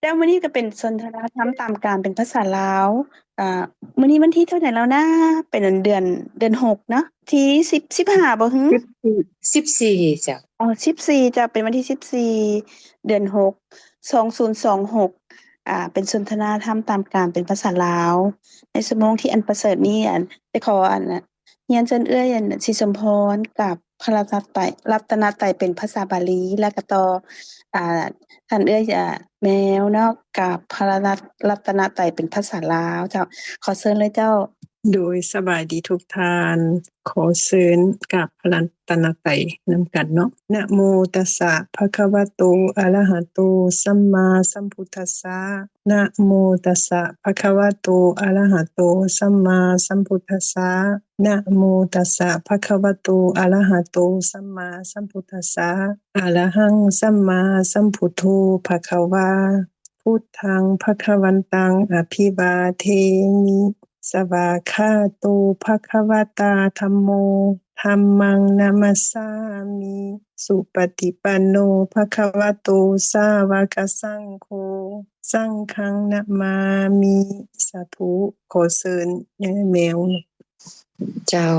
ແລ້ວມື້ນີ້ກໍເປັນສົນທະນາທຳຕາມການເປັນພາສາລາວ. ອ່າ ມື້ນີ້ວັນທີເທົ່າໃດແລ້ວນະ? ເປັນເດືອນ ເດືອນຫົກເນາະ ທີສິບ ສິບຫ້າບໍ່ຫື? ສິບສີ່ ສິບສີ່ເຈົ້າ. ອໍ ສິບສີ່ເຈົ້າ ເປັນວັນທີສິບສີ່ ເດືອນຫົກ ສອງພັນຊາວຫົກ. ອ່າ ເປັນສົນທະນາທຳຕາມການເປັນພາສາລາວ ໃນຊົ່ວໂມງທີ່ອັນປະເສີດນີ້ ອັນ ໄດ້ຂໍອັນ ຮຽນເຊີນເອື້ອຍອັນ ສີສົມພອນ ກາບພະລັດຕະນະໄຕ ລັດຕະນະໄຕເປັນພາສາບາລີ ແລ້ວກໍຕໍ່ ອ່າ ທ່ານເອື້ອຍ ອ່າ ແມວເນາະ ກາບພະລັດຕະນະໄຕເປັນພາສາລາວເຈົ້າ. ຂໍເຊີນເລີຍເຈົ້າ. ໂດຍ ສະບາຍດີທຸກທ່ານ. ຂໍເຊີນກາບພະລັດຕະນະໄຕນຳກັນເນາະ. ນະໂມຕັດສະ ພະຄະວະໂຕ ອະລະຫະໂຕ ສຳມາສຳພຸດທັດສະ. ນະໂມຕັດສະ ພະຄະວະໂຕ ອະລະຫະໂຕ ສຳມາສຳພຸດທັດສະ. ນະໂມຕັດສະ ພະຄະວະໂຕ ອະລະຫະໂຕ ສຳມາສຳພຸດທັດສະ. ອະລະຫັງ ສຳມາສຳພຸດໂທ ພະຄະວາ. ພຸດທັງ ພະຄະວັນຕັງ ອະພິວາເທມິ. ສະວາກຂາໂຕ ພະຄະວະຕາ ທຳໂມ ທຳມັງ ນະມັດສາມິ. ສຸປະຕິປັນໂນ ພະຄະວະໂຕ ສາວະກະສັງໂຄ ສັງຄັງ ນະມາມິ. ສາທຸ. ຂໍເຊີນຍາຍແມວ. ເຈົ້າ.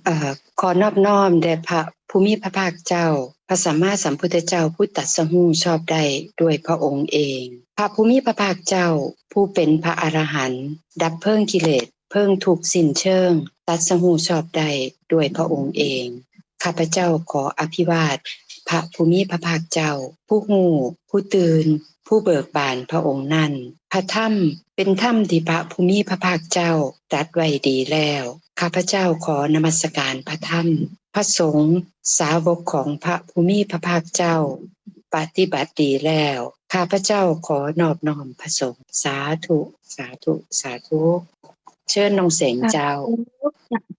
ເອີ ຂໍນອບນ້ອມແດ່ພະຜູ້ມີພະພາກເຈົ້າ, ພະສຳມາສຳພຸດທະເຈົ້າ ຜູ້ຕັດສະຮູ້ຊອບໄດ້ດ້ວຍພະອົງເອງ, ພະຜູ້ມີພະພາກເຈົ້າ ຜູ້ເປັນພະອະລະຫັນ, ດັບເພີງກິເລດ, ເພີງທຸກສິ້ນເຊີງ, ຕັດສະຮູ້ຊອບໄດ້ດ້ວຍພະອົງເອງ. ຂ້າພະເຈົ້າຂໍອະພິວາດພະຜູ້ມີພະພາກເຈົ້າ, ຜູ້ຮູ້, ຜູ້ຕື່ນ, ຜູ້ເບີກບານພະອົງນັ້ນ. ພະທຳເປັນທຳທີ່ພະຜູ້ມີພະພາກເຈົ້າຕັດໄວ້ດີແລ້ວ. ຂ້າພະເຈົ້າຂໍນະມັດສະການພະທຳ. ພະສົງ, ສາວົກຂອງພະຜູ້ມີພະພາກເຈົ້າ ປະຕິບັດດີແລ້ວ. ຂ້າພະເຈົ້າຂໍນອບນ້ອມພະສົງ. ສາທຸ, ສາທຸ, ສາທຸ. ເຊີນນ້ອງເສັງເຈົ້າ.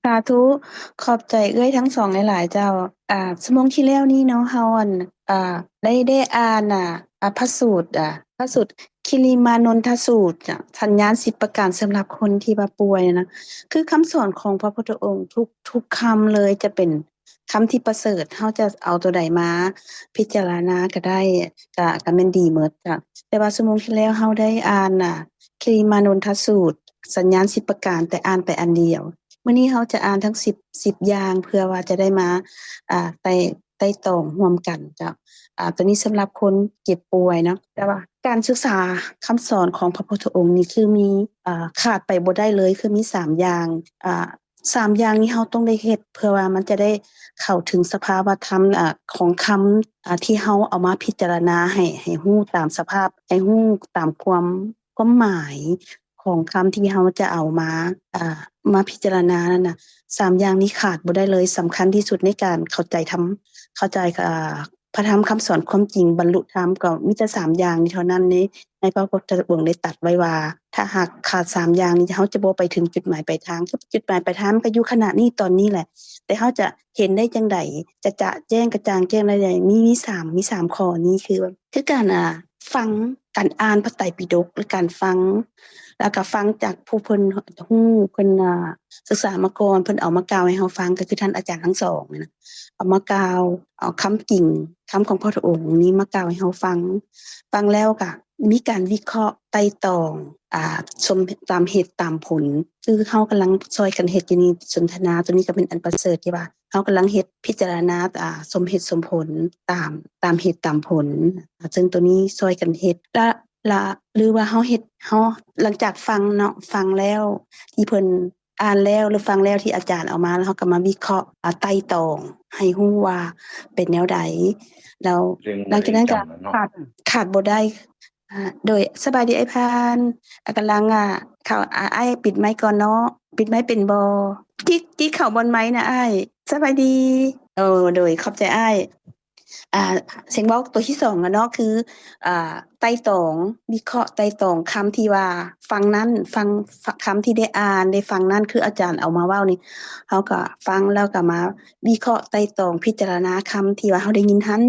ສາທຸ, ຂອບໃຈເອື້ອຍທັງສອງຫຼາຍໆເຈົ້າ. ອ່າ ຊົ່ວໂມງທີ່ແລ້ວນີ້ເນາະ ເຮົາ ອັນ ອ່າ ໄດ້ ໄດ້ອ່ານ ອ່າ ອ່າ ພະສູດ ອ່າ ພະສູດຄິລິມານົນທະສູດ ສັນຍານສິບປະການສຳລັບຄົນທີ່ວ່າປ່ວຍນະ. ຄືຄຳສອນຂອງພະພຸດທະອົງທຸກ ທຸກຄຳເລີຍ ຈະເປັນຄຳທີ່ປະເສີດ, ເຮົາຈະເອົາຕົວໃດມາພິຈາລະນາກໍໄດ້ ກະ ກະແມ່ນດີໝົດຈ້ະ. ແຕ່ວ່າຊົ່ວໂມງທີ່ແລ້ວເຮົາໄດ້ອ່ານ ອ່າ ຄິລິມານົນທະສູດ ສັນຍານສິບປະການ ແຕ່ອ່ານໄປອັນດຽວ. ມື້ນີ້ເຮົາຈະອ່ານທັງສິບ ສິບຢ່າງ ເພື່ອວ່າຈະໄດ້ມາ ອ່າ ໄຕ່ ໄຕ່ຕອງຮ່ວມກັນເຈົ້າ. ອ່າ ຕົວນີ້ສຳລັບຄົນເຈັບປ່ວຍເນາະ. ແຕ່ວ່າການສຶກສາຄຳສອນຂອງພະພຸດທະອົງນີ້ ຄືມີ ອ່າ ຂາດໄປບໍ່ໄດ້ເລີຍ ຄືມີສາມຢ່າງ. ອ່າ ສາມຢ່າງນີ້ເຮົາຕ້ອງໄດ້ເຮັດ ເພື່ອວ່າມັນຈະໄດ້ເຂົ້າເຖິງສະພາວະທຳ ອ່າ ຂອງຄຳ ອ່າ ທີ່ເຮົາເອົາມາພິຈາລະນາໃຫ້ ໃຫ້ຮູ້ຕາມສະພາບ ໃຫ້ຮູ້ຕາມຄວາມ ຄວາມໝາຍຂອງຄຳທີ່ເຮົາຈະເອົາມາ ອ່າ ມາພິຈາລະນານັ້ນນະ. ສາມຢ່າງນີ້ຂາດບໍ່ໄດ້ເລີຍ, ສຳຄັນທີ່ສຸດໃນການເຂົ້າໃຈທຳ ເຂົ້າໃຈ ອ່າ ພະທຳຄຳສອນຄວາມຈິງ ບັນລຸທຳ ກໍມີແຕ່ສາມຢ່າງນີ້ເທົ່ານັ້ນເດ້. ໃນພະພຸດທະອົງໄດ້ຕັດໄວ້ວ່າ ຖ້າຫາກຂາດສາມຢ່າງນີ້ ເຮົາຈະບໍ່ໄປເຖິງຈຸດໝາຍປາຍທາງ. ຈຸດໝາຍປາຍທາງມັນກໍຢູ່ຂະນະນີ້ຕອນນີ້ແຫຼະ, ແຕ່ເຮົາຈະເຫັນໄດ້ຈັ່ງໃດ ຈະ ຈະແຈ້ງກະຈ່າງແຈ້ງໄດ້ໃດ? ມີ ມີສາມ ມີສາມຂໍ້ນີ້ ຄື ຄືການ ອ່າ ຟັງ ການອ່ານພະໄຕປິດົກ ຫຼື ການຟັງ ແລ້ວກໍຟັງຈາກຜູ້ເພິ່ນຮູ້ ເພິ່ນ ອ່າ ສຶກສາມາກ່ອນ ເພິ່ນເອົາມາກ່າວໃຫ້ເຮົາຟັງ ກໍຄືທ່ານອາຈານທັງສອງນະ ເອົາມາກ່າວ ເອົາຄຳຈິງ ຄຳຂອງພະພຸດທະອົງນີ້ມາກ່າວໃຫ້ເຮົາຟັງ. ຟັງແລ້ວກໍມີການວິເຄາະໄຕ່ຕອງ ອ່າ ສົມ ຕາມເຫດຕາມຜົນ ຄືເຮົາກຳລັງຊ່ອຍກັນເຮັດຢູ່ນີ້. ສົນທະນາຕົວນີ້ກໍເປັນອັນປະເສີດທີ່ວ່າ ເຮົາກຳລັງເຮັດພິຈາລະນາ ອ່າ ສົມເຫດສົມຜົນ ຕາມ ຕາມເຫດຕາມຜົນ ອ່າ ເຊິ່ງຕົວນີ້ຊ່ອຍກັນເຮັດ ລະ ລະ ຫຼືວ່າເຮົາເຮັດ ເຮົາ ຫຼັງຈາກຟັງເນາະ ຟັງແລ້ວ ທີ່ເພິ່ນອ່ານແລ້ວ ຫຼື ຟັງແລ້ວທີ່ອາຈານເອົາມາ ແລ້ວເຮົາກໍມາວິເຄາະ ອ່າ ໄຕ່ຕອງໃຫ້ຮູ້ວ່າເປັນແນວໃດ. ແລ້ວຫຼັງຈາກນັ້ນກໍຂາດ ຂາດບໍ່ໄດ້ ອ່າ ໂດຍ ສະບາຍດີອ້າຍພານ ອ່າ ກຳລັງ ອ່າ ເຂົ້າ ອ່າ ອ້າຍປິດໄມກ່ອນເນາະ ປິດໄມເປັນບໍ່? ກິກ ກິກເຂົ້າບ່ອນໄມນະອ້າຍ. ສະບາຍດີ. ໂອ້ ໂດຍ ຂອບໃຈອ້າຍ. ອ່າ ສຽງເວົ້າຕົວທີສອງນະເນາະ ຄື ອ່າ ໄຕ່ຕອງ ວິເຄາະໄຕ່ຕອງຄຳທີ່ວ່າຟັງນັ້ນ ຟັງ ຄຳທີ່ໄດ້ອ່ານ ໄດ້ຟັງນັ້ນ ຄືອາຈານເອົາມາເວົ້ານີ້ ເຮົາກໍຟັງແລ້ວກໍມາວິເຄາະໄຕ່ຕອງ ພິຈາລະນາຄຳທີ່ວ່າເຮົາໄດ້ຍິນຫັ້ນ.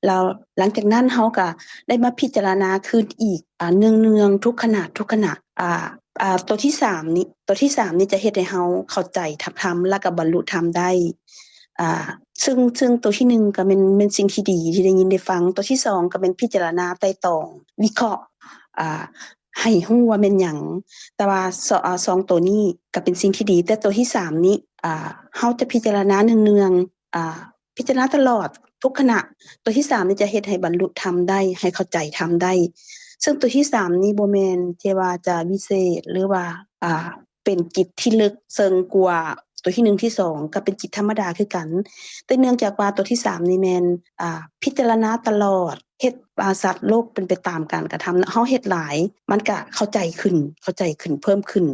ແລ້ວຫຼັງຈາກນັ້ນເຮົາກໍໄດ້ມາພິຈາລະນາຄືນອີກ ອ່າ ເນືອງໆ ທຸກຂະນະ ທຸກຂະນະ. ອ່າ ອ່າ ຕົວທີສາມນີ້ ຕົວທີສາມນີ້ຈະເຮັດໃຫ້ເຮົາເຂົ້າໃຈທຳ ທຳ ແລ້ວກໍບັນລຸທຳໄດ້. ອ່າ ຊຶ່ງ ຊຶ່ງໂຕທີໜຶ່ງກໍແມ່ນ ແມ່ນສິ່ງທີ່ດີທີ່ໄດ້ຍິນໄດ້ຟັງ, ໂຕທີສອງກໍແມ່ນພິຈາລະນາໄຕ່ຕອງວິເຄາະ ອ່າ ໃຫ້ຮູ້ວ່າແມ່ນຫຍັງ. ແຕ່ວ່າສ- ອ່າ ສອງໂຕນີ້ກໍເປັນສິ່ງທີ່ດີ, ແຕ່ໂຕທີສາມນີ້ ອ່າ ເຮົາຈະພິຈາລະນາເນືອງໆ ອ່າ ພິຈາລະນາຕະຫຼອດທຸກຂະນະ. ໂຕທີສາມນີ້ຈະເຮັດໃຫ້ບັນລຸທຳໄດ້ ໃຫ້ເຂົ້າໃຈທຳໄດ້. ເຊິ່ງໂຕທີສາມນີ້ບໍ່ແມ່ນທີ່ວ່າຈະວິເສດ ຫຼືວ່າ ອ່າ ເປັນຈິດທີ່ເລິກເຊິ່ງກວ່າໂຕທີໜຶ່ງ ທີສອງ ກໍເປັນຈິດທຳມະດາຄືກັນ. ແຕ່ເນື່ອງຈາກວ່າໂຕທີສາມນີ້ແມ່ນ ອ່າ ພິຈາລະນາຕະຫຼອດ ເຮັດວ່າສັດໂລກເປັນໄປຕາມການກະທຳ, ເຮົາເຮັດຫຼາຍ ມັນກະເຂົ້າໃຈຂຶ້ນ ເຂົ້າໃຈຂຶ້ນ ເພີ່ມຂຶ້ນ.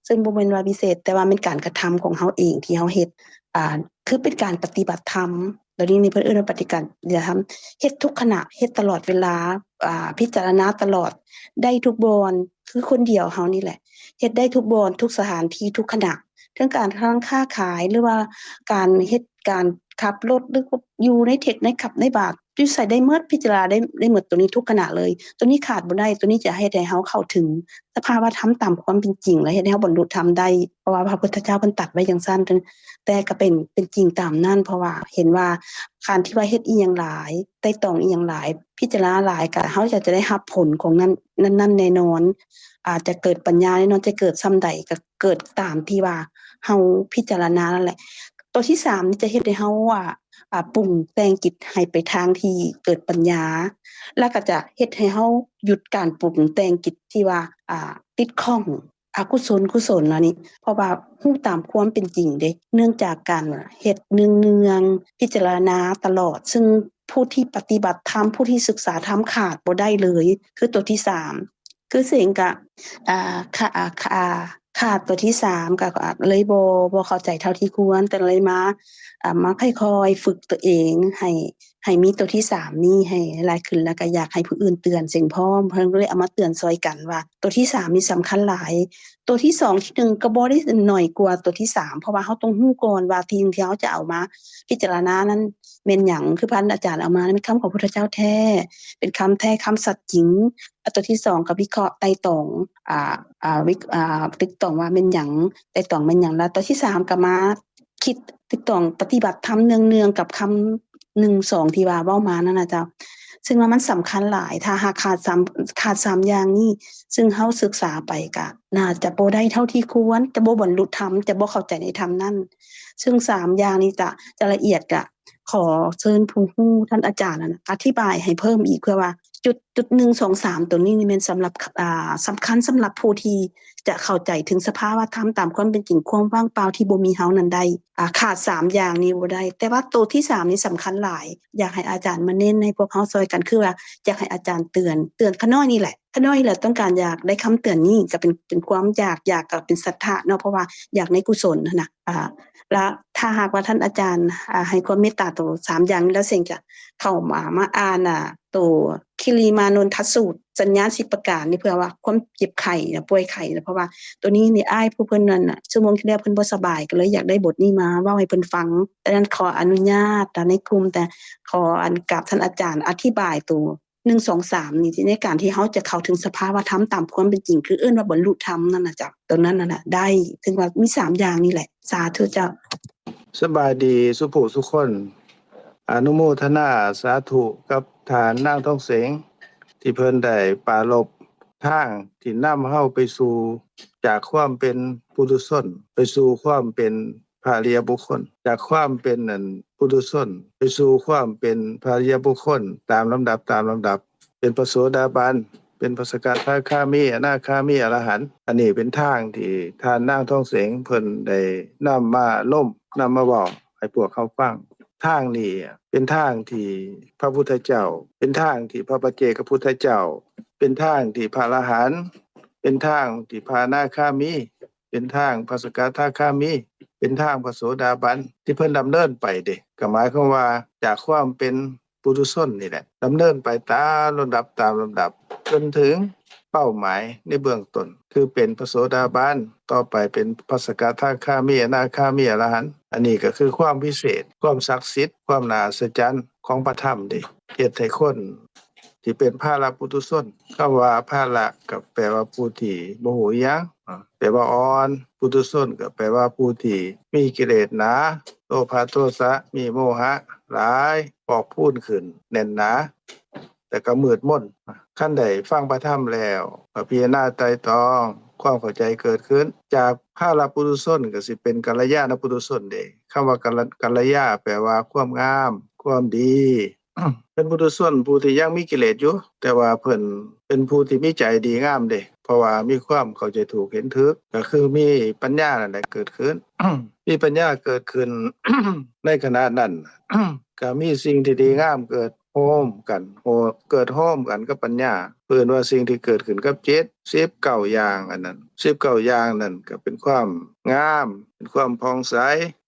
ເຊິ່ງບໍ່ແມ່ນວ່າວິເສດ ແຕ່ວ່າແມ່ນການກະທຳຂອງເຮົາເອງທີ່ເຮົາເຮັດ ອ່າ ຄືເປັນການປະຕິບັດທຳ. ດຽວນີ້ເພິ່ນເອີ້ນວ່າປະຕິບັດທຳ ເຮັດທຸກຂະນະ ເຮັດຕະຫຼອດເວລາ ອ່າ ພິຈາລະນາຕະຫຼອດ ໄດ້ທຸກບ່ອນ ຄືຄົນດຽວເຮົານີ້ແຫຼະ ເຮັດໄດ້ທຸກບ່ອນ ທຸກສະຖານທີ່ ທຸກຂະນະ ເຖິງການຄ້າຂາຍ ຫຼືວ່າການເຮັດການຂັບລົດ ຫຼືຢູ່ໃນເທັກ ໃນຂັບ ໃນບາດ ຢູ່ໃສໄດ້ໝົດ ພິຈາລະນາໄດ້ ໄດ້ໝົດ. ໂຕນີ້ທຸກຂະນະເລີຍ ໂຕນີ້ຂາດບໍ່ໄດ້. ໂຕນີ້ຈະເຮັດໃຫ້ເຮົາເຂົ້າເຖິງສະພາວະທຳຕາມຄວາມເປັນຈິງ ແລະ ເຮັດໃຫ້ເຮົາບັນລຸທຳໄດ້ ເພາະວ່າພະພຸດທະເຈົ້າເພິ່ນຕັດໄວ້ຈັ່ງຊັ້ນ. ແຕ່ກໍເປັນ ເປັນຈິງຕາມນັ້ນ ເພາະວ່າເຫັນວ່າ ການທີ່ວ່າເຮັດອີ່ຫຍັງຫຼາຍ ໄຕ່ຕອງອີ່ຫຍັງຫຼາຍ ພິຈາລະນາຫຼາຍ ກໍເຮົາກໍຈະໄດ້ຮັບຜົນຂອງນັ້ນ ນັ້ນໆແນ່ນອນ. ອາດຈະເກີດປັນຍາແນ່ນອນ ຈະເກີດຊ່ຳໃດກໍເກີດຕາມທີ່ວ່າເຮົາພິຈາລະນານັ້ນແຫຼະ. ໂຕທີສາມນີ້ຈະເຮັດໃຫ້ເຮົາ ອາ ອາ ປຸງແຕ່ງຈິດໃຫ້ໄປທາງທີ່ເກີດປັນຍາ ແລ້ວກໍຈະເຮັດໃຫ້ເຮົາຢຸດການປຸງແຕ່ງຈິດທີ່ວ່າ ອາ ຕິດຂ້ອງ ອະກຸສົນ ກຸສົນລະນີ້ ເພາະວ່າຮູ້ຕາມຄວາມເປັນຈິງເດ້ ເນື່ອງຈາກການເຮັດເນືອງໆ ພິຈາລະນາຕະຫຼອດ ຊຶ່ງຜູ້ທີ່ປະຕິບັດທຳ ຜູ້ທີ່ສຶກສາທຳຂາດບໍ່ໄດ້ເລີຍ ຄືໂຕທີສາມ ຄືເສັງກະ ອ່າ ຂາ ຂາ ຂາດໂຕທີສາມ ກະ ກະເລີຍບໍ່ ບໍ່ເຂົ້າໃຈເທົ່າທີ່ຄວນ ກໍເລີຍມາ ອ່າ ມາຄ່ອຍໆຝຶກຕົວເອງໃຫ້ ໃຫ້ມີໂຕທີສາມນີ້ໃຫ້ຫຼາຍຂຶ້ນ ແລ້ວກໍຢາກໃຫ້ຜູ້ອື່ນເຕືອນເສັງພ້ອມ ເພິ່ນກໍເລີຍເອົາມາເຕືອນຊ່ອຍກັນວ່າ ໂຕທີສາມນີ້ສຳຄັນຫຼາຍ. ໂຕທີສອງ ທີໜຶ່ງ ກໍບໍ່ໄດ້ໜ້ອຍກວ່າໂຕທີສາມ ເພາະວ່າເຮົາຕ້ອງຮູ້ກ່ອນວ່າສິ່ງທີ່ເຮົາຈະເອົາມາພິຈາລະນານັ້ນແມ່ນຫຍັງ ຄືພະອາຈານເອົາມານັ້ນແມ່ນຄຳຂອງພຸດທະເຈົ້າແທ້ ເປັນຄຳແທ້ ຄຳສັດຈິງ. ແລ້ວໂຕທີສອງ ກໍວິເຄາະໄຕ່ຕອງ ອ່າ ອ່າ ວິ ອ່າ ໄຕ່ຕອງວ່າແມ່ນຫຍັງ ໄຕ່ຕອງແມ່ນຫຍັງ ແລ້ວໂຕທີສາມ ກໍມາ ຄິດຕິດຕ້ອງປະຕິບັດທຳເນື່ອງໆກັບຄຳໜຶ່ງ ສອງ ທີ່ວ່າເວົ້າມານັ້ນນະເຈົ້າ ຊຶ່ງວ່າມັນສຳຄັນຫຼາຍ ຖ້າຫາກຂາດສາມ ຂາດສາມຢ່າງນີ້ ຊຶ່ງເຮົາສຶກສາໄປກະໜ້າຈະບໍ່ໄດ້ເທົ່າທີ່ຄວນ ຈະບໍ່ບັນລຸທຳ ຈະບໍ່ເຂົ້າໃຈໃນທຳນັ້ນ ຊຶ່ງສາມຢ່າງນີ້ຈະ ຈະລະອຽດ ກະຂໍເຊີນຜູ້ຮູ້ ທ່ານອາຈານນັ້ນອະທິບາຍໃຫ້ເພີ່ມອີກ ເພື່ອວ່າຈຸດ ຈຸດໜຶ່ງ ສອງ ສາມ ໂຕນີ້ນີ້ແມ່ນສຳລັບ ອ່າ ສຳຄັນສຳລັບຜູ້ທີ່ ຈະເຂົ້າໃຈເຖິງສະພາວະທຳຕາມຄວາມເປັນຈິງ ຄວາມວ່າງເປົ່າທີ່ບໍ່ມີເຮົານັ້ນໄດ້ ອາ ຂາດສາມຢ່າງນີ້ບໍ່ໄດ້ ແຕ່ວ່າໂຕທີສາມນີ້ສຳຄັນຫຼາຍ ຢາກໃຫ້ອາຈານມາເນັ້ນໃຫ້ພວກເຮົາຊ່ອຍກັນ ຄືວ່າຢາກໃຫ້ອາຈານເຕືອນ ເຕືອນຂ້ານ້ອຍນີ້ແຫຼະ ຂ້ານ້ອຍນີ້ແຫຼະຕ້ອງການຢາກໄດ້ຄຳເຕືອນນີ້ ກໍເປັນ ເປັນຄວາມຢາກ ຢາກກໍເປັນສັດທະເນາະ ເພາະວ່າຢາກໃນກຸສົນຫັ້ນນະ ອາ ລະຖ້າຫາກວ່າທ່ານອາຈານ ອາ ໃຫ້ຄວາມເມດຕາໂຕສາມຢ່າງນີ້ແລ້ວ ເສັງຈະເຂົ້າມາ ມາອ່ານ ອາ ໂຕຄິລິມານົນທະສູດ ສັນຍາສິບປະການນີ້ ເພື່ອວ່າຄວາມເຈັບໄຂ້ນະ ປ່ວຍໄຂ້ນະ ເພາະວ່າໂຕນີ້ນີ້ອ້າຍຜູ້ເພິ່ນນັ້ນນະ ຊົ່ວໂມງທີ່ແລ້ວເພິ່ນບໍ່ສະບາຍ ກໍເລີຍຢາກໄດ້ບົດນີ້ມາເວົ້າໃຫ້ເພິ່ນຟັງ. ດັ່ງນັ້ນຂໍອະນຸຍາດ ແຕ່ໃນກຸ່ມ ແຕ່ຂໍອັນກາບທ່ານອາຈານອະທິບາຍໂຕ ໜຶ່ງ ສອງ ສາມ ນີ້ ໃນການທີ່ເຮົາຈະເຂົ້າເຖິງສະພາວະທຳຕາມຄວາມເປັນຈິງ ຄືເອີ້ນວ່າບັນລຸທຳນັ້ນນະເຈົ້າ ໂຕນັ້ນນະໄດ້ ເຖິງວ່າມີສາມຢ່າງນີ້ແຫຼະ. ສາທຸເຈົ້າ. ສະບາຍດີສູ່ຜູ້ສູ່ຄົນ. ອະນຸໂມທະນາສາທຸກັບທ່ານນາງທອງເສງ ທີ່ເພິ່ນໄດ້ປາລົບທາງທີ່ນຳເຮົາໄປສູ່ ຈາກຄວາມເປັນປຸຖຸຊົນ ໄປສູ່ຄວາມເປັນພະອະລິຍະບຸກຄົນ, ຈາກຄວາມເປັນ ອັນ ປຸຖຸຊົນ ໄປສູ່ຄວາມເປັນພະອະລິຍະບຸກຄົນ ຕາມລຳດັບ ຕາມລຳດັບ ເປັນພະໂສດາບັນ ເປັນພະສະກະທາຄາມີ ອະນາຄາມີ ອະລະຫັນ. ອັນນີ້ເປັນທາງທີ່ທ່ານນາງທອງເສງເພິ່ນໄດ້ນຳມາລົມ ນຳມາເວົ້າໃຫ້ພວກເຮົາຟັງ. ທາງນີ້ເປັນທາງທີ່ພະພຸດທະເຈົ້າ ເປັນທາງທີ່ພະປັດເຈກະພຸດທະເຈົ້າ ເປັນທາງທີ່ພະອະລະຫັນ ເປັນທາງທີ່ພະອະນາຄາມີ ເປັນທາງພະສະກະທາຄາມີ ເປັນທາງພະໂສດາບັນ ທີ່ເພິ່ນດຳເນີນໄປເດ້. ກໍໝາຍຄວາມວ່າ ຈາກຄວາມເປັນ ປຸຖຸຊົນນີ້ແຫຼະ ດຳເນີນໄປຕາມລຳດັບ ຕາມລຳດັບ ຈົນເຖິງເປົ້າໝາຍໃນເບື້ອງຕົ້ນ ຄືເປັນພະໂສດາບັນ, ຕໍ່ໄປເປັນພະສະກະທາຄາມີ, ອະນາຄາມີ, ອະລະຫັນ. ອັນນີ້ກໍຄືຄວາມວິເສດ, ຄວາມສັກສິດ, ຄວາມໜ້າອັດສະຈັນຂອງພະທຳເດ້ ເຮັດໃຫ້ຄົນທີ່ເປັນພາລະປຸຖຸຊົນ, ຄຳວ່າພາລະກໍແປວ່າຜູ້ທີ່ບໍ່ຮູ້ຫຍັງ, ແປວ່າອ່ອນ, ປຸຖຸຊົນກໍແປວ່າຜູ້ທີ່ມີກິເລດໜາ, ໂລພະ ໂທສະ ມີໂມຫະຫຼາຍ ພອກພູນຂຶ້ນແໜ້ນໜາ ແຕ່ກໍມືດມົນ. ຄັນໄດ້ຟັງພະທຳແລ້ວ ກໍພິຈາລະນາໄຕ່ຕອງ ຄວາມເຂົ້າໃຈເກີດຂຶ້ນ ຈາກພາລະປຸຖຸຊົນກໍຊິເປັນກັນລະຍານະປຸຖຸຊົນເດ້. ຄຳວ່າກັນລະ ກັນລະຍາ ແປວ່າຄວາມງາມ ຄວາມດີ. ເປັນປຸຖຸຊົນຜູ້ທີ່ຍັງມີກິເລດຢູ່ ແຕ່ວ່າເພິ່ນເປັນຜູ້ທີ່ມີໃຈດີງາມເດ້ ເພາະວ່າມີຄວາມເຂົ້າໃຈຖືກເຫັນຖືກ ກໍຄືມີປັນຍານັ້ນແຫຼະເກີດຂຶ້ນ. ມີປັນຍາເກີດຂຶ້ນ ໃນຂະນະນັ້ນ ກໍມີສິ່ງທີ່ດີງາມເກີດໂຮມກັນ ໂຮ ເກີດໂຮມກັນກັບປັນຍາ. ເອີ້ນວ່າສິ່ງທີ່ເກີດຂຶ້ນກັບຈິດ ສິບເກົ້າຢ່າງ ອັນນັ້ນ ສິບເກົ້າຢ່າງນັ້ນກໍເປັນຄວາມງາມ ເປັນຄວາມຜ່ອງໃສ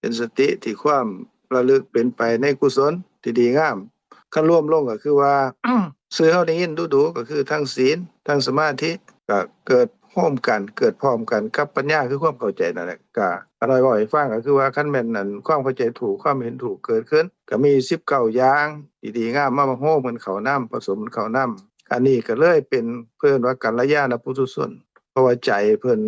ເປັນສະຕິທີ່ຄວາມ ລະລຶກເປັນໄປໃນກຸສົນທີ່ດີງາມ. ຄັນລວມລົງກໍຄືວ່າ ຊື່ເຮົາໄດ້ຍິນດູໆ ກໍຄືທັງສິນ ທັງສະມາທິ ກໍເກີດໂຮມກັນ ເກີດພ້ອມກັນກັບປັນຍາ ຄືຄວາມເຂົ້າໃຈນັ້ນແຫຼະ. ກໍອານ້ອຍເວົ້າໃຫ້ຟັງ ກໍຄືວ່າ ຄັນແມ່ນອັນຄວາມເຂົ້າໃຈຖືກ ຄວາມເຫັນຖືກເກີດຂຶ້ນ ກໍມີສິບເກົ້າຢ່າງທີ່ດີງາມມາໂຮມກັນເຂົ້ານຳ ປະສົມກັນເຂົ້ານຳ. ອັນນີ້ກໍເລີຍເປັນ ເອີ້ນວ່າກັນລະຍານະປຸຖຸຊົນ ເພາະວ່າໃຈເພິ່ນ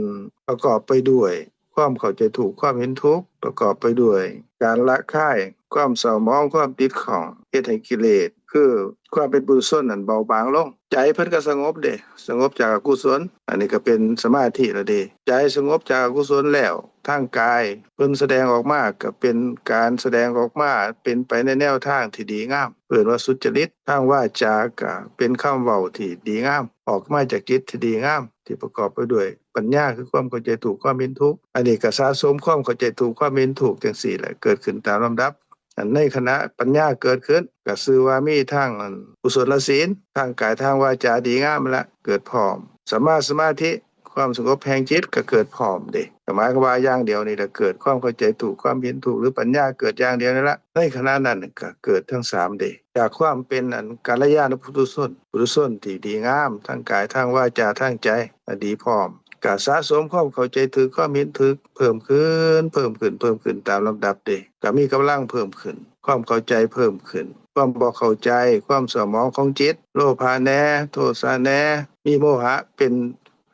ປະກອບໄປດ້ວຍ ຄວາມເຂົ້າໃຈຖືກ ຄວາມເຫັນຖືກ ປະກອບໄປດ້ວຍການລະຄາຍຄວາມເສົ້າໝອງ ຄວາມຕິດຂ້ອງ ເຮັດໃຫ້ກິເລດ ຄືຄວາມເປັນປຸຖຸຊົນນັ້ນເບົາບາງລົງ. ໃຈເພິ່ນກໍສະຫງົບເດ້ ສະຫງົບຈາກອະກຸສົນ ອັນນີ້ກໍເປັນສະມາທິແລ້ວເດ້. ໃຈສະຫງົບຈາກອະກຸສົນແລ້ວ ທາງກາຍເພິ່ນສະແດງອອກມາກໍເປັນການສະແດງອອກມາ ເປັນໄປໃນແນວທາງທີ່ດີງາມ ເອີ້ນວ່າສຸດຈະລິດ. ທາງວາຈາກໍເປັນຄຳເວົ້າທີ່ດີງາມ ອອກມາຈາກຈິດທີ່ດີງາມ ທີ່ປະກອບໄປດ້ວຍປັນຍາ ຄືຄວາມເຂົ້າໃຈຖືກ ຄວາມເຫັນຖືກ. ອັນນີ້ກໍສະສົມຄວາມເຂົ້າໃຈຖືກ ຄວາມເຫັນຖືກຈັ່ງຊີ້ແຫຼະ ເກີດຂຶ້ນຕາມລຳດັບ. ອັນໃນຂະນະປັນຍາເກີດຂຶ້ນ ກໍຊື່ວ່າມີທັງອັນກຸສົນລະສິນ ທາງກາຍທາງວາຈາດີງາມແລ້ວ ເກີດພ້ອມ. ສຳມາສະມາທິ ຄວາມສະຫງົບແຫ່ງຈິດກໍເກີດພ້ອມເດ້. ກໍໝາຍຄວາມວ່າຢ່າງດຽວນີ້ລະ ເກີດຄວາມເຂົ້າໃຈຖືກ ຄວາມເຫັນຖືກ ຫຼືປັນຍາເກີດຢ່າງດຽວນີ້ລະ. ໃນຂະນະນັ້ນກໍເກີດທັງສາມເດ້. ຈາກຄວາມເປັນອັນກັນລະຍານະປຸຖຸຊົນ ປຸຖຸຊົນທີ່ດີງາມ ທັງກາຍ ທາງວາຈາ ທາງໃຈ ອະດີພ້ອມ ກະສະສົມຄວາມເຂົ້າໃຈຖືກ ຄວາມເຫັນຖືກເພີ່ມຂຶ້ນ ເພີ່ມຂຶ້ນ ເພີ່ມຂຶ້ນຕາມລຳດັບເດ້. ກະມີກຳລັງເພີ່ມຂຶ້ນ ຄວາມເຂົ້າໃຈເພີ່ມຂຶ້ນ ຄວາມບໍ່ເຂົ້າໃຈ ຄວາມເສົ້າໝອງຂອງຈິດ ໂລພະແດ່ ໂທສະແດ່ ມີໂມຫະເປັນ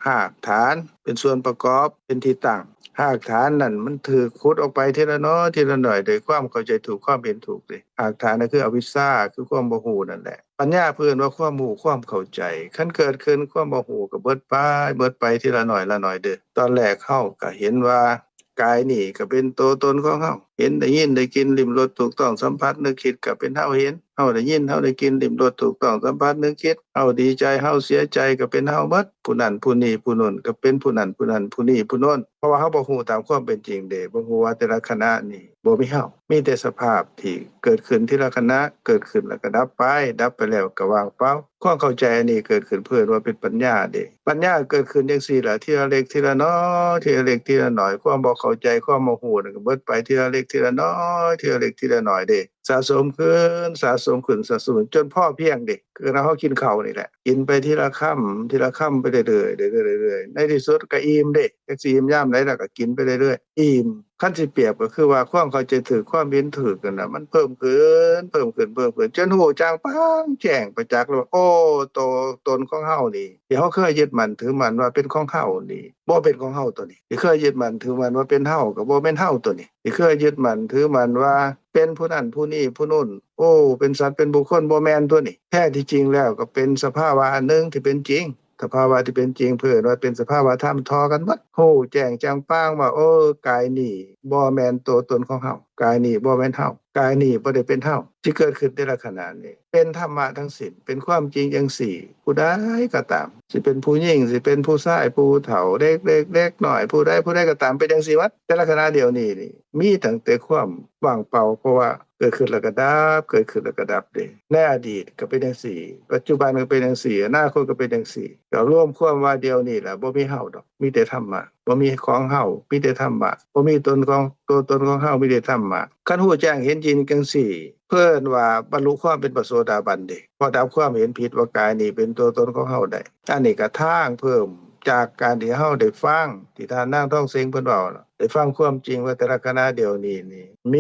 ຮາກຖານ ເປັນສ່ວນປະກອບ ເປັນທີ່ຕັ້ງ. ຮາກຖານນັ້ນມັນຖືກຂຸດອອກໄປທີລະໜ້ອຍ ທີລະໜ້ອຍ ໂດຍຄວາມເຂົ້າໃຈຖືກ ຄວາມເຫັນຖືກເດ້. ຮາກຖານນັ້ນຄືອະວິຊຊາ ຄືຄວາມບໍ່ຮູ້ນັ້ນແຫຼະ. ປັນຍາເພິ່ນວ່າຄວາມຮູ້ ຄວາມເຂົ້າໃຈ. ຄັນເກີດຂຶ້ນຄວາມບໍ່ຮູ້ກໍເບິດໄປ ເບິດໄປທີລະໜ້ອຍ ລະໜ້ອຍເດີ. ຕອນແລກເຮົາກໍເຫັນວ່າ ກາຍນີ້ກໍເປັນຕົວຕົນຂອງເຮົາ ເຫັນ ໄດ້ຍິນ ໄດ້ກິນ ລິ້ມ ລົດ ຖືກຕ້ອງ ສຳຜັດ ນຶກ ຄິດ ກໍເປັນເຮົາເຫັນ ເຮົາໄດ້ຍິນ ເຮົາໄດ້ກິນ ລິ້ມ ລົດ ຖືກຕ້ອງ ສຳຜັດ ນຶກ ຄິດ ເຮົາດີໃຈ ເຮົາເສຍໃຈ ກໍເປັນເຮົາໝົດ ຜູ້ນັ້ນຜູ້ນີ້ຜູ້ໂນ້ນ ກໍເປັນຜູ້ນັ້ນຜູ້ນັ້ນ ຜູ້ນີ້ຜູ້ໂນ້ນ. ເພາະວ່າເຮົາບໍ່ຮູ້ຕາມຄວາມເປັນຈິງເດ້ ບໍ່ຮູ້ວ່າແຕ່ລະຂະນະນີ້ບໍ່ມີເຮົາ ມີແຕ່ສະພາບທີ່ເກີດຂຶ້ນທີລະຂະນະ ເກີດຂຶ້ນແລ້ວກໍດັບໄປ ດັບໄປແລ້ວກໍວ່າງເປົ່າ. ຄວາມເຂົ້າໃຈອັນນີ້ເກີດຂຶ້ນ ເພິ່ນວ່າເປັນປັນຍາເດ້. ປັນຍາເກີດຂຶ້ນຈັ່ງຊີ້ລະ ທີລະເລັກທີລະນ້ອຍ ທີລະເລັກທີລະນ້ອຍ. ຄວາມບໍ່ເຂົ້າໃຈ ຄວາມບໍ່ຮູ້ນັ້ນກໍເບິດໄປທີລະເລັກທີລະນ້ອຍ ທີລະເລັກທີລະນ້ອຍເດ້. ສະສົມຂຶ້ນ ສະສົມຂຶ້ນ ສະສົມຂຶ້ນ ຈົນພໍພຽງເດ້. ຄືເຮົາກິນເຂົ້ານີ້ແຫຼະ ກິນໄປທີລະຄຳ ທີລະຄຳໄປເລື້ອຍໆ ເລື້ອຍໆ ເລື້ອຍໆ ໃນທີ່ສຸດກໍອີ່ມເດ້. ຈັກຊິອີ່ມຍາມໃດລະ ກໍກິນໄປເລື້ອຍໆ ອີ່ມ. ຄັນຊິປຽບກໍຄືວ່າ ຄວາມເຂົ້າໃຈຖືກ ຄວາມເຫັນຖືກນັ້ນນະ ມັນເພີ່ມຂຶ້ນ ເພີ່ມຂຶ້ນ ເພີ່ມຂຶ້ນ ຈົນຮູ້ຈາງປາງແຈ້ງປະຈັກແລ້ວວ່າ ໂອ້ ໂຕຕົນຂອງເຮົານີ້ ທີ່ເຮົາເຄີຍຍຶດໝັ້ນຖືໝັ້ນວ່າເປັນຂອງເຮົານີ້ ບໍ່ແມ່ນຂອງເຮົາໂຕນີ້. ທີ່ເຄີຍຍຶດໝັ້ນຖືໝັ້ນວ່າເປັນເຮົາ ກໍບໍ່ແມ່ນເຮົາໂຕນີ້. ທີ່ເຄີຍຍຶດໝັ້ນຖືໝັ້ນວ່າເປັນຜູ້ນັ້ນຜູ້ນີ້ຜູ້ໂນ້ນ ໂອ້ ເປັນສັດເປັນບຸກຄົນ ບໍ່ແມ່ນໂຕນີ້. ແທ້ທີ່ຈິງແລ້ວກໍເປັນສະພາວະອັນໜຶ່ງທີ່ເປັນຈິງ. ສະພາວະທີ່ເປັນຈິງ ເພິ່ນວ່າເປັນສະພາວະທຳທໍ່ກັນໝົດ ຮູ້ແຈ້ງແຈ່ມປາງວ່າ ໂອ້ ກາຍນີ້ບໍ່ແມ່ນຕົວຕົນຂອງເຮົາ ກາຍນີ້ບໍ່ແມ່ນເຮົາ ກາຍນີ້ບໍ່ໄດ້ເປັນເຮົາ. ທີ່ເກີດຂຶ້ນແຕ່ລະຂະນະນີ້ເປັນທຳມະທັງສິ້ນ ເປັນຄວາມຈິງຈັ່ງຊີ້. ຜູ້ໃດກໍຕາມ ຊິເປັນຜູ້ຍິງ ຊິເປັນຜູ້ຊາຍ ຜູ້ເຖົ້າ ເດັກເລັກເດັກນ້ອຍ ຜູ້ໃດ ຜູ້ໃດກໍຕາມ ເປັນຈັ່ງຊີ້ໝົດ. ແຕ່ລະຂະນະດຽວນີ້ນີ້ ມີຕັ້ງແຕ່ຄວາມວ່າງເປົ່າ ເພາະວ່າ ເກີດຂຶ້ນແລ້ວກໍດັບ ເກີດຂຶ້ນແລ້ວກໍດັບເດ້. ໃນອະດີດກໍເປັນຈັ່ງຊີ້ ປັດຈຸບັນກໍເປັນຈັ່ງຊີ້ ອະນາຄົດກໍເປັນຈັ່ງຊີ້. ກໍລວມຄວາມວ່າດຽວນີ້ລະ ບໍ່ມີເຮົາດອກ ມີແຕ່ທຳມະ. ບໍ່ມີຂອງເຮົາ ມີແຕ່ທຳມະ. ບໍ່ມີຕົນຂອງ ຕົວຕົນຂອງເຮົາ ມີແຕ່ທຳມະ. ຄັນຮູ້ແຈ້ງເຫັນຈິງຈັ່ງຊີ້ ເພິ່ນວ່າບັນລຸຄວາມເປັນພະໂສດາບັນເດ້ ເພາະດັບຄວາມເຫັນຜິດວ່າກາຍນີ້ເປັນຕົວຕົນຂອງເຮົາໄດ້. ອັນນີ້ກໍທາງເພີ່ມຈາກການທີ່ເຮົາໄດ້ຟັງ ທີ່ທ່ານນາງທອງເສັງເພິ່ນເວົ້ານະ ໄດ້ຟັງຄວາມຈິງວ່າແຕ່ລະຂະນະດຽວນີ້ນີ້ ມີ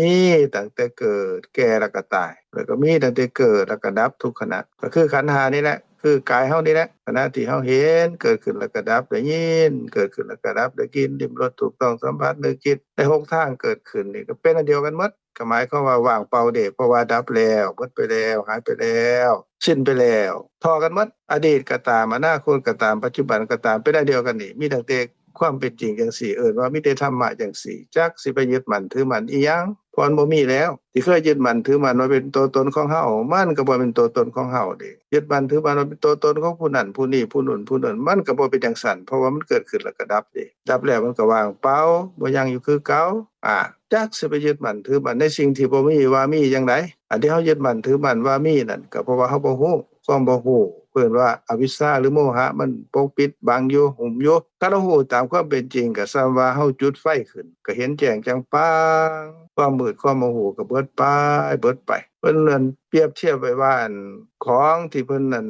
ຕັ້ງແຕ່ເກີດ ແກ່ ແລ້ວກໍຕາຍ ແລ້ວກໍມີຕັ້ງແຕ່ເກີດ ແລ້ວກໍດັບທຸກຂະນະ ກໍຄືຂັນຫ້ານີ້ແຫຼະ. ຄືກາຍເຮົານີ້ແຫຼະ. ຂະນະທີ່ເຮົາເຫັນເກີດຂຶ້ນແລ້ວກໍດັບ, ໄດ້ຍິນເກີດຂຶ້ນແລ້ວກໍດັບ, ໄດ້ກິ່ນ, ລິ້ມລົດ, ຖືກຕ້ອງສຳຜັດ, ນຶກຄິດ, ໄດ້ຫົກທາງເກີດຂຶ້ນນີ້ ກໍເປັນອັນດຽວກັນໝົດ. ກໍໝາຍຄວາມວ່າວ່າງເປົ່າເດ້, ເພາະວ່າດັບແລ້ວ, ໝົດໄປແລ້ວ, ຫາຍໄປແລ້ວ, ສິ້ນໄປແລ້ວ, ທໍ່ກັນໝົດ. ອະດີດກໍຕາມ, ອະນາຄົດກໍຕາມ, ປັດຈຸບັນກໍຕາມ, ເປັນອັນດຽວກັນນີ້. ມີຕັ້ງແຕ່ຄວາມເປັນຈິງຈັ່ງຊີ້, ເອີ້ນວ່າມີແຕ່ທຳມະຈັ່ງຊີ້, ຈັກຊິໄປຍຶດໝັ້ນຖືໝັ້ນອີ່ຫຍັງ, ເພາະມັນບໍ່ມີແລ້ວ. ທີ່ເຄີຍຍຶດໝັ້ນຖືໝັ້ນວ່າເປັນຕົວຕົນຂອງເຮົາ, ມັນກໍບໍ່ເປັນຕົວຕົນຂອງເຮົາເດ້. ຍຶດໝັ້ນຖືໝັ້ນວ່າເປັນຕົວຕົນຂອງຜູ້ນັ້ນຜູ້ນີ້, ຜູ້ນັ້ນຜູ້ນັ້ນ, ມັນກໍບໍ່ເປັນຈັ່ງຊັ້ນ, ເພາະວ່າມັນເກີດຂຶ້ນແລ້ວກໍດັບເດ້. ດັບແລ້ວມັນກໍວ່າງເປົ່າ, ບໍ່ຍັງຢູ່ຄືເກົ່າ. ອາ ຈັກຊິໄປຍຶດໝັ້ນຖືໝັ້ນໃນສິ່ງທີ່ບໍ່ມີວ່າມີຈັ່ງໃດ. ອັນທີ່ເຮົາຍຶດໝັ້ນຖືໝັ້ນວ່າມີນັ້ນ ກໍເພາະວ່າເຮົາບໍ່ຮູ້, ຄວາມບໍ່ຮູ້ ເອີ້ນວ່າອະວິຊຊາ ຫຼື ໂມຫະ ມັນປົກປິດບັງຢູ່, ຫຸ້ມຢູ່. ຄັນເຮົາຮູ້ຕາມຄວາມເປັນຈິງ ກໍສ່ຳວ່າເຮົາຈຸດໄຟຂຶ້ນ, ກໍເຫັນແຈ້ງຈາງປ່າງ, ຄວາມມືດ ຄວາມບໍ່ຮູ້ກໍເບິດໄປ, ເບິດໄປ. ເພິ່ນນັ້ນປຽບທຽບໄວ້ວ່າ ອັນ ຂອງທີ່ເພິ່ນນັ້ນ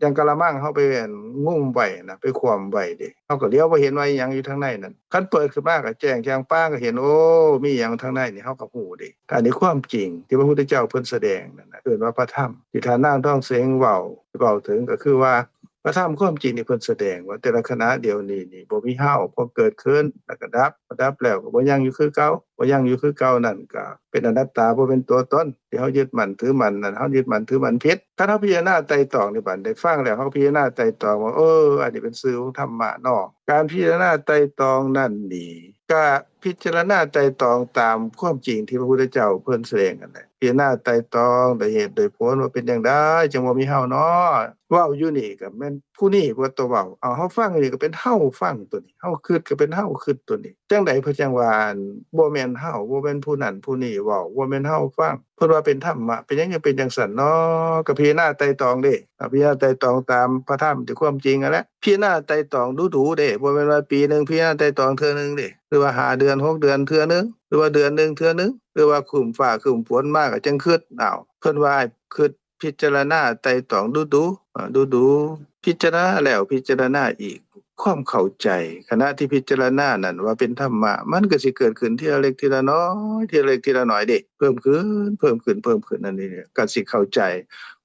ຢ່າງກະລະມັງເຮົາໄປ ອັນ ງຸ້ມໄວ້ນະ, ໄປຂວ້ຳໄວ້ເດ້, ເຮົາກໍຫຼຽວບໍ່ເຫັນວ່າອີ່ຫຍັງຢູ່ທາງໃນນັ້ນ. ຄັນເປີດຂຶ້ນມາກໍແຈ້ງແຈ້ງປ່າງ, ກໍເຫັນ, ໂອ້ ມີຫຍັງທາງໃນນີ້, ເຮົາກໍຮູ້ເດ້. ອັນນີ້ຄວາມຈິງທີ່ພະພຸດທະເຈົ້າເພິ່ນສະແດງນັ້ນນະ, ເອີ້ນວ່າພະທຳ. ທີ່ທ່ານນາງທອງເສງເວົ້າ, ເວົ້າເຖິງກໍຄືວ່າ ພະທຳຄວາມຈິງທີ່ເພິ່ນສະແດງວ່າ ແຕ່ລະຂະນະດຽວນີ້ນີ້ບໍ່ມີເຮົາ, ພໍເກີດຂຶ້ນແລ້ວກໍດັບ, ດັບແລ້ວກໍບໍ່ຍັງຢູ່ຄືເກົ່າ, ບໍ່ຍັງຢູ່ຄືເກົ່ານັ້ນກໍເປັນອະນັດຕາ, ບໍ່ເປັນຕົວຕົນ. ທີ່ເຮົາຍຶດໝັ້ນຖືໝັ້ນນັ້ນ ເຮົາຍຶດໝັ້ນຖືໝັ້ນຜິດ. ຄັນເຮົາພິຈາລະນາໄຕ່ຕອງນີ້, ບາດໄດ້ຟັງແລ້ວ ເຮົາພິຈາລະນາໄຕ່ຕອງວ່າ ເອີ ອັນນີ້ເປັນຊື່ຂອງທຳມະເນາະ. ການພິຈາລະນາໄຕ່ຕອງນັ້ນນີ້ ກະພິຈາລະນາໄຕ່ຕອງຕາມຄວາມຈິງທີ່ພະພຸດທະເຈົ້າເພິ່ນສະແດງນັ້ນແຫຼະ. ພິຈາລະນາໄຕ່ຕອງດ້ວຍເຫດດ້ວຍຜົນວ່າເປັນຈັ່ງໃດຈຶ່ງບໍ່ມີເຮົາເນາະ. ເວົ້າຢູ່ນີ້ກໍແມ່ນຜູ້ນີ້ເປັນຕົວເວົ້າ. ເອົາ ເຮົາຟັງຢູ່ນີ້ກໍເປັນເຮົາຟັງຕົວນີ້, ເຮົາຄິດກໍເປັນເຮົາຄິດຕົວນີ້. ຈັ່ງໃດເພິ່ນຈັ່ງວ່າ ອັນ ບໍ່ແມ່ນເຮົາ, ບໍ່ແມ່ນຜູ້ນັ້ນຜູ້ນີ້ເວົ້າ, ບໍ່ແມ່ນເຮົາຟັງ. ເພິ່ນວ່າເປັນທຳມະ, ເປັນຫຍັງຈຶ່ງເປັນຈັ່ງຊັ້ນເນາະ? ກໍພິຈາລະນາໄຕ່ຕອງເດ້, ພິຈາລະນາໄຕ່ຕອງຕາມພະທຳທີ່ຄວາມຈິງຫັ້ນແຫຼະ. ພິຈາລະນາໄຕ່ຕອງດູໆເດ້, ບໍ່ແມ່ນວ່າປີໜຶ່ງພິຈາລະນາໄຕ່ຕອງເທື່ອໜຶ່ງເດ້, ຫຼືວ່າຫ້າເດືອນ ຫົກເດືອນເທື່ອໜຶ່ງ, ຫຼືວ່າເດືອນໜຶ່ງເທື່ອໜຶ່ງ, ຫຼືວ່າຄຶ້ມຟ້າຄຶ້ມຝົນມາກໍຈັ່ງຄິດ. ອ້າວ ເພິ່ນວ່າໃຫ້ຄິດ ພິຈາລະນາໄຕ່ຕອງດູໆ, ເອີ ດູໆ, ພິຈາລະນາແລ້ວພິຈາລະນາອີກ. ຄວາມເຂົ້າໃຈ ຂະນະທີ່ພິຈາລະນານັ້ນວ່າເປັນທຳມະ, ມັນກໍຊິເກີດຂຶ້ນທີລະເລັກທີລະນ້ອຍ, ທີລະເລັກທີລະນ້ອຍເດ້, ເພີ່ມຂຶ້ນ ເພີ່ມຂຶ້ນ ເພີ່ມຂຶ້ນ. ອັນນີ້ກໍຊິເຂົ້າໃຈ,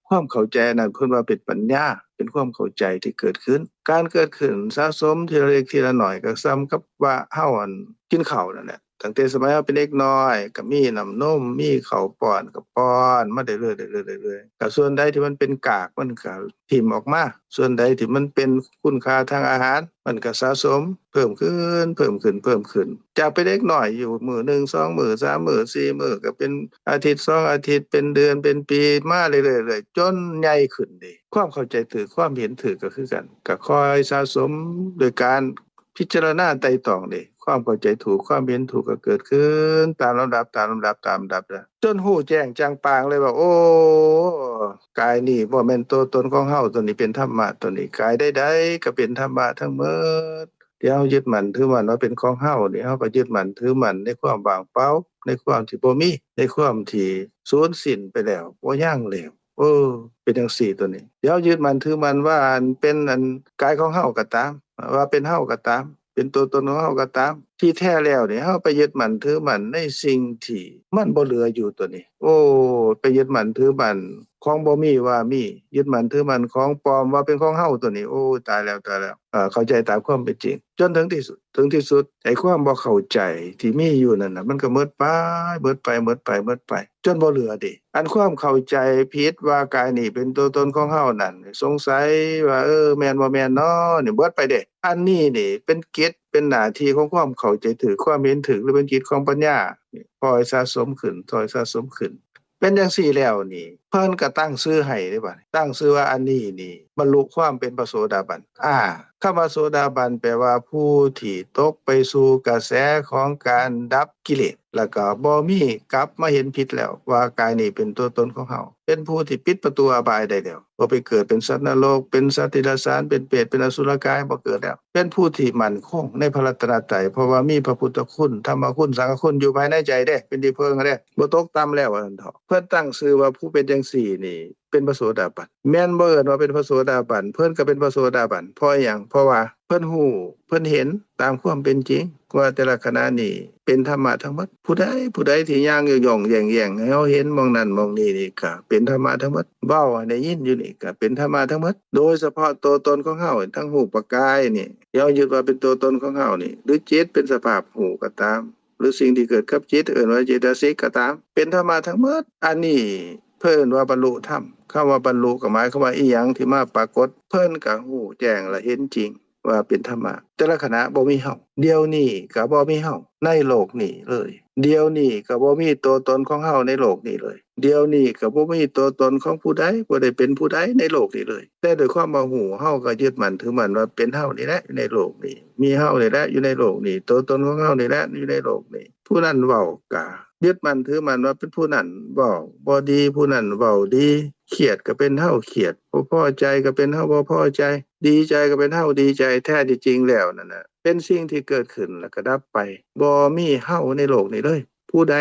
ຄວາມເຂົ້າໃຈອັນນັ້ນເພິ່ນວ່າເປັນປັນຍາ, ເປັນຄວາມເຂົ້າໃຈທີ່ເກີດຂຶ້ນ. ການເກີດຂຶ້ນສະສົມທີລະເລັກທີລະນ້ອຍ ກໍສ່ຳກັບວ່າເຮົາ ອັນ ກິນເຂົ້ານັ້ນແຫຼະ. ຕັ້ງແຕ່ສະໄໝເຮົາເປັນເດັກນ້ອຍ ກໍມີນ້ຳນົມ, ມີເຂົ້າປ້ອນ ກໍປ້ອນມາເລື້ອຍໆ ເລື້ອຍໆ ເລື້ອຍໆ. ກໍສ່ວນໃດທີ່ມັນເປັນກາກ ມັນກໍຖິ້ມອອກມາ, ສ່ວນໃດທີ່ມັນເປັນຄຸນຄ່າທາງອາຫານ ມັນກໍສະສົມເພີ່ມຂຶ້ນ ເພີ່ມຂຶ້ນ ເພີ່ມຂຶ້ນ. ຈາກເປັນເດັກນ້ອຍຢູ່ມື້ໜຶ່ງ ສອງມື້ ສາມມື້ ສີ່ມື້ ກໍເປັນອາທິດ ສອງອາທິດ ເປັນເດືອນ ເປັນປີ ມາເລື້ອຍໆ ເລື້ອຍໆ ຈົນໃຫຍ່ຂຶ້ນເດ້. ຄວາມເຂົ້າໃຈຖືກ ຄວາມເຫັນຖືກກໍຄືກັນ, ກໍຄ່ອຍສະສົມໂດຍການ ພິຈາລະນາໄຕ່ຕອງເດ້, ຄວາມເຂົ້າໃຈຖືກ ຄວາມເຫັນຖືກກໍເກີດຂຶ້ນຕາມລຳດັບ ຕາມລຳດັບ ຕາມລຳດັບ ຈົນຮູ້ແຈ້ງຈາງປ່າງເລີຍວ່າ ໂອ້ ກາຍນີ້ບໍ່ແມ່ນຕົວຕົນຂອງເຮົາ, ຕົວນີ້ເປັນທຳມະ, ຕົວນີ້ກາຍໃດໆກໍເປັນທຳມະທັງໝົດ. ທີ່ເຮົາຍຶດໝັ້ນຖືໝັ້ນວ່າເປັນຂອງເຮົານີ້, ເຮົາກໍຍຶດໝັ້ນຖືໝັ້ນໃນຄວາມວ່າງເປົ່າ, ໃນຄວາມທີ່ບໍ່ມີ, ໃນຄວາມທີ່ສູນສິ້ນໄປແລ້ວ, ບໍ່ຍັງແລ້ວ. ເອີ ເປັນຈັ່ງຊີ້ຕົວນີ້. ທີ່ເຮົາຍຶດໝັ້ນຖືໝັ້ນວ່າອັນເປັນອັນກາຍຂອງເຮົາກໍຕາມ, ວ່າເປັນເຮົາກໍຕາມ, ເປັນຕົວຕົນຂອງເຮົາກໍຕາມ, ທີ່ແທ້ແລ້ວນີ້ ເຮົາໄປຍຶດໝັ້ນຖືໝັ້ນໃນສິ່ງທີ່ມັນບໍ່ເຫຼືອຢູ່ຕົວນີ້. ໂອ້ ໄປຍຶດໝັ້ນຖືໝັ້ນຂອງບໍ່ມີວ່າມີ, ຍຶດໝັ້ນຖືໝັ້ນຂອງປອມວ່າເປັນຂອງເຮົາຕົວນີ້. ໂອ້ ຕາຍແລ້ວ ຕາຍແລ້ວ. ເອີ ເຂົ້າໃຈຕາມຄວາມເປັນຈິງ ຈົນເຖິງທີ່ສຸດ, ເຖິງທີ່ສຸດ ໄອ້ຄວາມບໍ່ເຂົ້າໃຈທີ່ມີຢູ່ນັ້ນນະ ມັນກໍໝົດໄປ ໝົດໄປ ໝົດໄປ ໝົດໄປ ຈົນບໍ່ເຫຼືອເດ. ອັນຄວາມເຂົ້າໃຈຜິດວ່າກາຍນີ້ເປັນຕົວຕົນຂອງເຮົານັ້ນ, ສົງໄສວ່າ ເອີ ແມ່ນບໍ່ແມ່ນນໍ ນີ້ ໝົດໄປເດ. ອັນນີ້ນີ້ເປັນກິດ ເປັນໜ້າທີ່ຂອງຄວາມເຂົ້າໃຈຖືກ, ຄວາມເຫັນຖືກ ຫຼື ເປັນກິດຂອງປັນຍາ. ນີ້ ຄ່ອຍສະສົມຂຶ້ນ ຄ່ອຍສະສົມຂຶ້ນ. ເປັນຈັ່ງຊີ້ແລ້ວນີ້ ເພິ່ນກໍຕັ້ງຊື່ໃຫ້ເດ້ ບາດນີ້ ຕັ້ງຊື່ວ່າອັນນີ້ນີ້ບັນລຸຄວາມເປັນພະໂສດາບັນ. ອາ ຄຳວ່າໂສດາບັນແປວ່າຜູ້ທີ່ຕົກໄປສູ່ກະແສຂອງການດັບກິເລດ ແລ້ວກໍບໍ່ມີກັບມາເຫັນຜິດແລ້ວ ວ່າກາຍນີ້ເປັນຕົວຕົນຂອງເຮົາ, ເປັນຜູ້ທີ່ປິດປະຕູອະບາຍໄດ້ແລ້ວ, ບໍ່ໄປເກີດເປັນສັດນະລົກ ເປັນສັດຕິລັດສານ ເປັນເປດ ເປັນອະສຸລະກາຍ ບໍ່ເກີດແລ້ວ, ເປັນຜູ້ທີ່ໝັ້ນຄົງໃນພະລັດຕະນະໄຕ ເພາະວ່າມີພະພຸດທະຄຸນ ທຳມະຄຸນ ສັງຄະຄຸນ ຢູ່ພາຍໃນໃຈເດ້ ເປັນທີ່ເພິ່ງເດ້. ບໍ່ຕົກຕ່ຳແລ້ວວ່າຊັ້ນເຖາະ. ເພິ່ນຕັ້ງຊື່ວ່າຜູ້ເປັນຈັ່ງຊີ້ນີ້ເປັນພະໂສດາບັນ. ແມ່ນບໍ່ເອີ້ນວ່າເປັນພະໂສດາບັນ, ເພິ່ນກໍເປັນພະໂສດາບັນ. ເພາະຫຍັງ? ເພາະວ່າ ເພິ່ນຮູ້ ເພິ່ນເຫັນຕາມຄວາມເປັນຈິງ ວ່າແຕ່ລະຂະນະນີ້ເປັນທຳມະທັງໝົດ. ຜູ້ໃດ ຜູ້ໃດທີ່ຍ່າງຢ່ອງໆແຢ່ງໆ ໃຫ້ເຮົາເຫັນໝ່ອງນັ້ນໝ່ອງນີ້ນີ້ ກໍເປັນທຳມະທັງໝົດ. ເວົ້າໃຫ້ໄດ້ຍິນຢູ່ນີ້ ກໍເປັນທຳມະທັງໝົດ. ໂດຍສະເພາະຕົວຕົນຂອງເຮົາ ທັງຮູບປະກາຍນີ້ ທີ່ເຮົາຍຶດວ່າເປັນຕົວຕົນຂອງເຮົານີ້ ຫຼືຈິດເປັນສະພາບຮູ້ກໍຕາມ ຫຼືສິ່ງທີ່ເກີດກັບຈິດ ເອີ້ນວ່າເຈຕະສິກກໍຕາມ ເປັນທຳມະທັງໝົດ. ອັນນີ້ເພິ່ນເອີ້ນວ່າບັນລຸທຳ. ຄຳວ່າບັນລຸກໍໝາຍຄວາມວ່າ ອີ່ຫຍັງທີ່ມາປາກົດ ເພິ່ນກໍຮູ້ແຈ້ງ ແລະ ເຫັນຈິງວ່າເປັນທຳມະ. ແຕ່ລະຂະນະບໍ່ມີເຮົາ. ດຽວນີ້ກໍບໍ່ມີເຮົາໃນໂລກນີ້ເລີຍ. ດຽວນີ້ກໍບໍ່ມີຕົວຕົນຂອງເຮົາໃນໂລກນີ້ເລີຍ. ດຽວນີ້ກໍບໍ່ມີຕົວຕົນຂອງຜູ້ໃດ ບໍ່ໄດ້ເປັນຜູ້ໃດໃນໂລກນີ້ເລີຍ. ແຕ່ດ້ວຍຄວາມບໍ່ຮູ້ ເຮົາກໍຍຶດໝັ້ນຖືໝັ້ນວ່າເປັນເຮົານີ້ແຫຼະຢູ່ໃນໂລກນີ້ ມີເຮົານີ້ແຫຼະຢູ່ໃນໂລກນີ້ ຕົວຕົນຂອງເຮົານີ້ແຫຼະຢູ່ໃນໂລກນີ້. ຜູ້ນັ້ນເວົ້າກໍຍຶດໝັ້ນຖືໝັ້ນວ່າເປັນຜູ້ນັ້ນເວົ້າບໍ່ດີ ຜູ້ນັ້ນເວົ້າດີ. ຄຽດກໍເປັນເຮົາຄຽດ ບໍ່ພໍໃຈກໍເປັນເຮົາບໍ່ພໍໃຈ ດີໃຈກໍເປັນເຮົາດີໃຈ. ແທ້ທີ່ຈິງແລ້ວນັ້ນນະ ເປັນສິ່ງທີ່ເກີດຂຶ້ນແລ້ວກໍດັບໄປ ບໍ່ມີເຮົາໃນໂລກນີ້ເລີຍ. ຜູ້ໃດ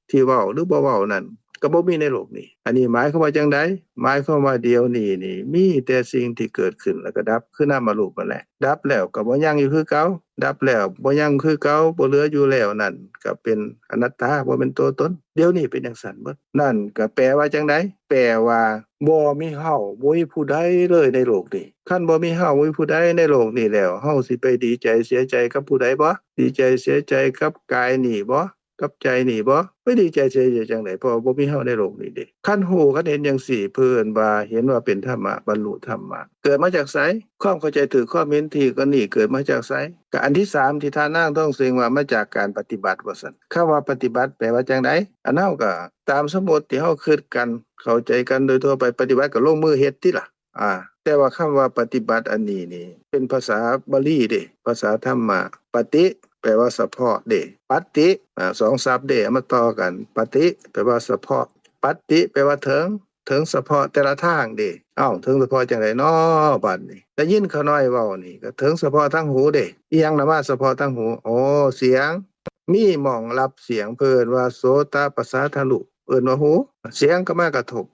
ທີ່ເວົ້າ ຫຼື ບໍ່ເວົ້ານັ້ນ ກໍບໍ່ມີໃນໂລກນີ້. ອັນນີ້ໝາຍຄວາມວ່າຈັ່ງໃດ? ໝາຍຄວາມວ່າດຽວນີ້ນີ້ ມີແຕ່ສິ່ງທີ່ເກີດຂຶ້ນແລ້ວກໍດັບ ຄືນາມະຮູບນັ້ນແຫຼະ. ດັບແລ້ວກໍບໍ່ຍັງຢູ່ຄືເກົ່າ ດັບແລ້ວບໍ່ຍັງຄືເກົ່າ ບໍ່ເຫຼືອຢູ່ແລ້ວ ນັ້ນກໍເປັນອະນັດຕາ ບໍ່ແມ່ນຕົວຕົນ. ດຽວນີ້ເປັນຈັ່ງຊັ້ນໝົດ. ນັ້ນກໍແປວ່າຈັ່ງໃດ? ແປວ່າບໍ່ມີເຮົາ ບໍ່ມີຜູ້ໃດເລີຍໃນໂລກນີ້. ຄັນບໍ່ມີເຮົາ ບໍ່ມີຜູ້ໃດໃນໂລກນີ້ແລ້ວ ເຮົາຊິໄປດີໃຈເສຍໃຈກັບຜູ້ໃດບໍ? ດີໃຈເສຍໃຈກັບກາຍນີ້ບໍ? ກັບໃຈນີ້ບໍ? ໄປດີໃຈເສຍໃຈຈັ່ງໃດ? ເພາະວ່າບໍ່ມີເຮົາໃນໂລກນີ້ເດ້. ຄັນຮູ້ ຄັນເຫັນຈັ່ງຊີ້ ເພິ່ນວ່າເຫັນວ່າເປັນທຳມະ ບັນລຸທຳມະ. ເກີດມາຈາກໃສ? ຄວາມເຂົ້າໃຈຖືກ ຄວາມເຫັນທີ່ ກໍນີ້ເກີດມາຈາກໃສ? ກໍອັນທີສາມ ທີ່ທ່ານນາງທອງເສັງວ່າ ມາຈາກການປະຕິບັດວ່າຊັ້ນ. ຄຳວ່າປະຕິບັດແປວ່າຈັ່ງໃດ? ອັນເຮົາກໍຕາມສົມມຸດທີ່ເຮົາຄິດກັນ ເຂົ້າໃຈກັນໂດຍທົ່ວໄປ ປະຕິບັດກໍລົງມືເຮັດຕິລະ. ອາ ແຕ່ວ່າຄຳວ່າປະຕິບັດອັນນີ້ນີ້ ເປັນພາສາບາລີເດ້ ພາສາທຳມະ. ປະຕິ ແປວ່າສະເພາະເດ້ ປັດຕິ ອາ ສອງສັບເດ້ ເອົາມາຕໍ່ກັນ. ປະຕິ ແປວ່າສະເພາະ ປັດຕິ ແປວ່າເຖິງ ເຖິງສະເພາະແຕ່ລະທາງເດ້. ເອົ້າ ເຖິງສະເພາະຈັ່ງໃດນໍ ບາດນີ້? ໄດ້ຍິນຂ້ານ້ອຍເວົ້ານີ້ ກໍເຖິງສະເພາະທາງຫູເດ້. ອີ່ຫຍັງນະມາສະເພາະທາງຫູ? ໂອ ສຽງ. ມີໝ່ອງຮັບສຽງ ເພິ່ນວ່າໂສຕະປະສາທະລຸ ເອີ້ນວ່າຫູ. ສຽງກໍມາກະທົບ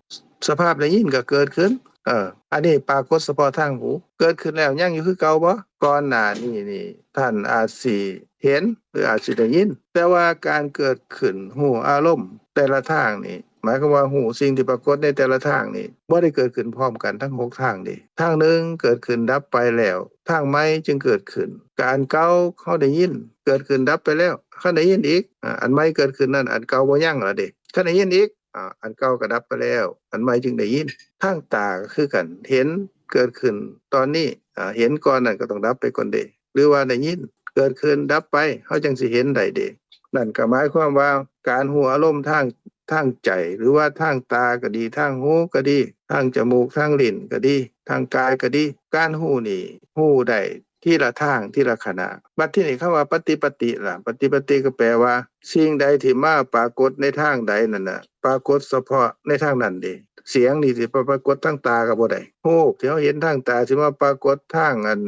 ສະພາບໄດ້ຍິນກໍເກີດຂຶ້ນ. ເອີ ອັນນີ້ປາກົດສະເພາະທາງຫູ ເກີດຂຶ້ນແລ້ວຍັງຢູ່ຄືເກົ່າບໍ່? ກ່ອນໜ້ານີ້ນີ້ ທ່ານອາດຊິເຫັນ ຫຼື ອາດຊິໄດ້ຍິນ ແຕ່ວ່າການເກີດຂຶ້ນຮູ້ອາລົມແຕ່ລະທາງນີ້ ໝາຍຄວາມວ່າຮູ້ສິ່ງທີ່ປາກົດໃນແຕ່ລະທາງນີ້ ບໍ່ໄດ້ເກີດຂຶ້ນພ້ອມກັນທັງຫົກທາງເດ້. ທາງໜຶ່ງເກີດຂຶ້ນດັບໄປແລ້ວ ທາງໃໝ່ຈຶ່ງເກີດຂຶ້ນ. ການເກົ່າເຮົາໄດ້ຍິນ ເກີດຂຶ້ນດັບໄປແລ້ວ ຄັນໄດ້ຍິນອີກ ອາ ອັນໃໝ່ເກີດຂຶ້ນນັ້ນ ອັນເກົ່າບໍ່ຍັງລະເດ້. ຄັນໄດ້ຍິນອີກ ອາ ອັນເກົ່າກໍດັບໄປແລ້ວ ອັນໃໝ່ຈຶ່ງໄດ້ຍິນ. ທາງຕາກໍຄືກັນ ເຫັນເກີດຂຶ້ນຕອນນີ້ ອາ ເຫັນກ່ອນນັ້ນກໍຕ້ອງດັບໄປກ່ອນເດ້ ຫຼືວ່າໄດ້ຍິນເກີດຂຶ້ນດັບໄປ ເຮົາຈັ່ງຊິເຫັນໄດ້ເດ້. ນັ້ນກໍໝາຍຄວາມວ່າ ການຮູ້ອາລົມທາງ ທາງໃຈ ຫຼືວ່າທາງຕາກໍດີ ທາງຫູກໍດີ ທາງຈະມູກ ທາງລີ້ນກໍດີ ທາງກາຍກໍດີ ການຮູ້ນີ້ຮູ້ໄດ້ທີລະທາງ ທີລະຂະນະ. ບັດທີນີ້ຄຳວ່າປະຕິປັດຕິລະ ປະຕິປັດຕິກໍແປວ່າ ສິ່ງໃດທີ່ມາປາກົດໃນທາງໃດນັ້ນນະ ປາກົດສະເພາະໃນທາງນັ້ນເດ້. ສຽງນີ້ຊິໄປປາກົດທາງຕາກໍບໍ່ໄດ້ ຮູບທີ່ເຮົາເຫັນທາງຕາຊິມາປາກົດທາງອັນ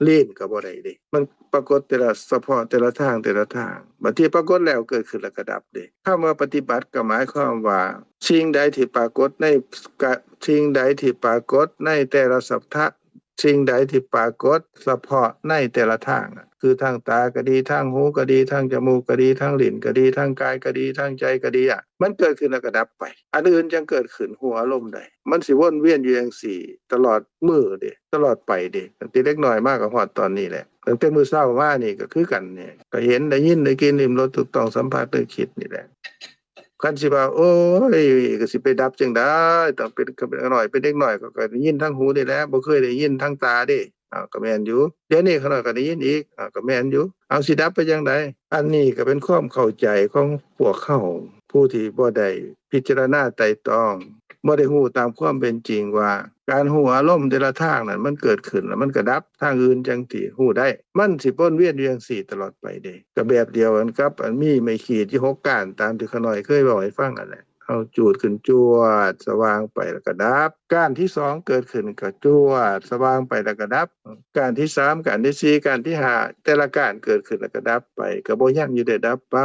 ລີ້ນກໍບໍ່ໄດ້ເດ້ ມັນປາກົດແຕ່ລະສະເພາະແຕ່ລະທາງແຕ່ລະທາງ. ບັດທີ່ປາກົດແລ້ວເກີດຂຶ້ນແລ້ວກໍດັບເດ້. ຄຳວ່າປະຕິບັດກໍໝາຍຄວາມວ່າ ສິ່ງໃດທີ່ປາກົດໃນກະ ສິ່ງໃດທີ່ປາກົດໃນແຕ່ລະສັບທະ ສິ່ງໃດທີ່ປາກົດສະເພາະໃນແຕ່ລະທາງ ຄືທາງຕາກໍດີ ທາງຫູກໍດີ ທາງຈະມູກກໍດີ ທາງລີ້ນກໍດີ ທາງກາຍກໍດີ ທາງໃຈກໍດີ ອະ ມັນເກີດຂຶ້ນແລ້ວກໍດັບໄປ ອັນອື່ນຈັ່ງເກີດຂຶ້ນ ຮູ້ອາລົມໄດ້. ມັນຊິວົນວຽນຢູ່ຈັ່ງຊີ້ຕະຫຼອດມື້ເດ້ ຕະຫຼອດໄປເດ້ ຕັ້ງແຕ່ເດັກນ້ອຍມາກໍຮອດຕອນນີ້ແຫຼະ. ຕັ້ງແຕ່ມື້ເຊົ້າມານີ້ກໍຄືກັນນີ້ ກໍເຫັນ ໄດ້ຍິນ ໄດ້ກິ່ນ ລິ້ມລົດ ຖືກຕ້ອງ ສຳຜັດ ນຶກ ຄິດນີ້ແຫຼະ. ຄັນຊິວ່າ ໂອ້ຍ ກໍຊິໄປດັບຈັ່ງໃດ ຕ້ອງເປັນ ຄັນເປັນຂ້ານ້ອຍ ເປັນເດັກນ້ອຍ ກໍ ກໍໄດ້ຍິນທາງຫູນີ້ແຫຼະ ບໍ່ເຄີຍໄດ້ຍິນທາງຕາເດ້. ອ້າວ ກໍແມ່ນຢູ່ ດຽວນີ້ຂ້ານ້ອຍກໍໄດ້ຍິນອີກ ອ້າວ ກໍແມ່ນຢູ່. ເອົາ ຊິດັບໄປຈັ່ງໃດ? ອັນນີ້ກໍເປັນຄວາມເຂົ້າໃຈຂອງພວກເຮົາ ຜູ້ທີ່ບໍ່ໄດ້ພິຈາລະນາໄຕ່ຕອງ ບໍ່ໄດ້ຮູ້ຕາມຄວາມເປັນຈິງວ່າ ການຮູ້ອາລົມແຕ່ລະທາງນັ້ນ ມັນເກີດຂຶ້ນແລ້ວມັນກໍດັບ ທາງອື່ນຈັ່ງຊິຮູ້ໄດ້. ມັນຊິວົນວຽນຢູ່ຈັ່ງຊີ້ຕະຫຼອດໄປເດ້. ກໍແບບດຽວກັນກັບອັນມີໄມ້ຂີດຢູ່ຫົກກ້ານ ຕາມທີ່ຂ້ານ້ອຍເຄີຍເວົ້າໃຫ້ຟັງຫັ້ນແຫຼະ. ເຮົາຈູດຂຶ້ນຈວດ ສະຫວ່າງໄປແລ້ວກໍດັບ ການທີສອງເກີດຂຶ້ນກໍຈວດສະຫວ່າງໄປແລ້ວກໍດັບ ການທີສາມ ການທີສີ່ ການທີຫ້າ ແຕ່ລະການເກີດຂຶ້ນແລ້ວກໍດັບໄປ ກໍບໍ່ຍັງຢູ່ເດ້ ດັບໄປ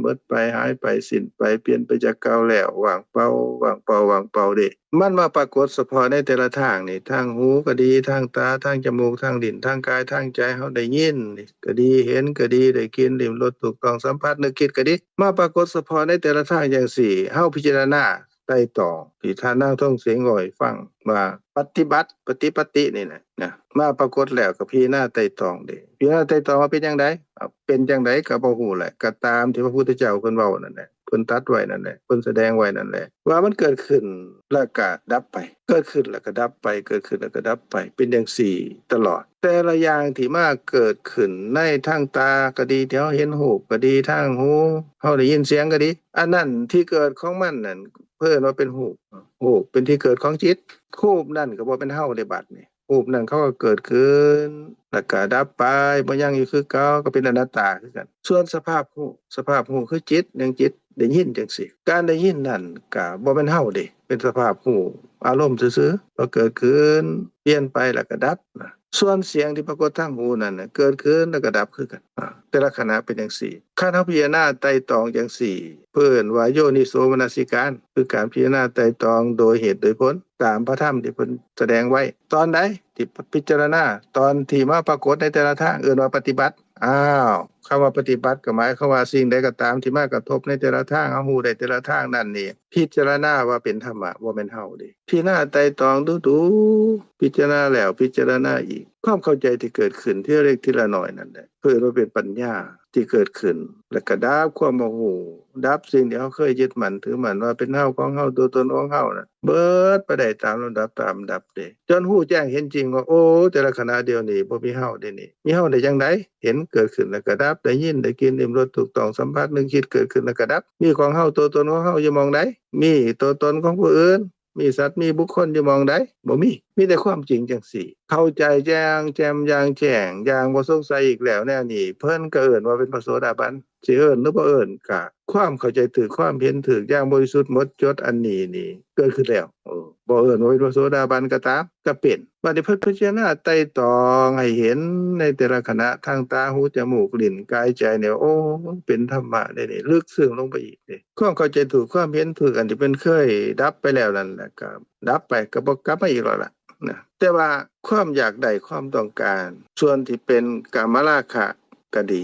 ໝົດໄປ ຫາຍໄປ ສິ້ນໄປ ປ່ຽນໄປຈາກເກົ່າແລ້ວ ວ່າງເປົ່າ ວ່າງເປົ່າ ວ່າງເປົ່າເດ້. ມັນມາປາກົດສະເພາະໃນແຕ່ລະທາງນີ້ ທາງຫູກໍດີ ທາງຕາ ທາງຈະມູກ ທາງລີ້ນ ທາງກາຍ ທາງໃຈ ເຮົາໄດ້ຍິນກໍດີ ເຫັນກໍດີ ໄດ້ກິ່ນ ລິ້ມ ລົດ ຖືກຕ້ອງ ສຳຜັດ ນຶກ ຄິດກໍດີ ມາປາກົດສະເພາະໃນແຕ່ລະທາງຈັ່ງຊີ້ ເຮົາພິຈາລະນາໄຕ່ຕອງ ທີ່ທ່ານນາງທອງເສງເວົ້າໃຫ້ຟັງວ່າ ປະຕິບັດ ປະຕິ ປະຕິນີ້ນະ ນະ ມາປາກົດແລ້ວກໍພິຈາລະນາໄຕ່ຕອງເດ້ ພິຈາລະນາໄຕ່ຕອງວ່າເປັນຈັ່ງໃດ ເປັນຈັ່ງໃດກໍບໍ່ຮູ້ແຫຼະ ກໍຕາມທີ່ພະພຸດທະເຈົ້າເພິ່ນເວົ້ານັ້ນແຫຼະ ເພິ່ນຕັດໄວ້ນັ້ນແຫຼະ ເພິ່ນສະແດງໄວ້ນັ້ນແຫຼະ ວ່າມັນເກີດຂຶ້ນແລ້ວກໍດັບໄປ ເກີດຂຶ້ນແລ້ວກໍດັບໄປ ເກີດຂຶ້ນແລ້ວກໍດັບໄປ ເປັນຈັ່ງຊີ້ຕະຫຼອດ. ແຕ່ລະຢ່າງທີ່ມາເກີດຂຶ້ນໃນທາງຕາກໍດີ ທີ່ເຮົາເຫັນຮູບກໍດີ ທາງຫູເຮົາໄດ້ຍິນສຽງກໍດີ ອັນນັ້ນທີ່ເກີດຂອງມັນນັ້ນ ເພິ່ນວ່າເປັນຮູບ ຮູບເປັນທີ່ເກີດຂອງຈິດ ຮູບນັ້ນກໍບໍ່ແມ່ນເຮົາເດ້ບັດນີ້ ຮູບນັ້ນເຂົາກໍເກີດຂຶ້ນ ແລ້ວກໍດັບໄປ ບໍ່ຍັງຢູ່ຄືເກົ່າ ກໍເປັນອະນັດຕາຄືກັນ. ສ່ວນສະພາບຮູ້ ສະພາບຮູ້ຄືຈິດ ຢ່າງຈິດໄດ້ຍິນຈັ່ງຊີ້ ການໄດ້ຍິນນັ້ນກໍບໍ່ແມ່ນເຮົາເດ້ ເປັນສະພາບຮູ້ອາລົມຊື່ໆ ກໍເກີດຂຶ້ນ ປ່ຽນໄປ ແລ້ວກໍດັບນະ. ສ່ວນສຽງທີ່ປາກົດທາງຫູນັ້ນນະ ເກີດຂຶ້ນແລ້ວກໍດັບຄືກັນ ອາ ແຕ່ລະຂະນະເປັນຈັ່ງຊີ້. ຄັນເຮົາພິຈາລະນາໄຕ່ຕອງຈັ່ງຊີ້ ເພິ່ນວ່າໂຍນິໂສມະນະສິການ ຄືການພິຈາລະນາໄຕ່ຕອງໂດຍເຫດໂດຍຜົນ ຕາມພະທຳທີ່ເພິ່ນສະແດງໄວ້. ຕອນໃດທີ່ພິຈາລະນາ? ຕອນທີ່ມາປາກົດໃນແຕ່ລະທາງ ເອີ້ນວ່າປະຕິບັດ. ອ້າວ ຄຳວ່າປະຕິບັດກໍໝາຍຄວາມວ່າ ສິ່ງໃດກໍຕາມທີ່ມາກະທົບໃນແຕ່ລະທາງ ເຮົາຮູ້ໄດ້ແຕ່ລະທາງນັ້ນນີ້ ພິຈາລະນາວ່າເປັນທຳມະ ບໍ່ແມ່ນເຮົາເດ້. ພິຈາລະນາໄຕ່ຕອງດູໆ ພິຈາລະນາແລ້ວພິຈາລະນາອີກ ຄວາມເຂົ້າໃຈທີ່ເກີດຂຶ້ນທີລະເລັກທີລະນ້ອຍນັ້ນແຫຼະ ເອີ້ນວ່າເປັນປັນຍາທີ່ເກີດຂຶ້ນ ແລ້ວກໍດັບຄວາມບໍ່ຮູ້ ດັບສິ່ງທີ່ເຮົາເຄີຍຍຶດໝັ້ນຖືໝັ້ນວ່າເປັນເຮົາ ຂອງເຮົາ ຕົວຕົນຂອງເຮົານັ້ນ ເບິດໄປໄດ້ຕາມລຳດັບ ຕາມລຳດັບເດ້ ຈົນຮູ້ແຈ້ງເຫັນຈິງວ່າ ໂອ້ ແຕ່ລະຂະນະດຽວນີ້ບໍ່ມີເຮົາເດ້ນີ້ ມີເຮົາໄດ້ຈັ່ງໃດ? ເຫັນເກີດຂຶ້ນແລ້ວກໍດັບ ໄດ້ຍິນ ໄດ້ກິ່ນ ລິ້ມ ລົດ ຖືກຕ້ອງ ສຳຜັດ ນຶກ ຄິດ ເກີດຂຶ້ນແລ້ວກໍດັບ ມີຂອງເຮົາ ຕົວຕົນຂອງເຮົາຢູ່ໝ່ອງໃດ? ມີຕົວຕົນຂອງຜູ້ອື່ນ ມີສັດ ມີບຸກຄົນຢູ່ໝ່ອງໃດ? ບໍ່ມີ ມີແຕ່ຄວາມຈິງຈັ່ງຊີ້ ເຂົ້າໃຈຢ່າງແຈ່ມ ຢ່າງແຈ້ງ ຢ່າງບໍ່ສົງໄສອີກແລ້ວ ແນວນີ້ເພິ່ນກໍເອີ້ນວ່າເປັນພະໂສດາບັນ. ຊິເອີ້ນຫຼືບໍ່ເອີ້ນ ກະຄວາມເຂົ້າໃຈຖືກ ຄວາມເຫັນຖືກຢ່າງບໍລິສຸດໝົດຈົດອັນນີ້ນີ້ເກີດຂຶ້ນແລ້ວ ເອີ ບໍ່ເອີ້ນວ່າເປັນພະໂສດາບັນກໍຕາມ ກໍເປັນ. ບັດນີ້ເພິ່ນພິຈາລະນາໄຕ່ຕອງໃຫ້ເຫັນໃນແຕ່ລະຂະນະ ທາງຕາ ຫູ ຈະມູກ ລີ້ນ ກາຍ ໃຈນີ້ ໂອ້ ເປັນທຳມະເດ້ນີ້ ເລິກເຊິ່ງລົງໄປອີກເດ້ ຄວາມເຂົ້າໃຈຖືກ ຄວາມເຫັນຖືກ ອັນທີ່ເພິ່ນເຄີຍດັບໄປແລ້ວນັ້ນແຫຼະ ກໍດັບໄປ ກໍບໍ່ກັບມາອີກແລ້ວລະນະ. ແຕ່ວ່າຄວາມຢາກໄດ້ ຄວາມຕ້ອງການ ສ່ວນທີ່ເປັນກາມະລາຄະ ກໍດີ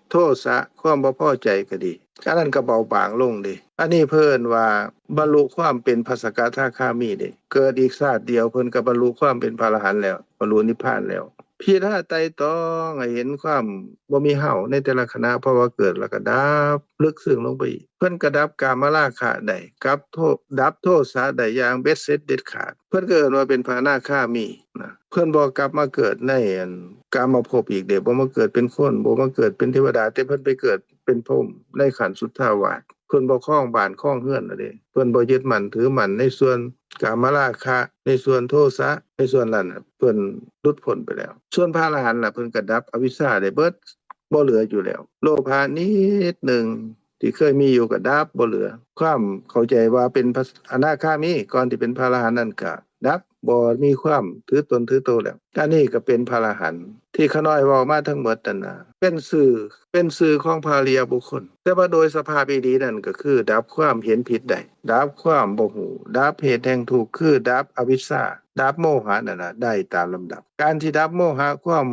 ໂທສະ ຄວາມບໍ່ພໍໃຈກໍດີ ອັນນັ້ນກໍເບົາບາງລົງເດ້. ອັນນີ້ເພິ່ນວ່າບັນລຸຄວາມເປັນພະສະກະທາຄາມີເດ້ ເກີດອີກຊາດດຽວເພິ່ນກໍບັນລຸຄວາມເປັນພະອະລະຫັນແລ້ວ ບັນລຸນິບພານແລ້ວ. ພິຈາລະນາໄຕ່ຕອງໃຫ້ເຫັນຄວາມບໍ່ມີເຮົາໃນແຕ່ລະຂະນະ ເພາະວ່າເກີດແລ້ວກໍດັບ ເລິກເຊິ່ງລົງໄປອີກ ເພິ່ນກໍດັບກາມະລາຄະໄດ້ ກັບໂທ ດັບໂທສະໄດ້ຢ່າງເບັດເສັດເດັດຂາດ ເພິ່ນກໍເອີ້ນວ່າເປັນພະອະນາຄາມີນະ. ເພິ່ນບໍ່ກັບມາເກີດໃນອັນກາມະພົບອີກເດ້ ບໍ່ມາເກີດເປັນຄົນ ບໍ່ມາເກີດເປັນເທວະດາ ແຕ່ເພິ່ນໄປເກີດເປັນພົມໃນຂັ້ນສຸດທາວາດ ເພິ່ນບໍ່ຄອງບ້ານຄອງເຮືອນແລ້ວເດ້ ເພິ່ນບໍ່ຍຶດໝັ້ນຖືໝັ້ນໃນສ່ວນກາມະລາຄະ ໃນສ່ວນໂທສະ ໃນສ່ວນນັ້ນ ເພິ່ນຫຼຸດພົ້ນໄປແລ້ວ. ສ່ວນພະອະລະຫັນລະ ເພິ່ນກໍດັບອະວິຊຊາໄດ້ເບິດ ບໍ່ເຫຼືອຢູ່ແລ້ວ ໂລພະນິດໜຶ່ງ ທີ່ເຄີຍມີຢູ່ກໍດັບບໍ່ເຫຼືອ ຄວາມເຂົ້າໃຈວ່າເປັນພະອະນາຄາມີ ກ່ອນທີ່ເປັນພະອະລະຫັນນັ້ນກໍດັບ ບໍ່ມີຄວາມຖືຕົນຖືໂຕແລ້ວ. ອັນນີ້ກໍເປັນພະອະລະຫັນ ທີ່ຂ້ານ້ອຍເວົ້າມາທັງໝົດນັ້ນນະ ເປັນຊື່ ເປັນຊື່ຂອງພະອະລິຍະບຸກຄົນ ແຕ່ວ່າໂດຍສະພາບອີ່ຫຼີນັ້ນກໍຄືດັບຄວາມເຫັນຜິດໄດ້ ດັບຄວາມບໍ່ຮູ້ ດັບເຫດແຫ່ງທຸກ ຄືດັບອະວິຊຊາ ດັບໂມຫະນັ້ນນະໄດ້ຕາມລຳດັບ. ການທີ່ດັບໂມຫະ ຄວາມ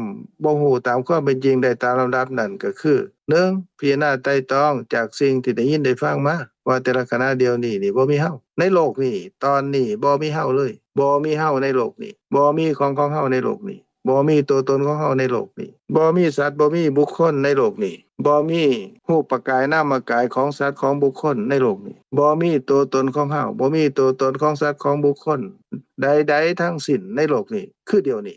ບໍ່ຮູ້ຕາມຄວາມເປັນຈິງໄດ້ຕາມລຳດັບນັ້ນກໍຄື ໜຶ່ງ ພິຈາລະນາໄຕ່ຕອງຈາກສິ່ງທີ່ໄດ້ຍິນໄດ້ຟັງມາ ວ່າແຕ່ລະຂະນະດຽວນີ້ນີ້ບໍ່ມີເຮົາໃນໂລກນີ້ ຕອນນີ້ບໍ່ມີເຮົາເລີຍ ບໍ່ມີເຮົາໃນໂລກນີ້ ບໍ່ມີຂອງຂອງເຮົາໃນໂລກນີ້ ບໍ່ມີຕົວຕົນຂອງເຮົາໃນໂລກນີ້ ບໍ່ມີສັດ ບໍ່ມີບຸກຄົນໃນໂລກນີ້ ບໍ່ມີຮູບປະກາຍນາມມະກາຍຂອງສັດຂອງບຸກຄົນໃນໂລກນີ້ ບໍ່ມີຕົວຕົນຂອງເຮົາ ບໍ່ມີຕົວຕົນຂອງສັດຂອງບຸກຄົນໃດໆທັງສິ້ນໃນໂລກນີ້ ຄືດຽວນີ້.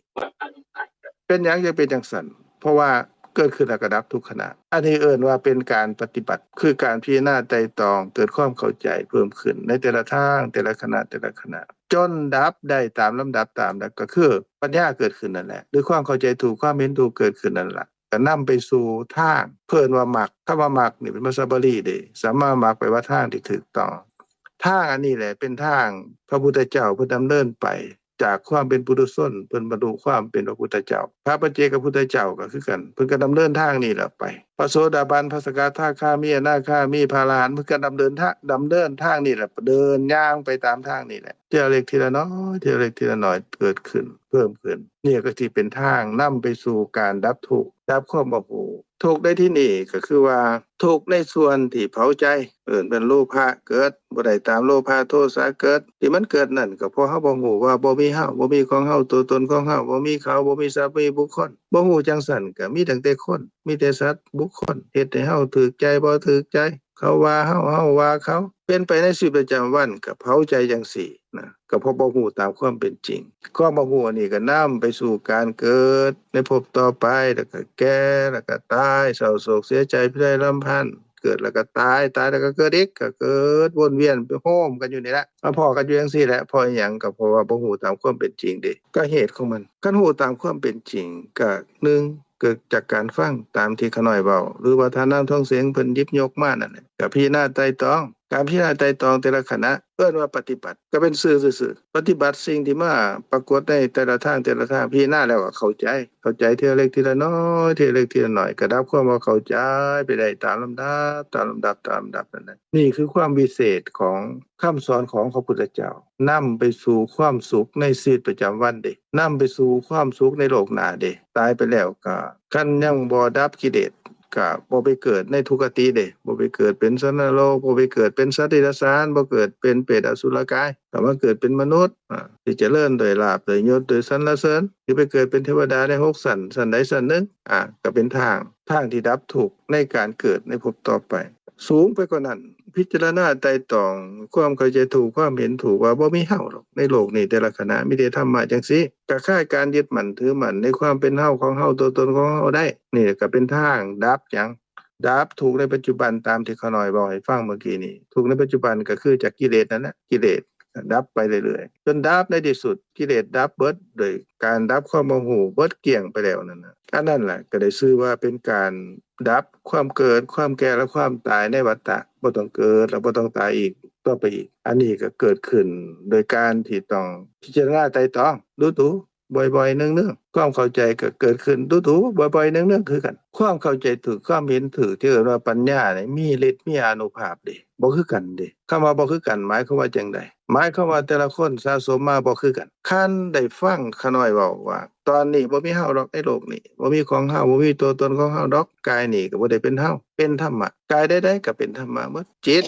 ເປັນຫຍັງຈຶ່ງເປັນຈັ່ງຊັ້ນ? ເພາະວ່າເກີດຂຶ້ນແລ້ວກໍດັບທຸກຂະນະ. ອັນນີ້ເອີ້ນວ່າເປັນການປະຕິບັດ ຄືການພິຈາລະນາໄຕ່ຕອງ ເກີດຄວາມເຂົ້າໃຈເພີ່ມຂຶ້ນໃນແຕ່ລະທາງ ແຕ່ລະຂະນະ ແຕ່ລະຂະນະ ຈົນດັບໄດ້ຕາມລຳດັບ ຕາມລຳດັບ ກໍຄືປັນຍາເກີດຂຶ້ນນັ້ນແຫຼະ ຫຼືຄວາມເຂົ້າໃຈຖືກ ຄວາມເຫັນຖືກເກີດຂຶ້ນນັ້ນລະ ກໍນຳໄປສູ່ທາງ ເພິ່ນວ່າມັກ. ຄຳວ່າມັກນີ້ເປັນພາສາບາລີເດ້ ສຳມາມັກ ແປວ່າທາງທີ່ຖືກຕ້ອງ. ທ ທາງອັນນີ້ແຫຼະເປັນທາງພະພຸດທະເຈົ້າເພິ່ນດຳເນີນໄປ ຈາກຄວາມເປັນປຸຖຸຊົນ ເພິ່ນບັນລຸຄວາມເປັນພະພຸດທະເຈົ້າ. ພະປັດເຈກພຸດທະເຈົ້າກໍຄືກັນ ເພິ່ນກໍດຳເນີນທາງນີ້ແຫຼະໄປ. ພະໂສດາບັນ ພະສະກະທາຄາມີ ອະນາຄາມີ ພະອະລະຫັນ ເພິ່ນກໍດຳເນີນທາງ ດຳເນີນທາງນີ້ແຫຼະ ເດີນຍ່າງໄປຕາມທາງນີ້ແຫຼະ ທີລະເລັກທີລະນ້ອຍ ທີລະເລັກທີລະນ້ອຍ ເກີດຂຶ້ນ ເພີ່ມຂຶ້ນ. ນີ້ກໍຊິເປັນທາງນຳໄປສູ່ການດັບທຸກ ດັບຄວາມບໍ່ຮູ້. ທຸກໃນທີ່ນີ້ກໍຄືວ່າ ທຸກໃນສ່ວນທີ່ເຜົາໃຈ ເອີ້ນເປັນໂລພະເກີດ ບໍ່ໄດ້ຕາມໂລພະ ໂທສະເກີດ. ທີ່ມັນເກີດນັ້ນກໍເພາະເຮົາບໍ່ຮູ້ວ່າບໍ່ມີເຮົາ ບໍ່ມີຂອງເຮົາ ຕົວຕົນຂອງເຮົາ ບໍ່ມີເຂົາ ບໍ່ມີສັດ ບໍ່ມີບຸກຄົນ. ບໍ່ຮູ້ຈັ່ງຊັ້ນກໍມີຕັ້ງແຕ່ຄົນ ມີແຕ່ສັດ ບຸກຄົນ ເຮັດໃຫ້ເຮົາຖືກໃຈ ບໍ່ຖືກໃຈ ເຂົາວ່າເຮົາ ເຮົາວ່າເຂົາ ເປັນໄປໃນຊີວິດປະຈຳວັນກໍເຜົາໃຈຈັ່ງຊີ້ນະ ກໍເພາະບໍ່ຮູ້ຕາມຄວາມເປັນຈິງ. ຄວາມບໍ່ຮູ້ອັນນີ້ກໍນຳໄປສູ່ການເກີດໃນພົບຕໍ່ໄປ ແລ້ວກໍແກ່ ແລ້ວກໍຕາຍ ເສົ້າໂສກເສຍໃຈພິໄລລຳພັນ ເກີດແລ້ວກໍຕາຍ ຕາຍແລ້ວກໍເກີດອີກ ກໍເກີດວົນວຽນໄປໂຮມກັນຢູ່ນີ້ແຫຼະ ມາພໍ້ກັນຢູ່ຈັ່ງຊີ້ແຫຼະ. ເພາະອີຫຍັງ? ກໍເພາະວ່າບໍ່ຮູ້ຕາມຄວາມເປັນຈິງເດ້ ກໍເຫດຂອງມັນ. ຄັນຮູ້ຕາມຄວາມເປັນຈິງ ກໍໜຶ່ງ ເກີດຈາກການຟັງຕາມທີ່ຂະນ້ອຍເວົ້າ ຫຼືວ່າທ່ານນາງທອງເສງເພິ່ນຫຍິບຍົກມານັ້ນແຫຼະ ກໍພິຈາລະນາໄຕ່ຕອງ. ການພິຈາລະນາໄຕ່ຕອງແຕ່ລະຂະນະ ເອີ້ນວ່າປະຕິບັດ ກໍເປັນຊື່ຊື່ໆ ປະຕິບັດສິ່ງທີ່ມາປາກົດໃນແຕ່ລະທາງແຕ່ລະທາງ ພິຈາລະນາແລ້ວກໍເຂົ້າໃຈ ເຂົ້າໃຈທີລະເລັກທີລະນ້ອຍ ທີລະເລັກທີລະນ້ອຍ ກໍດັບຄວາມບໍ່ເຂົ້າໃຈໄປໄດ້ຕາມລຳດັບ ຕາມລຳດັບ ຕາມລຳດັບນັ້ນແຫຼະ. ນີ້ຄືຄວາມວິເສດຂອງຄຳສອນຂອງພະພຸດທະເຈົ້າ ນຳໄປສູ່ຄວາມສຸກໃນຊີວິດປະຈຳວັນເດ້ ນຳໄປສູ່ຄວາມສຸກໃນໂລກໜ້າເດ້. ຕາຍໄປແລ້ວກໍ ຄັນຍັງບໍ່ດັບກິເລດ ກໍບໍ່ໄປເກີດໃນທຸກຄະຕິເດ້ ບໍ່ໄປເກີດເປັນສັດນະລົກ ບໍ່ໄປເກີດເປັນສັດເດຍລະສານ ບໍ່ເກີດເປັນເປດອະສຸລະກາຍ ກໍມາເກີດເປັນມະນຸດ ອາ ທີ່ຈະເລີນດ້ວຍລາບ ດ້ວຍຍົດ ດ້ວຍສັນລະເສີນ ຫຼືໄປເກີດເປັນເທວະດາໃນຫົກຊັ້ນ ຊັ້ນໃດຊັ້ນໜຶ່ງ ອາ ກໍເປັນທາງ ທາງທີ່ດັບທຸກໃນການເກີດໃນພົບຕໍ່ໄປ. ສູງໄປກວ່ານັ້ນ ພິຈາລະນາໄຕ່ຕອງ ຄວາມເຂົ້າໃຈຖືກ ຄວາມເຫັນຖືກວ່າບໍ່ມີເຮົາດອກໃນໂລກນີ້ ແຕ່ລະຂະນະມີແຕ່ທຳມະຈັ່ງຊີ້ ກໍຄ້າຍການຍຶດໝັ້ນຖືໝັ້ນໃນຄວາມເປັນເຮົາ ຂອງເຮົາ ຕົວຕົນຂອງເຮົາໄດ້. ນີ້ກໍເປັນທາງດັບຫຍັງ? ດັບທຸກໃນປັດຈຸບັນ ຕາມທີ່ຂ້ານ້ອຍເວົ້າໃຫ້ຟັງເມື່ອກີ້ນີ້. ທຸກໃນປັດຈຸບັນກໍຄືຈາກກິເລດນັ້ນແຫຼະ ກິເລດດັບໄປເລື້ອຍໆ ຈົນດັບໃນທີ່ສຸດ ກິເລດດັບເບິດ ໂດຍການດັບຄວາມບໍ່ຮູ້ເບິດກ້ຽງໄປແລ້ວນັ້ນນະ. ອັນນັ້ນແຫຼະກໍໄດ້ຊື່ວ່າເປັນການດັບຄວາມເກີດ ຄວາມແກ່ ແລະ ຄວາມຕາຍໃນວັດຕະ ບໍ່ຕ້ອງເກີດ ແລະ ບໍ່ຕ້ອງຕາຍອີກຕໍ່ໄປອີກ. ອັນນີ້ກໍເກີດຂຶ້ນໂດຍການທີ່ຕ້ອງພິຈາລະນາໄຕ່ຕອງດູໆ ບ່ອຍໆ ເນືອງໆ ຄວາມເຂົ້າໃຈກໍເກີດຂຶ້ນດູໆ ບ່ອຍໆ ເນືອງໆ ຄືກັນ. ຄວາມເຂົ້າໃຈຖືກ ຄວາມເຫັນຖືກ ທີ່ເອີ້ນວ່າປັນຍານີ້ ມີລິດມີອານຸພາບເດ້ ບໍ່ຄືກັນເດ້. ຄຳວ່າບໍ່ຄືກັນ ໝາຍຄວາມວ່າຈັ່ງໃດ? ໝາຍຄວາມວ່າແຕ່ລະຄົນສະສົມມາບໍ່ຄືກັນ. ຄັນໄດ້ຟັງຂ້ານ້ອຍເວົ້າວ່າ ຕອນນີ້ບໍ່ມີເຮົາດອກໃນໂລກນີ້ ບໍ່ມີຂອງເຮົາ ບໍ່ມີຕົວຕົນຂອງເຮົາດອກ ກາຍນີ້ກໍບໍ່ໄດ້ເປັນເຮົາ ເປັນທຳມະ ກາຍໃດໆກໍເປັນທຳມະໝົດ ຈິດ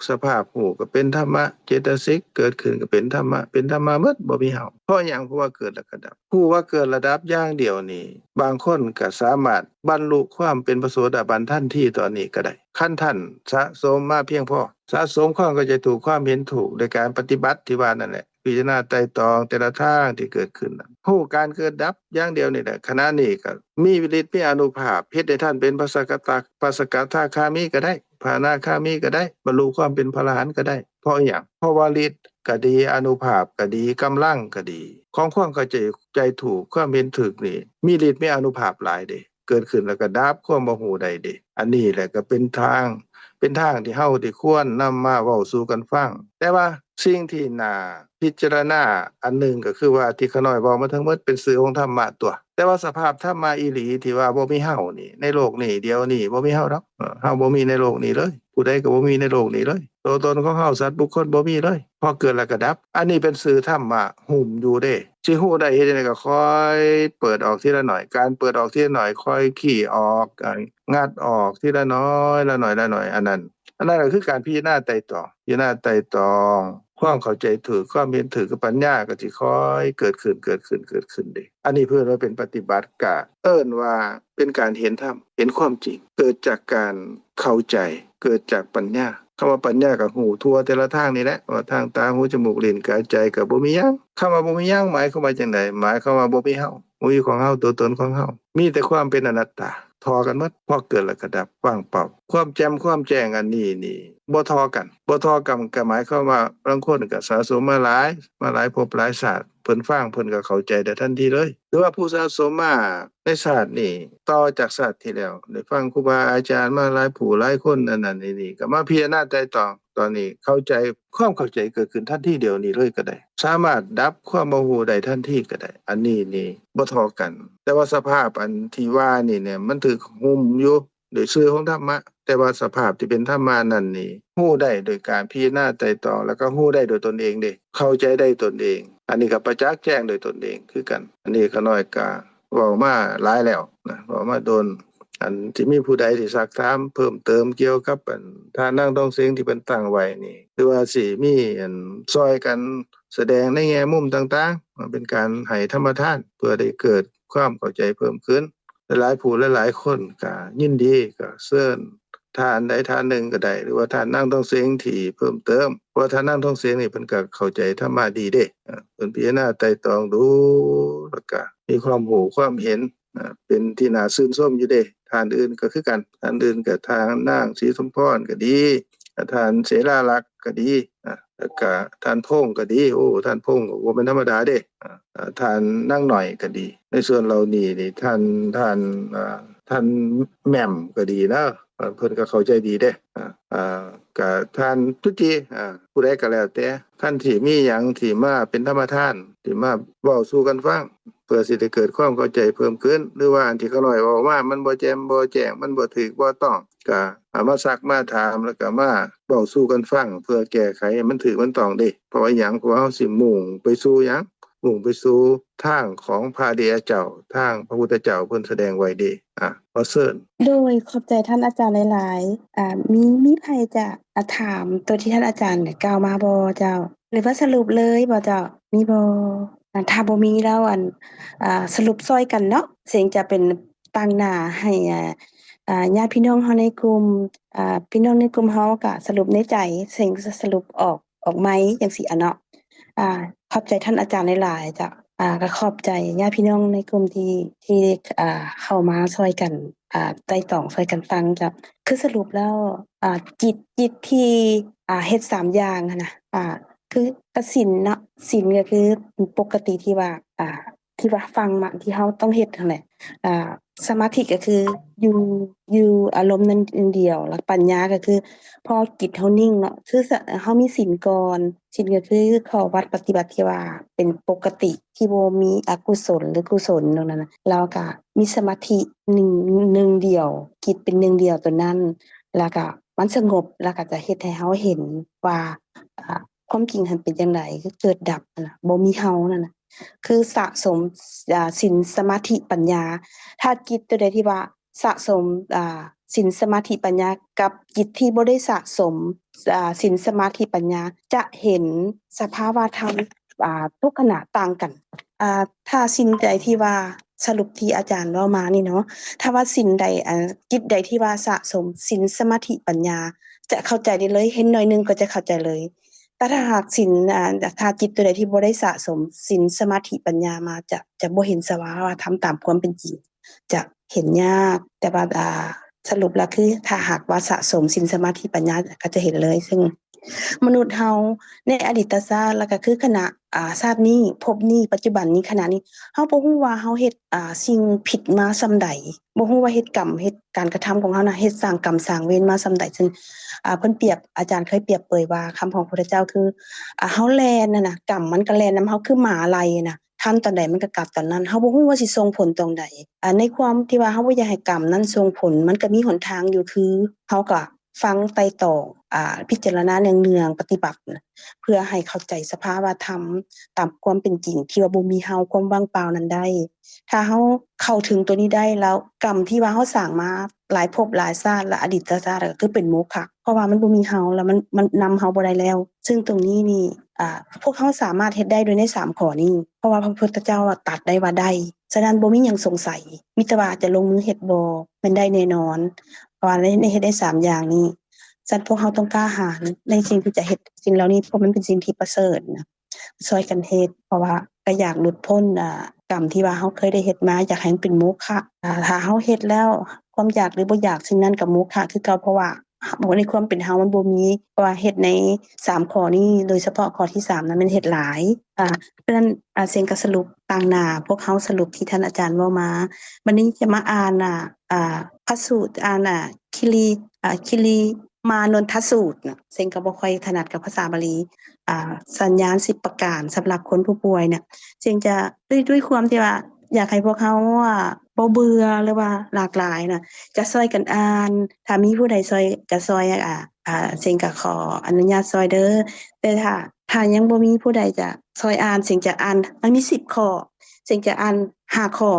ສະພາບຮູ້ກໍເປັນທຳມະ ເຈດຕະສິກເກີດຂຶ້ນກໍເປັນທຳມະ ເປັນທຳມະໝົດ ບໍ່ມີເຮົາ. ເພາະຫຍັງ? ເພາະວ່າເກີດແລ້ວກໍດັບ. ຮູ້ວ່າເກີດແລ້ວດັບຢ່າງດຽວນີ້ ບາງຄົນກໍສາມາດບັນລຸຄວາມເປັນພະໂສດາບັນທັນທີຕອນນີ້ກໍໄດ້ ຄັນທ່ານສະສົມມາພຽງພໍ ສະສົມຄວາມເຂົ້າໃຈຖືກ ຄວາມເຫັນຖືກ ໂດຍການປະຕິບັດທີ່ວ່ານັ້ນແຫຼະ ພິຈາລະນາໄຕ່ຕອງແຕ່ລະທາງທີ່ເກີດຂຶ້ນນັ້ນ ຮູ້ການເກີດດັບຢ່າງດຽວນີ້ແຫຼະ. ຂະນະນີ້ກໍມີລິດມີອານຸພາບ ເຮັດໃຫ້ທ່ານເປັນພະສະກະຕາ ພະສະກະທາຄາມີກໍໄດ້ ພະອະນາຄາມີກໍໄດ້ ບັນລຸຄວາມເປັນພະອະລະຫັນກໍໄດ້. ເພາະຫຍັງ? ເພາະວ່າລິດກໍດີ ອານຸພາບກໍດີ ກຳລັງກໍດີ ຂອງຄວາມເຂົ້າໃຈ ໃຈຖືກ ຄວາມເຫັນຖືກນີ້ ມີລິດມີອານຸພາບຫຼາຍເດ້ ເກີດຂຶ້ນແລ້ວກໍດັບຄວາມບໍ່ຮູ້ໄດ້ເດ້. ອັນນີ້ແຫຼະກໍເປັນທາງ ເປັນທາງທີ່ເຮົາທີ່ຄວນນຳມາເວົ້າສູ່ກັນຟັງ. ແຕ່ວ່າສິ່ງທີ່ໜ້າພິຈາລະນາອັນໜຶ່ງກໍຄືວ່າ ທີ່ຂ້ານ້ອຍເວົ້າມາທັງໝົດເປັນຊື່ຂອງທຳມະຕົວະ ແຕ່ວ່າສະພາບທຳມະອີ່ຫຼີທີ່ວ່າບໍ່ມີເຮົານີ້ ໃນໂລກນີ້ດຽວນີ້ບໍ່ມີເຮົາດອກ. ເອີ ເຮົາບໍ່ມີໃນໂລກນີ້ເລີຍ ຜູ້ໃດກໍບໍ່ມີໃນໂລກນີ້ເລີຍ ຕົວຕົນຂອງເຮົາ ສັດບຸກຄົນບໍ່ມີເລີຍ ເພາະເກີດແລ້ວກໍດັບ. ອັນນີ້ເປັນຊື່ທຳມະຫຸ້ມຢູ່ເດ້. ຊິຮູ້ໄດ້ເຮັດຈັ່ງໃດ? ກໍຄ່ອຍເປີດອອກທີລະໜ້ອຍ ການເປີດອອກທີລະໜ້ອຍ ຄ່ອຍຂີ້ອອກ ອ່າ ງັດອອກທີລະໜ້ອຍ ລະໜ້ອຍ ລະໜ້ອຍ. ອັນນັ້ນ ອັນນັ້ນກໍຄືການພິຈາລະນາໄຕ່ຕອງ ພິຈາລະນາໄຕ່ຕອງ ຄວາມເຂົ້າໃຈຖືກ ຄວາມເຫັນຖືກ ກັບປັນຍາກໍຊິຄ່ອຍເກີດຂຶ້ນ ເກີດຂຶ້ນ ເກີດຂຶ້ນເດ້. ອັນນີ້ເພິ່ນວ່າເປັນປະຕິບັດ ກະເອີ້ນວ່າເປັນການເຫັນທຳ ເຫັນຄວາມຈິງ ເກີດຈາກການເຂົ້າໃຈ ເກີດຈາກປັນຍາ. ຄຳວ່າປັນຍາກໍຮູ້ທົ່ວແຕ່ລະທາງນີ້ແຫຼະ ວ່າທາງຕາ ຫູ ຈະມູກ ລີ້ນ ກາຍ ໃຈ ກໍບໍ່ມີຫຍັງ. ຄຳວ່າບໍ່ມີຫຍັງ ໝາຍຄວາມວ່າຈັ່ງໃດ? ໝາຍຄວາມວ່າບໍ່ມີເຮົາ ບໍ່ມີຂອງເຮົາ ຕົວຕົນຂອງເຮົາ ມີແຕ່ຄວາມເປັນອະນັດຕາ ທໍ່ກັນໝົດ ເພາະເກີດແລ້ວກໍດັບ ວ່າງເປົ່າ. ຄວາມແຈ່ມຄວາມແຈ້ງອັນນີ້ນີ້ ບໍ່ທໍ່ກັນ ບໍ່ທໍ່ກັນກໍໝາຍຄວາມວ່າ ລາງຄົນກໍສະສົມມາຫຼາຍ ມາຫຼາຍພົບຫຼາຍຊາດ ເພິ່ນຟັງເພິ່ນກໍເຂົ້າໃຈໄດ້ທັນທີເລີຍ ຫຼືວ່າຜູ້ສະສົມມາໃນຊາດນີ້ ຕໍ່ຈາກຊາດທີ່ແລ້ວ ໄດ້ຟັງຄູບາອາຈານມາຫຼາຍຜູ້ຫຼາຍຄົນ ອັນນັ້ນນີ້ ກໍມາພິຈາລະນາໄຕ່ຕອງ ຕອນນີ້ເຂົ້າໃຈ ຄວາມເຂົ້າໃຈເກີດຂຶ້ນທັນທີດຽວນີ້ເລີຍກໍໄດ້ ສາມາດດັບຄວາມບໍ່ຮູ້ໄດ້ທັນທີກໍໄດ້ ອັນນີ້ນີ້ບໍ່ທໍ່ກັນ ແຕ່ວ່າສະພາບອັນທີ່ວ່ານີ້ນີ້ ມັນຖືກຫຸ້ມຢູ່ ໂດຍສື່ຂອງທຳມະ ແຕ່ວ່າສະພາບທີ່ເປັນທຳມະນັ້ນນີ້ ຮູ້ໄດ້ໂດຍການພິຈາລະນາໄຕ່ຕອງ ແລ້ວກໍຮູ້ໄດ້ໂດຍຕົນເອງເດ້ ເຂົ້າໃຈໄດ້ຕົນເອງ ອັນນີ້ກໍປະຈັກແຈ້ງໂດຍຕົນເອງຄືກັນ ອັນນີ້ຂ້ານ້ອຍກໍເວົ້າມາຫຼາຍແລ້ວນະ ເວົ້າມາດົນ ອັນທີ່ມີຜູ້ໃດທີ່ຊັກຖາມເພີ່ມເຕີມກ່ຽວກັບອັນທ່ານນາງທອງເສງທີ່ເພິ່ນຕັ້ງໄວ້ນີ້ ຫຼືວ່າຊິມີອັນຊ່ອຍກັນສະແດງໃນແງ່ມຸມຕ່າງໆ ເປັນການໃຫ້ທຳມະທານ ເພື່ອໄດ້ເກີດຄວາມເຂົ້າໃຈເພີ່ມຂຶ້ນ ຫຼາຍໆຜູ້ຫຼາຍໆຄົນກໍຍິນດີ ກໍເຊີນທ່ານໃດທ່ານໜຶ່ງກໍໄດ້ ຫຼືວ່າທ່ານນາງທອງເສງທີ່ເພີ່ມເຕີມ ເພາະວ່າທ່ານນາງທອງເສງນີ້ເພິ່ນກໍເຂົ້າໃຈທຳມະດີເດ້ ເພິ່ນພິຈາລະນາໄຕ່ຕອງດູ ແລ້ວກໍມີຄວາມຮູ້ຄວາມເຫັນ ເປັນທີ່ໜ້າຊື່ນຊົມຢູ່ເດ້ ທ່ານອື່ນກໍຄືກັນ ທ່ານອື່ນກໍ ທ່ານນາງສີສົມພອນກໍດີ ທ່ານເສລາລັກກໍດີ ແລ້ວກໍທ່ານພົງກໍດີ ໂອ້ ທ່ານພົງກໍບໍ່ແມ່ນທຳມະດາເດ້ ທ່ານນາງໜ້ອຍກໍດີ ໃນສ່ວນເຫຼົ່ານີ້ນີ້ ທ່ານ ທ່ານ ທ່ານແໝ່ມກໍດີນະ ເພິ່ນກໍເຂົ້າໃຈດີເດ້ ກໍທ່ານຈຸຈິ ຜູ້ໃດກໍແລ້ວແຕ່ ຄັນທີ່ມີຫຍັງທີ່ມາເປັນທຳມະທານ ທີ່ມາເວົ້າສູ່ກັນຟັງ ເພື່ອຊິໄດ້ເກີດຄວາມເຂົ້າໃຈເພີ່ມຂຶ້ນ ຫຼືວ່າອັນທີ່ຂ້ານ້ອຍເວົ້າມາ ມັນບໍ່ແຈ່ມບໍ່ແຈ້ງ ມັນບໍ່ຖືກບໍ່ຕ້ອງ ກໍເອົາມາຊັກມາຖາມ ແລ້ວກໍມາເວົ້າສູ່ກັນຟັງ ເພື່ອແກ້ໄຂໃຫ້ມັນຖືກມັນຕ້ອງເດ້ ເພາະວ່າຫຍັງ ພວກເຮົາຊິມຸ່ງໄປສູ່ຫຍັງ ມຸ່ງໄປສູ່ທາງຂອງພະອະລິຍະເຈົ້າ ທາງພະພຸດທະເຈົ້າເພິ່ນສະແດງໄວ້ເດ້ ອາ ຂໍເຊີນ. ໂດຍ ຂອບໃຈທ່ານອາຈານຫຼາຍໆ ອາ ມີ ມີໃຜຈະ ອາ ຖາມຕົວທີ່ທ່ານອາຈານກ່າວມາບໍ່ເຈົ້າ? ຫຼືວ່າສະຫຼຸບເລີຍບໍ່ເຈົ້າ? ມີບໍ່? ອາ ຖ້າບໍ່ມີແລ້ວ ອັນ ອາ ສະຫຼຸບຊ່ອຍກັນເນາະ ເສງຈະເປັນຕາງໜ້າໃຫ້ ອາ ອາ ຍາດພີ່ນ້ອງເຮົາໃນກຸ່ມ ອາ ພີ່ນ້ອງໃນກຸ່ມເຮົາກະສະຫຼຸບໃນໃຈ ເສງຈະສະຫຼຸບອອກ ອອກໄມຈັ່ງຊີ້ອະເນາະ ອາ ຂອບໃຈທ່ານອາຈານຫຼາຍໆເຈົ້າ ອາ ກໍຂອບໃຈຍາດພີ່ນ້ອງໃນກຸ່ມທີ່ ທີ່ ອາ ເຂົ້າມາຊ່ອຍກັນ ອາ ໄຕ່ຕອງຊ່ອຍກັນຟັງເຈົ້າ ຄືສະຫຼຸບແລ້ວ ອາ ຈິດ ຈິດທີ່ ອາ ເຮັດສາມຢ່າງຫັ້ນນະ ອາ ຄືກະສິນເນາະ ສິນກໍຄືປົກກະຕິທີ່ວ່າ ອາ ທີ່ວ່າຟັງມາ ທີ່ເຮົາຕ້ອງເຮັດຫັ້ນແຫຼະ ອາ ສະມາທິກໍຄືຢູ່ ຢູ່ອາລົມນັ້ນດຽວ ແລ້ວປັນຍາກໍຄືພໍຈິດເຮົານິ່ງເນາະ ຄືເຮົາມີສິນກ່ອນ ສິນກໍຄືຂໍ້ວັດປະຕິບັດທີ່ວ່າເປັນປົກກະຕິ ທີ່ບໍ່ມີອະກຸສົນ ຫຼື ກຸສົນ ແລ້ວກໍມີສະມາທິໜຶ່ງ ໜຶ່ງດຽວ ຈິດເປັນໜຶ່ງດຽວຕົວນັ້ນ ແລ້ວກໍມັນສະຫງົບ ແລ້ວກໍຈະເຮັດໃຫ້ເຮົາເຫັນວ່າ ອາ ຄວາມຈິງຫັ້ນເປັນຈັ່ງໃດ ຄືເກີດດັບຫັ້ນນະ ບໍ່ມີເຮົານັ້ນນະ ຄືສະສົມ ອາ ສິນ ສະມາທິ ປັນຍາ ຖ້າຈິດຕົວໃດທີ່ວ່າສະສົມ ອາ ສິນ ສະມາທິ ປັນຍາ ກັບຈິດທີ່ບໍ່ໄດ້ສະສົມ ອາ ສິນ ສະມາທິ ປັນຍາ ຈະເຫັນສະພາວະທຳ ອາ ທຸກຂະນະຕ່າງກັນ ອາ ຖ້າສິ່ງໃດທີ່ວ່າ ສະຫຼຸບທີ່ອາຈານເວົ້າມານີ້ເນາະ ຖ້າວ່າສິ່ງໃດ ອາ ຈິດໃດທີ່ວ່າສະສົມສິນ ສະມາທິ ປັນຍາ ຈະເຂົ້າໃຈໄດ້ເລີຍ ເຫັນໜ້ອຍໜຶ່ງກໍຈະເຂົ້າໃຈເລີຍ ແຕ່ຖ້າຫາກສິນ ອາ ຖ້າຈິດຕົວໃດທີ່ບໍ່ໄດ້ສະສົມສິນ ສະມາທິ ປັນຍາມາ ຈະ ຈະບໍ່ເຫັນສະພາວະທຳຕາມຄວາມເປັນຈິງ ຈະເຫັນຍາກ ແຕ່ວ່າ ອາ ສະຫຼຸບແລ້ວຄື ຖ້າຫາກວ່າສະສົມສິນ ສະມາທິ ປັນຍາ ກໍຈະເຫັນເລີຍ ເຊິ່ງມະນຸດເຮົາໃນອະດີດຕະຊາດ ແລ້ວກໍຄືຂະນະ ອາ ຊາດນີ້ ພົບນີ້ ປັດຈຸບັນນີ້ ຂະນະນີ້ ເຮົາບໍ່ຮູ້ວ່າເຮົາເຮັດ ອາ ສິ່ງຜິດມາສ່ຳໃດ ບໍ່ຮູ້ວ່າເຮັດກຳ ເຮັດການກະທຳຂອງເຮົານະ ເຮັດສ້າງກຳສ້າງເວນມາສ່ຳໃດ ເຊິ່ງ ອາ ເພິ່ນປຽບ ອາຈານເຄີຍປຽບເປີຍວ່າ ຄຳຂອງພະພຸດທະເຈົ້າຄື ອາ ເຮົາແລ່ນຫັ້ນນະ ກຳມັນກໍແລ່ນນຳເຮົາ ຄືໝາໄລ່ນະ ທັນຕອນໃດມັນກໍກັດຕອນນັ້ນ ເຮົາບໍ່ຮູ້ວ່າຊິສົ່ງຜົນຕອນໃດ ອາ ໃນຄວາມທີ່ວ່າເຮົາບໍ່ຢາກໃຫ້ກຳນັ້ນສົ່ງຜົນ ມັນກໍມີຫົນທາງຢູ່ ຄືເຮົາກໍຟັງໄຕ່ຕອງ ອາ ພິຈາລະນາເນືອງໆ ປະຕິບັດ ເພື່ອໃຫ້ເຂົ້າໃຈສະພາວະທຳຕາມຄວາມເປັນຈິງ ທີ່ວ່າບໍ່ມີເຮົາ ຄວາມວ່າງເປົ່ານັ້ນໄດ້ ຖ້າເຮົາເຂົ້າເຖິງຕົວນີ້ໄດ້ແລ້ວ ກຳທີ່ວ່າເຮົາສ້າງມາຫຼາຍພົບຫຼາຍຊາດ ແລະ ອະດີດຊາດ ກໍຄືເປັນໂມຄະ ເພາະວ່າມັນບໍ່ມີເຮົາ ແລ້ວມັນ ມັນນຳເຮົາບໍ່ໄດ້ແລ້ວ ເຊິ່ງຕົງນີ້ນີ້ ອາ ພວກເຮົາສາມາດເຮັດໄດ້ໂດຍໃນສາມຂໍ້ນີ້ ເພາະວ່າພະພຸດທະເຈົ້າຕັດໄດ້ວ່າໄດ້ ສະນັ້ນບໍ່ມີຫຍັງສົງໄສ ມີແຕ່ວ່າຈະລົງມືເຮັດບໍ່ ແມ່ນໄດ້ແນ່ນອນ ເພາະວ່າໃນ ໃນເຮັດໄດ້ສາມຢ່າງນີ້ ສະນັ້ນພວກເຮົາຕ້ອງກ້າຫານໃນສິ່ງທີ່ຈະເຮັດ ສິ່ງເຫຼົ່ານີ້ ເພາະມັນເປັນສິ່ງທີ່ປະເສີດນະ ຊ່ອຍກັນເຮັດ ເພາະວ່າກໍຢາກຫຼຸດພົ້ນ ອາ ກຳທີ່ວ່າເຮົາເຄີຍໄດ້ເຮັດມາ ຢາກໃຫ້ມັນເປັນໂມຄະ ອາ ຖ້າເຮົາເຮັດແລ້ວ ຄວາມຢາກ ຫຼື ບໍ່ຢາກ ສິ່ງນັ້ນກໍໂມຄະຄືເກົ່າ ເພາະວ່າ ໃນຄວາມເປັນເຮົາມັນບໍ່ມີ ເພາະວ່າເຮັດໃນສາມຂໍ້ນີ້ ໂດຍສະເພາະຂໍ້ທີສາມນັ້ນແມ່ນເຮັດຫຼາຍ. ອ່າ ເພາະນັ້ນ ອ່າ ເສັງກໍສະຫຼຸບຕາງໜ້າ ພວກເຮົາສະຫຼຸບທີ່ທ່ານອາຈານເວົ້າມາ. ບັດນີ້ຈະມາອ່ານ ອ່າ ອ່າ ພະສູດ ອ່ານ ອ່າ ຄິລິ ອ່າ ຄິລິມານົນທະສູດນະ. ເສັງກໍບໍ່ຄ່ອຍຖະໜັດກັບພາສາບາລີ. ອ່າ ສັນຍານສິບປະການສຳລັບຄົນຜູ້ປ່ວຍນະ ເສັງຈະ ດ້ວຍ ດ້ວຍຄວາມທີ່ວ່າ ຢາກໃຫ້ພວກເຮົາ ອ່າ ບໍ່ເບື່ອ ຫຼືວ່າຫຼາກຫຼາຍນະ ຈະຊ່ອຍກັນອ່ານ. ຖ້າມີຜູ້ໃດຊ່ອຍ ຈະຊ່ອຍ ອ່າ ອ່າ ເສັງກໍຂໍອະນຸຍາດຊ່ອຍເດີ. ແຕ່ຖ້າ ຖ້າຍັງບໍ່ມີຜູ້ໃດຈະຊ່ອຍອ່ານ ເສັງຈະອ່ານ ມັນມີສິບຂໍ້ ເສັງຈະອ່ານຫ້າຂໍ້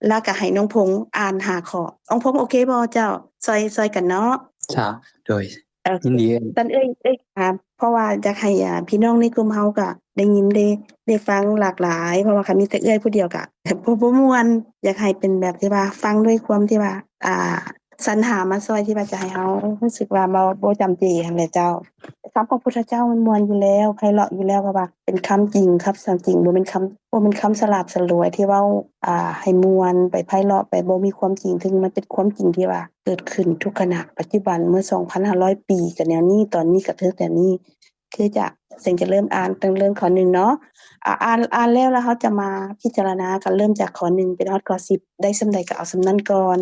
ແລ້ວກໍໃຫ້ນ້ອງພົງອ່ານຫ້າຂໍ້. ນ້ອງພົງໂອເຄບໍ່ເຈົ້າ? ຊ່ອຍ ຊ່ອຍກັນເນາະ. ເຈົ້າ ໂດຍ ເອີ ຍິນດີ. ທ່ານເອື້ອຍ ເອື້ອຍ ອ່າ ເພາະວ່າຢາກໃຫ້ ອ່າ ພີ່ນ້ອງໃນກຸ່ມເຮົາກໍໄດ້ຍິນໄດ້ ໄດ້ຟັງຫຼາກຫຼາຍ ເພາະວ່າຄັນມີແຕ່ເອື້ອຍຜູ້ດຽວກໍ ບໍ່ ບໍ່ມ່ວນ. ຢາກໃຫ້ເປັນແບບທີ່ວ່າຟັງດ້ວຍຄວາມທີ່ວ່າ ອ່າ ສັນຫາມາຊ່ອຍ ທີ່ວ່າຈະໃຫ້ເຮົາຮູ້ສຶກວ່າບໍ່ ບໍ່ຈຳເຈຫັ້ນແຫຼະເຈົ້າ. ຄຳຂອງພຸດທະເຈົ້າມັນມ່ວນຢູ່ແລ້ວ ໄພເລາະຢູ່ແລ້ວ ເພາະວ່າເປັນຄຳຈິງ ຄຳສັດຈິງ ບໍ່ແມ່ນຄຳ ບໍ່ແມ່ນຄຳສະຫຼາບສະຫຼວຍທີ່ເວົ້າ ອ່າ ໃຫ້ມ່ວນໄປ ໄພເລາະໄປ ບໍ່ມີຄວາມຈິງ ເຖິງມັນເປັນຄວາມຈິງທີ່ວ່າເກີດຂຶ້ນທຸກຂະນະປັດຈຸບັນ ເມື່ອສອງພັນຫ້າຮ້ອຍປີກໍແນວນີ້ ຕອນນີ້ກໍຖືກແນວນີ້. ຄືຈະ ເສັງຈະເລີ່ມອ່ານຕັ້ງເລີ່ມຂໍ້ໜຶ່ງເນາະ. ອ່າ ອ່ານ ອ່ານແລ້ວ ແລ້ວເຮົາຈະມາພິຈາລະນາກັນ ເລີ່ມຈາກຂໍ້ໜຶ່ງໄປຮອດຂໍ້ສິບ ໄດ້ສ່ຳໃດກໍເອົາສ່ຳນັ້ນກ່ອນ.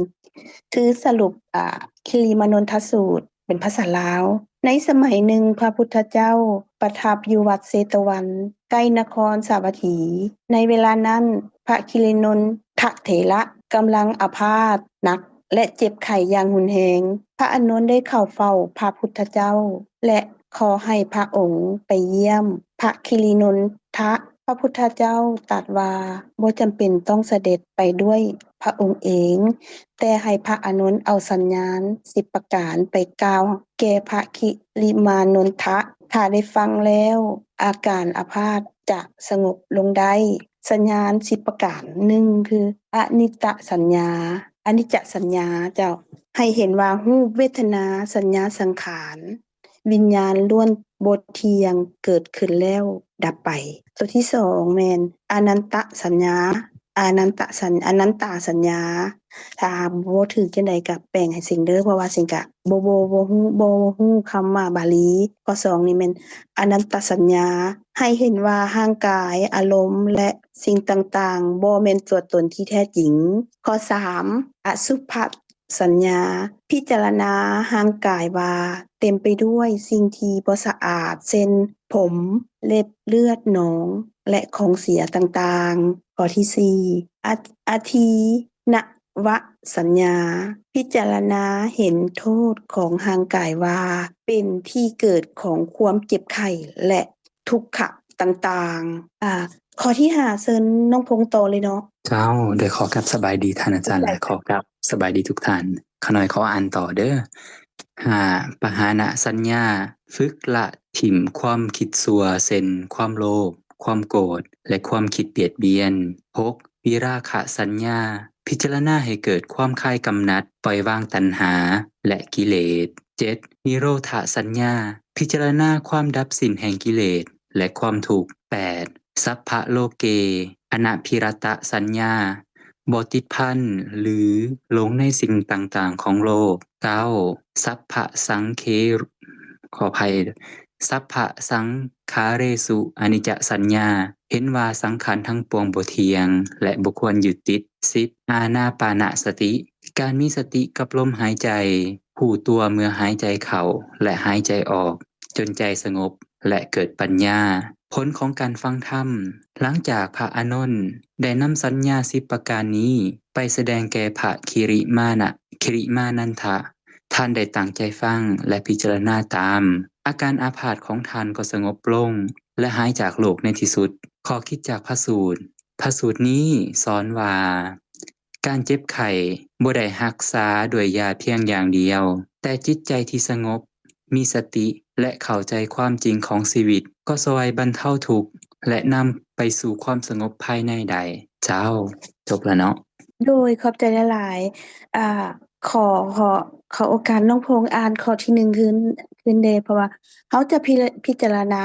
ຄືສະຫຼຸບ ອ່າ ຄິລິມານົນທະສູດ ເປັນພາສາລາວ. ໃນສະໄໝໜຶ່ງ ພະພຸດທະເຈົ້າປະທັບຢູ່ວັດເຊຕະວັນ ໃກ້ນະຄອນສາວັດຖີ. ໃນເວລານັ້ນ ພະຄິລິນົນທະເຖລະກຳລັງອາພາດໜັກ ແລະ ເຈັບໄຂ້ຢ່າງຮຸນແຮງ. ພະອານົນໄດ້ເຂົ້າເຝົ້າພະພຸດທະເຈົ້າ ແລະ ຂໍໃຫ້ພະອົງໄປຢ້ຽມ. ພະຄິລິນົນທະ ພະພຸດທະເຈົ້າຕັດວ່າ ບໍ່ຈຳເປັນຕ້ອງສະເດັດໄປດ້ວຍພະອົງເອງ, ແຕ່ໃຫ້ພະອານົນເອົາສັນຍານສິບປະການໄປກ່າວແກ່ພະຄິລິມານົນທະ. ຖ້າໄດ້ຟັງແລ້ວ ອາການອາພາດຈະສະຫງົບລົງໄດ້. ສັນຍານສິບປະການ ໜຶ່ງ ຄື ອະນິດຕະສັນຍາ, ອະນິດຈະສັນຍາເຈົ້າ, ໃຫ້ເຫັນວ່າຮູບ, ເວທະນາ, ສັນຍາ, ສັງຂານ, ວິນຍານລ້ວນບໍ່ທ່ຽງ, ເກີດຂຶ້ນແລ້ວດັບໄປ. ຕົວທີສອງແມ່ນ ອະນັນຕະສັນຍາ, ອານັນຕະສັນ ອະນັນຕາສັນຍາ. ຖ້າບໍ່ຖືກຈັ່ງໃດກໍແປງໃຫ້ເສັງເດີ ເພາະວ່າເສັງກະບໍ່ ບໍ່ ບໍ່ຮູ້ ບໍ່ຮູ້ຄຳວ່າບາລີ. ຂໍ້ສອງນີ້ແມ່ນ ອະນັນຕະສັນຍາ, ໃຫ້ເຫັນວ່າຮ່າງກາຍ, ອາລົມ ແລະ ສິ່ງຕ່າງໆ ບໍ່ແມ່ນຕົວຕົນທີ່ແທ້ຈິງ. ຂໍ້ສາມ ອະສຸພະ ສັນຍາ, ພິຈາລະນາຮ່າງກາຍວ່າເຕັມໄປດ້ວຍສິ່ງທີ່ບໍ່ສະອາດ ເຊັ່ນ ຜົມ, ເລັບ, ເລືອດ, ໜອງ ແລະ ຂອງເສຍຕ່າງໆ. ຂໍ້ທີສີ່ ອະ ອະທີນະວະສັນຍາ, ພິຈາລະນາເຫັນໂທດຂອງຮ່າງກາຍວ່າເປັນທີ່ເກີດຂອງຄວາມເຈັບໄຂ້ ແລະ ທຸກຂະຕ່າງໆ. ອາ ຂໍ້ທີຫ້າ ເຊີນນ້ອງພົງຕໍ່ເລີຍເນາະ. ເຈົ້າ, ໂດຍຂໍກັບສະບາຍດີທ່ານອາຈານ ແລະ ຂໍກັບສະບາຍດີທຸກທ່ານ. ຂ້ານ້ອຍຂໍອ່ານຕໍ່ເດີ. ຫ້າ ປະຫານະສັນຍາ, ຝຶກລະຖິ້ມຄວາມຄິດຊົ່ວ ເຊັ່ນ ຄວາມໂລບ, ຄວາມໂກດ ແລະ ຄວາມຄິດບຽດບຽນ. ຫົກ ວິລາຄະສັນຍາ, ພິຈາລະນາໃຫ້ເກີດຄວາມຄາຍກຳໜັດ, ປ່ອຍວາງຕັນຫາ ແລະ ກິເລດ. ເຈັດ ນິໂຣທະສັນຍາ, ພິຈາລະນາຄວາມດັບສິ້ນແຫ່ງກິເລດ ແລະ ຄວາມທຸກ. ແປດ ສັບພະໂລເກ ອະນະພິລະຕະສັນຍາ, ບໍ່ຕິດພັນ ຫຼື ຫຼົງໃນສິ່ງຕ່າງໆຂອງໂລກ. ເກົ້າ ສັບພະສັງເຂ ຂໍອະໄພ ສັບພະສັງຂາເຣສຸ ອະນິດຈະສັນຍາ, ເຫັນວ່າສັງຂານທັງປວງບໍ່ທ່ຽງ ແລະ ບໍ່ຄວນຍຶດຕິດ. ສິບ ອານາປານະສະຕິ, ການມີສະຕິກັບລົມຫາຍໃຈ, ຮູ້ຕົວເມື່ອຫາຍໃຈເຂົ້າ ແລະ ຫາຍໃຈອອກ, ຈົນໃຈສະຫງົບ ແລະ ເກີດປັນຍາ. ຜົນຂອງການຟັງທຳ, ຫຼັງຈາກພະອານົນໄດ້ນຳສັນຍາສິບປະການນີ້ໄປສະແດງແກ່ພະຄິລິມານະ ຄິລິມານັນທະ, ທ່ານໄດ້ຕັ້ງໃຈຟັງ ແລະ ພິຈາລະນາຕາມ. ອາການອາພາດຂອງທ່ານກໍສະຫງົບລົງ ແລະ ຫາຍຈາກໂລກໃນທີ່ສຸດ. ຂໍ້ຄິດຈາກພະສູດ. ພະສູດນີ້ສອນວ່າ ການເຈັບໄຂ້ບໍ່ໄດ້ຮັກສາດ້ວຍຢາພຽງຢ່າງດຽວ, ແຕ່ຈິດໃຈທີ່ສະຫງົບ, ມີສະຕິ ແລະ ເຂົ້າໃຈຄວາມຈິງຂອງຊີວິດ ກໍຊ່ວຍບັນເທົາທຸກ ແລະ ນຳໄປສູ່ຄວາມສະຫງົບພາຍໃນໄດ້. ເຈົ້າ, ຈົບລະເນາະ. ໂດຍ ຂອບໃຈຫຼາຍໆ. ອ່າ ຂໍ ຂໍ ຂໍໂອກາດນ້ອງພົງອ່ານຂໍ້ທີໜຶ່ງຄືນ ຄືນແດ່ ເພາະວ່າເຮົາຈະພິ ພິຈາລະນາ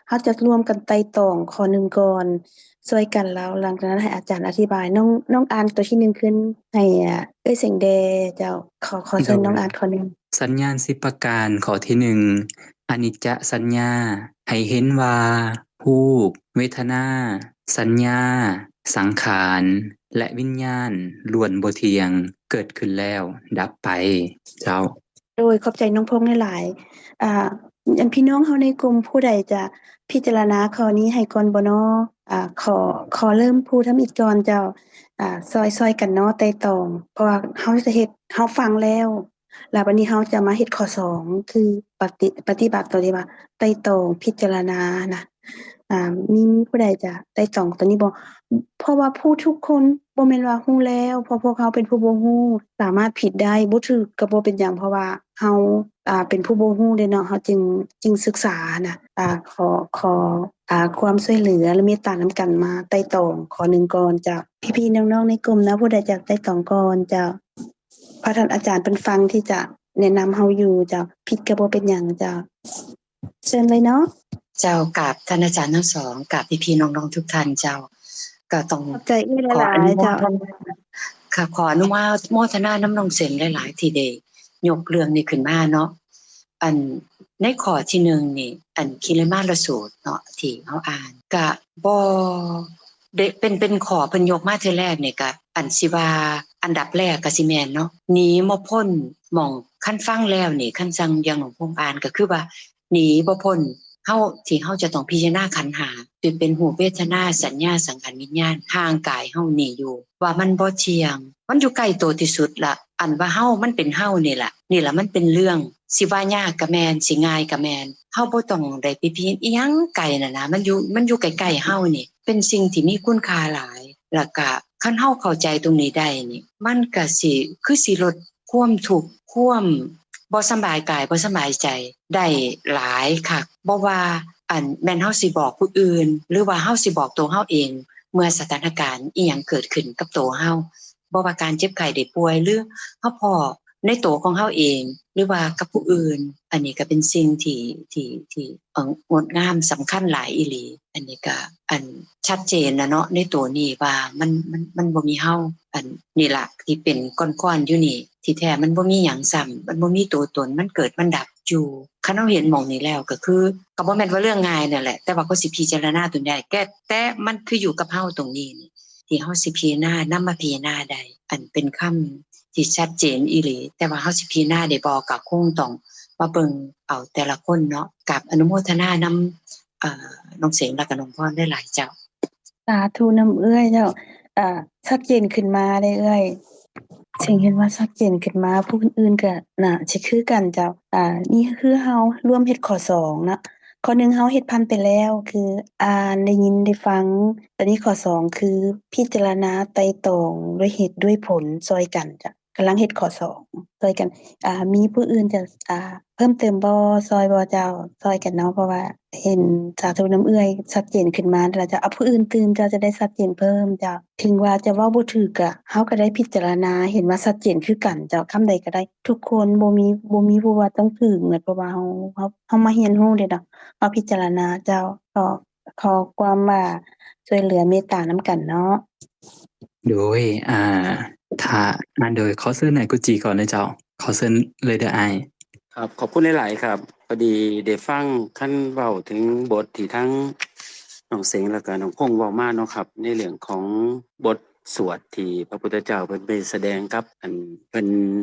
ເຮົາຈະຮ່ວມກັນໄຕ່ຕອງຂໍ້ໜຶ່ງກ່ອນ. ຊ່ວຍກັນ ແລ້ວຫຼັງຈາກນັ້ນໃຫ້ອາຈານອະທິບາຍ. ນ້ອງ ນ້ອງອ່ານຕົວທີໜຶ່ງຂຶ້ນໃຫ້ ເອື້ອຍເສັງແດ່ເຈົ້າ. ຂໍ ຂໍເຊີນນ້ອງອ່ານຂໍ້ໜຶ່ງ. ສັນຍານສິບປະການ ຂໍ້ທີໜຶ່ງ ອະນິດຈະສັນຍາ ໃຫ້ເຫັນວ່າ ຮູບ, ເວທະນາ, ສັນຍາ, ສັງຂານ ແລະ ວິນຍານ ລ້ວນບໍ່ທ່ຽງ ເກີດຂຶ້ນແລ້ວດັບໄປ. ເຈົ້າ. ໂດຍ ຂອບໃຈນ້ອງພົງຫຼາຍໆ. ອ່າ ອັນ ພີ່ນ້ອງເຮົາໃນກຸ່ມຜູ້ໃດຈະພິຈາລະນາຂໍ້ນີ້ໃຫ້ກ່ອນບໍ່ນໍ? ອ່າ ຂໍ ຂໍເລີ່ມຜູ້ທຳອິດກ່ອນເຈົ້າ. ອ່າ ຊ່ອຍ ຊ່ອຍກັນເນາະ ໄຕ່ຕອງ ເພາະວ່າເຮົາຈະເຮັດ ເຮົາຟັງແລ້ວ ແລ້ວບັດນີ້ເຮົາຈະມາເຮັດຂໍ້ສອງ ຄືປະຕິ ປະຕິບັດຕົວທີ່ວ່າໄຕ່ຕອງພິຈາລະນານະ. ອ່າ ມີ ມີຜູ້ໃດຈະໄຕ່ຕອງຕົວນີ້ບໍ່? ເພາະວ່າຜູ້ທຸກຄົນບໍ່ແມ່ນວ່າຮູ້ແລ້ວ ເພາະພວກເຮົາເປັນຜູ້ບໍ່ຮູ້ ສາມາດຜິດໄດ້ ບໍ່ຖືກກໍບໍ່ເປັນຫຍັງ ເພາະວ່າເຮົາ ອ່າ ເປັນຜູ້ບໍ່ຮູ້ເດ້ເນາະ ເຮົາຈຶ່ງ ຈຶ່ງສຶກສານະ. ອ່າ ຂໍ ຂໍ ອ່າ ຄວາມຊ່ວຍເຫຼືອ ແລະ ເມດຕານຳກັນມາໄຕ່ຕອງຂໍ້ໜຶ່ງກ່ອນເຈົ້າ. ພີ່ໆນ້ອງໆໃນກຸ່ມເນາະ ຜູ້ໃດຈະໄຕ່ຕອງກ່ອນເຈົ້າ? ພະທ່ານອາຈານເພິ່ນຟັງທີ່ຈະແນະນຳເຮົາຢູ່ເຈົ້າ. ຜິດກໍບໍ່ເປັນຫຍັງເຈົ້າ. ເຊີນເລີຍເນາະ. ເຈົ້າ ກາບທ່ານອາຈານທັງສອງ ກາບພີ່ໆນ້ອງໆທຸກທ່ານເຈົ້າ. ກໍຕ້ອງ ຂອບໃຈເອື້ອຍຫຼາຍໆເຈົ້າ. ຂໍອະນຸໂມທະນາ ຄ່ະ ຂໍອະນຸໂມ ໂມທະນານຳນ້ອງເສັງຫຼາຍໆ ທີ່ໄດ້ຍົກເລື່ອງນີ້ຂຶ້ນມາເນາະ. ອັນ ໃນຂໍ້ທີໜຶ່ງນີ້ ອັນ ຄິລິມາລະສູດເນາະ ທີ່ເຮົາອ່ານ ກະບໍ່ໄດ້ເປັນ ເປັນຂໍ້ເພິ່ນຍົກມາເທື່ອແລກນີ້ ກະ ອັນ ຊິວ່າອັນດັບແລກກະຊິແມ່ນເນາະ ໜີບໍ່ພົ້ນໝ່ອງ ຄັນຟັງແລ້ວນີ້ ຄັນຈັ່ງຢ່າງຫຼວງພົງອ່ານ ກະຄືວ່າ ໜີບໍ່ພົ້ນເຮົາ ທີ່ເຮົາຈະຕ້ອງພິຈາລະນາຂັນຫ້າ ທີ່ເປັນຮູບ ເວທະນາ ສັນຍາ ສັງຂານ ວິນຍານ ຮ່າງກາຍເຮົານີ້ຢູ່ ວ່າມັນບໍ່ທ່ຽງ ມັນຢູ່ໃກ້ໂຕທີ່ສຸດລະ ອັນວ່າເຮົາ ມັນເປັນເຮົານີ້ລະ ນີ້ລະມັນເປັນເລື່ອງ ຊິວ່າຍາກກະແມ່ນ ຊິງ່າຍກະແມ່ນ ເຮົາບໍ່ຕ້ອງໄດ້ໄປພິຈາລະນາອີ່ຫຍັງໄກນັ້ນນະ ມັນຢູ່ ມັນຢູ່ໃກ້ໆເຮົານີ້ ເປັນສິ່ງທີ່ມີຄຸນຄ່າຫຼາຍ ລະກະຄັນເຮົາເຂົ້າໃຈຕົງນີ້ໄດ້ນີ້ ມັນກະຊິ ຄືຊິລົດຄວາມທຸກ ຄວາມບໍ່ສະບາຍກາຍ ບໍ່ສະບາຍໃຈໄດ້ຫຼາຍຄັກ ບໍ່ວ່າ ອັນ ແມ່ນເຮົາຊິບອກຜູ້ອື່ນ ຫຼືວ່າເຮົາຊິບອກໂຕເຮົາເອງ ເມື່ອສະຖານະການອີ່ຫຍັງເກີດຂຶ້ນກັບໂຕເຮົາ ບໍ່ວ່າການເຈັບໄຂ້ໄດ້ປ່ວຍ ຫຼືເຮົາພໍ້ໃນໂຕຂອງເຮົາເອງ ຫຼືວ່າກັບຜູ້ອື່ນ ອັນນີ້ກະເປັນສິ່ງທີ່ ທີ່ ທີ່ ເອີ່ ງົດງາມ ສຳຄັນຫຼາຍອີ່ຫຼີ. ອັນນີ້ກະ ອັນ ຊັດເຈນລະເນາະ ໃນໂຕນີ້ວ່າມັນ ມັນ ມັນບໍ່ມີເຮົາ ອັນນີ້ລະທີ່ເປັນກ້ອນໆຢູ່ນີ້ ທີ່ແທ້ມັນບໍ່ມີຫຍັງຊ້ຳ ມັນບໍ່ມີໂຕຕົນ ມັນເກີດມັນດັບຢູ່. ຄັນເຮົາເຫັນໝ່ອງນີ້ແລ້ວ ກະຄື ກະບໍ່ແມ່ນວ່າເລື່ອງງ່າຍນັ້ນແຫຼະ ແຕ່ວ່າກໍຊິພິຈາລະນາຕົວນີ້ໄດ້ ແຕ່ ແຕ່ມັນຄືຢູ່ກັບເຮົາຕົງນີ້ນີ້ ທີ່ເຮົາຊິພິຈາລະນາ ນຳມາພິຈາລະນາໄດ້ ອັນເປັນຄຳທີ່ຊັດເຈນອີ່ຫຼີ ແຕ່ວ່າເຮົາຊິພິຈາລະນາໄດ້ບໍ່ ກະຄົງຕ້ອງມາເບິ່ງເອົາແຕ່ລະຄົນເນາະ. ກາບອະນຸໂມທະນານຳ ເອີ ນ້ອງເສັງ ແລະກະນ້ອງພອນຫຼາຍໆເຈົ້າ. ສາທຸນຳເອື້ອຍເຈົ້າ. ເອີ ຊັດເຈນຂຶ້ນມາເດ້ເອື້ອຍ ເສັງເຫັນວ່າຊັດເຈນຂຶ້ນມາ ຜູ້ອື່ນໆກະໜ້າຊິຄືກັນເຈົ້າ. ອາ ນີ້ຄືເຮົາລວມເຮັດຂໍ້ສອງເນາະ ຂໍ້ໜຶ່ງເຮົາເຮັດຜ່ານໄປແລ້ວ ຄືອ່ານ ໄດ້ຍິນ ໄດ້ຟັງ. ຕອນນີ້ຂໍ້ສອງຄືພິຈາລະນາໄຕ່ຕອງດ້ວຍເຫດດ້ວຍຜົນຊ່ອຍກັນເຈົ້າ. ກຳລັງເຮັດຂໍ້ສອງຊ່ອຍກັນ. ອ່າ ມີຜູ້ອື່ນຈະ ອ່າ ເພີ່ມເຕີມບໍ່? ຊ່ອຍບໍ່ເຈົ້າ? ຊ່ອຍກັນເນາະ ເພາະວ່າເຫັນສາທຸນຳເອື້ອຍຊັດເຈນຂຶ້ນມາແລ້ວເຈົ້າ. ເອົາ ຜູ້ອື່ນຕື່ມເຈົ້າ ຈະໄດ້ຊັດເຈນເພີ່ມເຈົ້າ. ເຖິງວ່າຈະເວົ້າບໍ່ຖືກກະ ເຮົາກະໄດ້ພິຈາລະນາເຫັນວ່າຊັດເຈນຄືກັນເຈົ້າ. ຄຳໃດກະໄດ້ ທຸກຄົນ ບໍ່ມີ ບໍ່ມີຜູ້ວ່າຕ້ອງຖືກໝົດ ເພາະວ່າເຮົາ ເຮົາ ເຮົາມາຮຽນຮູ້ເດ້ເນາະ ມາພິຈາລະນາເຈົ້າ. ຂໍ ຂໍຄວາມວ່າຊ່ວຍເຫຼືອເມດຕານຳກັນເນາະ. ໂດຍ ອ່າ ຖ້າ ອ່າ ໂດຍ ຂໍເຊີນອ້າຍກຸຈີກ່ອນເລີຍເຈົ້າ. ຂໍເຊີນເລີຍເດີອ້າຍ. ຄັບ ຂອບຄຸນຫຼາຍໆຄັບ. ພໍດີໄດ້ຟັງ ຄັນເວົ້າເຖິງບົດທີ່ທັງນ້ອງເສັງ ແລະກະນ້ອງພົງເວົ້າມາເນາະຄັບ ໃນເລື່ອງຂອງບົດສວດທີ່ພະພຸດທະເຈົ້າເພິ່ນໄປສະແດງກັບ ອັນ ເພິ່ນ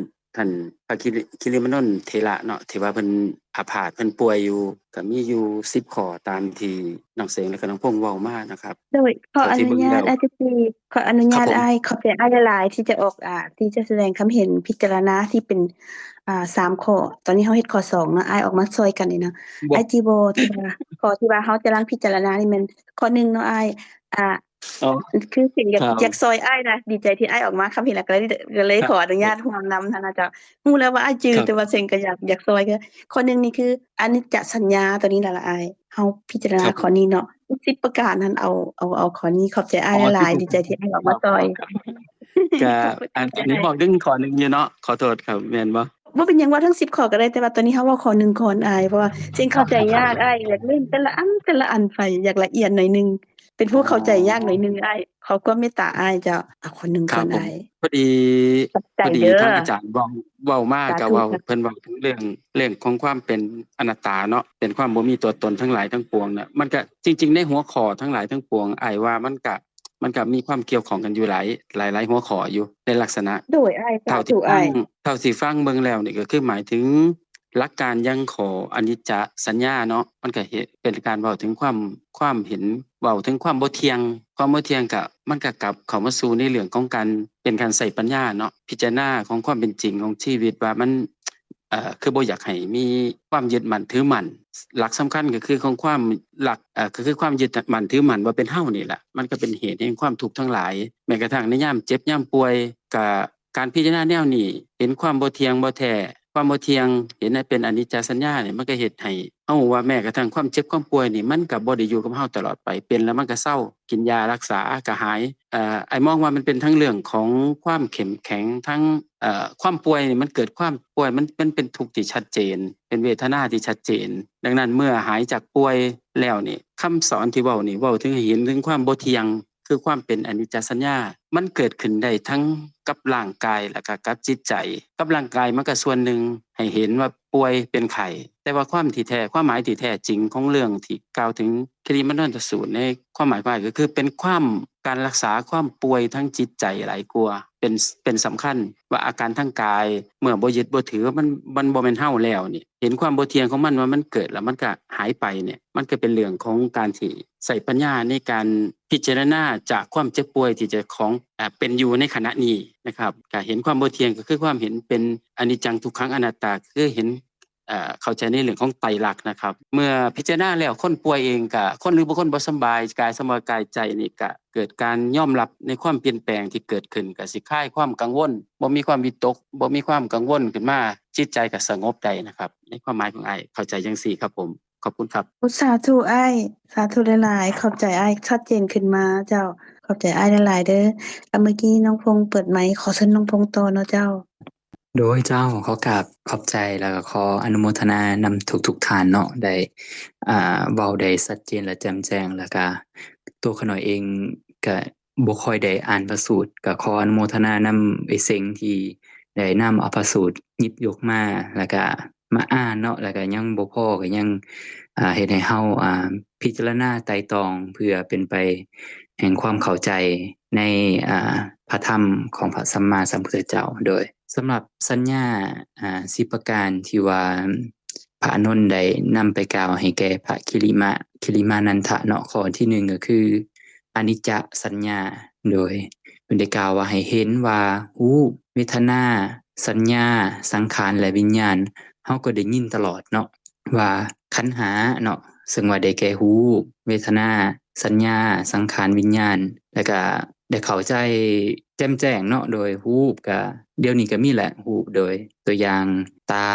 ທ່ານພະຄິລິ ຄິລິມະນົນເຖລະເນາະ ທີ່ວ່າເພິ່ນອາພາດ ເພິ່ນປ່ວຍຢູ່ ກະມີຢູ່ສິບຂໍ້ ຕາມທີ່ນ້ອງເສັງ ແລະກະນ້ອງພົງເວົ້າມາເນາະຄັບ. ໂດຍ ຂໍອະນຸຍາດອ້າຍ ຂອອະນຸຍາດອ້າຍ ຂອບໃຈອ້າຍຫຼາຍໆ ທີ່ຈະອອກ ອາ ທີ່ຈະສະແດງຄຳເຫັນພິຈາລະນາທີ່ເປັນ ອາ ສາມຂໍ້. ຕອນນີ້ເຮົາເຮັດຂໍ້ສອງເນາະ ອ້າຍອອກມາຊ່ອຍກັນນີ້ເນາະ. ອ້າຍຈີໂບ ທີ່ວ່າ ຂໍ້ທີ່ວ່າເຮົາກຳລັງພິຈາລະນານີ້ແມ່ນຂໍ້ໜຶ່ງເນາະອ້າຍ ອາ ອໍ ຄືເສັງຢາກ ຢາກຊ່ອຍອ້າຍນະ ດີໃຈທີ່ອ້າຍອອກມາຄຳເຫັນ ແລ້ວກະເລີຍ ກະເລີຍຂໍອະນຸຍາດຮ່ວມນຳຫັ້ນນະເຈົ້າ. ຮູ້ແລ້ວວ່າອ້າຍຈື່ ແຕ່ວ່າເສັງກະຢາກ ຢາກຊ່ອຍ ກະຂໍ້ໜຶ່ງນີ້ຄືອະນິດຈະສັນຍາ ໂຕນີ້ລະລະອ້າຍ ເຮົາພິຈາລະນາຂໍ້ນີ້ເນາະ ສິບປະການຫັ້ນ ເອົາ ເອົາ ເອົາຂໍ້ນີ້. ຂອບໃຈອ້າຍຫຼາຍໆ ດີໃຈທີ່ອ້າຍອອກມາຊ່ອຍ. ກະ ອັນ ອັນນີ້ບອກເຖິງຂໍ້ໜຶ່ງຢູ່ເນາະ ຂໍໂທດຄັບ ແມ່ນບໍ່? ບໍ່ເປັນຫຍັງ ເວົ້າທັງສິບຂໍ້ກະໄດ້ ແຕ່ວ່າຕອນນີ້ເຮົາເວົ້າຂໍ້ໜຶ່ງກ່ອນອ້າຍ ເພາະວ່າເສັງເຂົ້າໃຈຍາກອ້າຍ ຢາກເລີ່ມແຕ່ລະອັນ ແຕ່ລະອັນໄປ ຢາກລະອຽດໜ້ອຍໜຶ່ງ. ເປັນຜູ້ເຂົ້າໃຈຍາກໜ້ອຍໜຶ່ງອ້າຍ ຂໍຄວາມເມດຕາອ້າຍເຈົ້າ. ເອົາ ຂໍໜຶ່ງກ່ອນອ້າຍ. ພໍດີ ຂອບໃຈເດີ ພໍດີທາງອາຈານເວົ້າ ເວົ້າມາ ສາທຸ ກໍເວົ້າ ເພິ່ນເວົ້າເຖິງເລື່ອງ ເລື່ອງຂອງຄວາມເປັນອະນັດຕາເນາະ ເປັນຄວາມບໍ່ມີຕົວຕົນທັງຫຼາຍທັງປວງນະ. ມັນກໍ ຈິງໆ ໃນຫົວຂໍ້ທັງຫຼາຍທັງປວງ ອ້າຍວ່າມັນກໍ ມັນກໍມີຄວາມກ່ຽວຂ້ອງກັນຢູ່ຫຼາຍ ຫຼາຍໆຫົວຂໍ້ຢູ່ໃນລັກສະນະ. ໂດຍອ້າຍ ສາທຸອ້າຍ. ເທົ່າທີ່ຟັງ ເທົ່າທີ່ຟັງເບິ່ງແລ້ວນີ້ ກໍຄືໝາຍເຖິງຫຼັກການຢ່າງຂໍ້ອະນິດຈະສັນຍາເນາະ ມັນກໍເຮັດ ເປັນການເວົ້າເຖິງຄວາມ ຄວາມເຫັນ ເວົ້າເຖິງຄວາມບໍ່ທ່ຽງ. ຄວາມບໍ່ທ່ຽງກໍ ມັນກໍກັບເຂົ້າມາສູ່ໃນເລື່ອງຂອງການ ເປັນການໃຊ້ປັນຍາເນາະ ພິຈາລະນາຂອງຄວາມເປັນຈິງຂອງຊີວິດວ່າມັນ ເອີ ຄືບໍ່ຢາກໃຫ້ມີຄວາມຍຶດໝັ້ນຖືໝັ້ນ. ຫຼັກສຳຄັນກໍຄືຂອງຄວາມ ຫຼັກ ເອີ ກໍຄືຄວາມຍຶດໝັ້ນຖືໝັ້ນວ່າເປັນເຮົານີ້ແຫຼະ ມັນກໍເປັນເຫດແຫ່ງຄວາມທຸກທັງຫຼາຍ. ແມ້ກະທັ່ງໃນຍາມເຈັບຍາມປ່ວຍ ກະການພິຈາລະນາແນວນີ້ ເຫັນຄວາມບໍ່ທ່ຽງບໍ່ແທ້ ຄວາມບໍ່ທ່ຽງ ເຫັນໃຫ້ເປັນອະນິດຈະສັນຍານີ້ ມັນກໍເຮັດໃຫ້ເຮົາຮູ້ວ່າ ແມ້ກະທັ່ງຄວາມເຈັບຄວາມປ່ວຍນີ້ ມັນກໍບໍ່ໄດ້ຢູ່ກັບເຮົາຕະຫຼອດໄປ ເປັນແລ້ວມັນກໍເຊົາ ກິນຢາລັກສາກໍຫາຍ. ເອີ ອ້າຍມອງວ່າມັນເປັນທັງເລື່ອງຂອງຄວາມເຂັ້ມແຂງ ທັງ ເອີ ຄວາມປ່ວຍນີ້ ມັນເກີດຄວາມປ່ວຍ ມັນ ມັນເປັນທຸກທີ່ຊັດເຈນ ເປັນເວທະນາທີ່ຊັດເຈນ. ດັ່ງນັ້ນເມື່ອຫາຍຈາກປ່ວຍແລ້ວນີ້ ຄຳສອນທີ່ເວົ້ານີ້ ເວົ້າເຖິງ ໃຫ້ເຫັນເຖິງຄວາມບໍ່ທ່ຽງ ຄືຄວາມເປັນອະນິດຈະສັນຍາ ມັນເກີດຂຶ້ນໄດ້ທັງກັບຮ່າງກາຍ ແລ້ວກໍກັບຈິດໃຈ. ກັບຮ່າງກາຍມັນກໍສ່ວນໜຶ່ງ ໃຫ້ເຫັນວ່າປ່ວຍເປັນໄຂ້ ແຕ່ວ່າຄວາມທີ່ແທ້ ຄວາມໝາຍທີ່ແທ້ຈິງຂອງເລື່ອງທີ່ກ່າວເຖິງກິລິມານນະສູດ ໃນຄວາມໝາຍຂອງອ້າຍ ກໍຄືເປັນຄວາມ ການລັກສາຄວາມປ່ວຍທາງຈິດໃຈຫຼາຍກວ່າ ເປັນ ເປັນສຳຄັນ ວ່າອາການທາງກາຍ ເມື່ອບໍ່ຍຶດບໍ່ຖືວ່າມັນ ມັນບໍ່ແມ່ນເຮົາແລ້ວນີ້ ເຫັນຄວາມບໍ່ທ່ຽງຂອງມັນວ່າມັນເກີດແລ້ວມັນກໍຫາຍໄປນີ້ ມັນກໍເປັນເລື່ອງຂອງການທີ່ໃຊ້ປັນຍາໃນການພິຈາລະນາຈາກຄວາມເຈັບປ່ວຍທີ່ເຈົ້າຂອງ ເປັນຢູ່ໃນຂະນະນີ້ນະຄັບ. ກະເຫັນຄວາມບໍ່ທ່ຽງ ກໍຄືຄວາມເຫັນເປັນອະນິດຈັງ ທຸກຂັງ ອະນັດຕາ ຄືເຫັນ ເອີ ເຂົ້າໃຈໃນເລື່ອງຂອງໄຕລັກນະຄັບ. ເມື່ອພິຈາລະນາແລ້ວ ຄົນປ່ວຍເອງກະ ຄົນ ຫຼື ບໍ່ຄົນບໍ່ສະບາຍກາຍ ສຳວ່າກາຍໃຈນີ້ ກະເກີດການຍອມຮັບໃນຄວາມປ່ຽນແປງທີ່ເກີດຂຶ້ນ ກະຊິຄາຍຄວາມກັງວົນ ບໍ່ມີຄວາມວິຕົກ ບໍ່ມີຄວາມກັງວົນຂຶ້ນມາ ຈິດໃຈກະສະຫງົບໄດ້ນະຄັບ. ໃນຄວາມໝາຍຂອງອ້າຍເຂົ້າໃຈຈັ່ງຊີ້ຄັບຜົມ. ຂອບຄຸນຄັບ. ໂອ ສາທຸອ້າຍ ສາທຸຫຼາຍໆ. ຂອບໃຈອ້າຍ ຊັດເຈນຂຶ້ນມາເຈົ້າ. ຂອບໃຈອ້າຍຫຼາຍໆເດີ. ແລ້ວເມື່ອກີ້ນ້ອງພົງເປີດໄມ ຂໍເຊີນນ້ອງພົງຕໍ່ເນາະເຈົ້າ. ໂດຍເຈົ້າ ຂໍກາບຂອບໃຈ ແລ້ວກໍຂໍອະນຸໂມທະນານຳທຸກໆທ່ານເນາະ ໄດ້ ອ່າ ເວົ້າໄດ້ຊັດເຈນ ແລະ ແຈ່ມແຈ້ງ ແລ້ວກະຕົວຂ້ານ້ອຍເອງກະບໍ່ຄ່ອຍໄດ້ອ່ານພະສູດ ກະຂໍອະນຸໂມທະນານຳເອື້ອຍເສັງທີ່ໄດ້ນຳເອົາພະສູດຫຍິບຍົກມາ ແລ້ວກະມາອ່ານເນາະ ແລ້ວກະຍັງບໍ່ພໍ ກະຍັງ ອ່າ ເຮັດໃຫ້ເຮົາ ອ່າ ພິຈາລະນາໄຕ່ຕອງ ເພື່ອເປັນໄປແຫ່ງຄວາມເຂົ້າໃຈໃນ ອ່າ ພະທຳຂອງພະສຳມາສຳພຸດທະເຈົ້າ. ໂດຍ ສຳລັບສັນຍາ ອ່າ ສິບປະການທີ່ວ່າພະອານົນໄດ້ນຳໄປກ່າວໃຫ້ແກ່ພະຄິລິມະ ຄິລິມານັນທະເນາະ ຂໍ້ທີໜຶ່ງກໍຄືອະນິດຈະສັນຍາ. ໂດຍ ເພິ່ນໄດ້ກ່າວວ່າໃຫ້ເຫັນວ່າຮູບ ເວທະນາ ສັນຍາ ສັງຂານ ແລະ ວິນຍານ. ເຮົາກໍໄດ້ຍິນຕະຫຼອດເນາະວ່າຂັນຫ້າເນາະ ເຊິ່ງວ່າໄດ້ແກ່ຮູບ ເວທະນາ ສັນຍາ ສັງຂານ ວິນຍານ ແລ້ວກະ ໄດ້ເຂົ້າໃຈແຈ່ມແຈ້ງເນາະ ໂດຍຮູບກະ ດຽວນີ້ກະມີແຫຼະຮູບ ໂດຍຕົວຢ່າງຕາ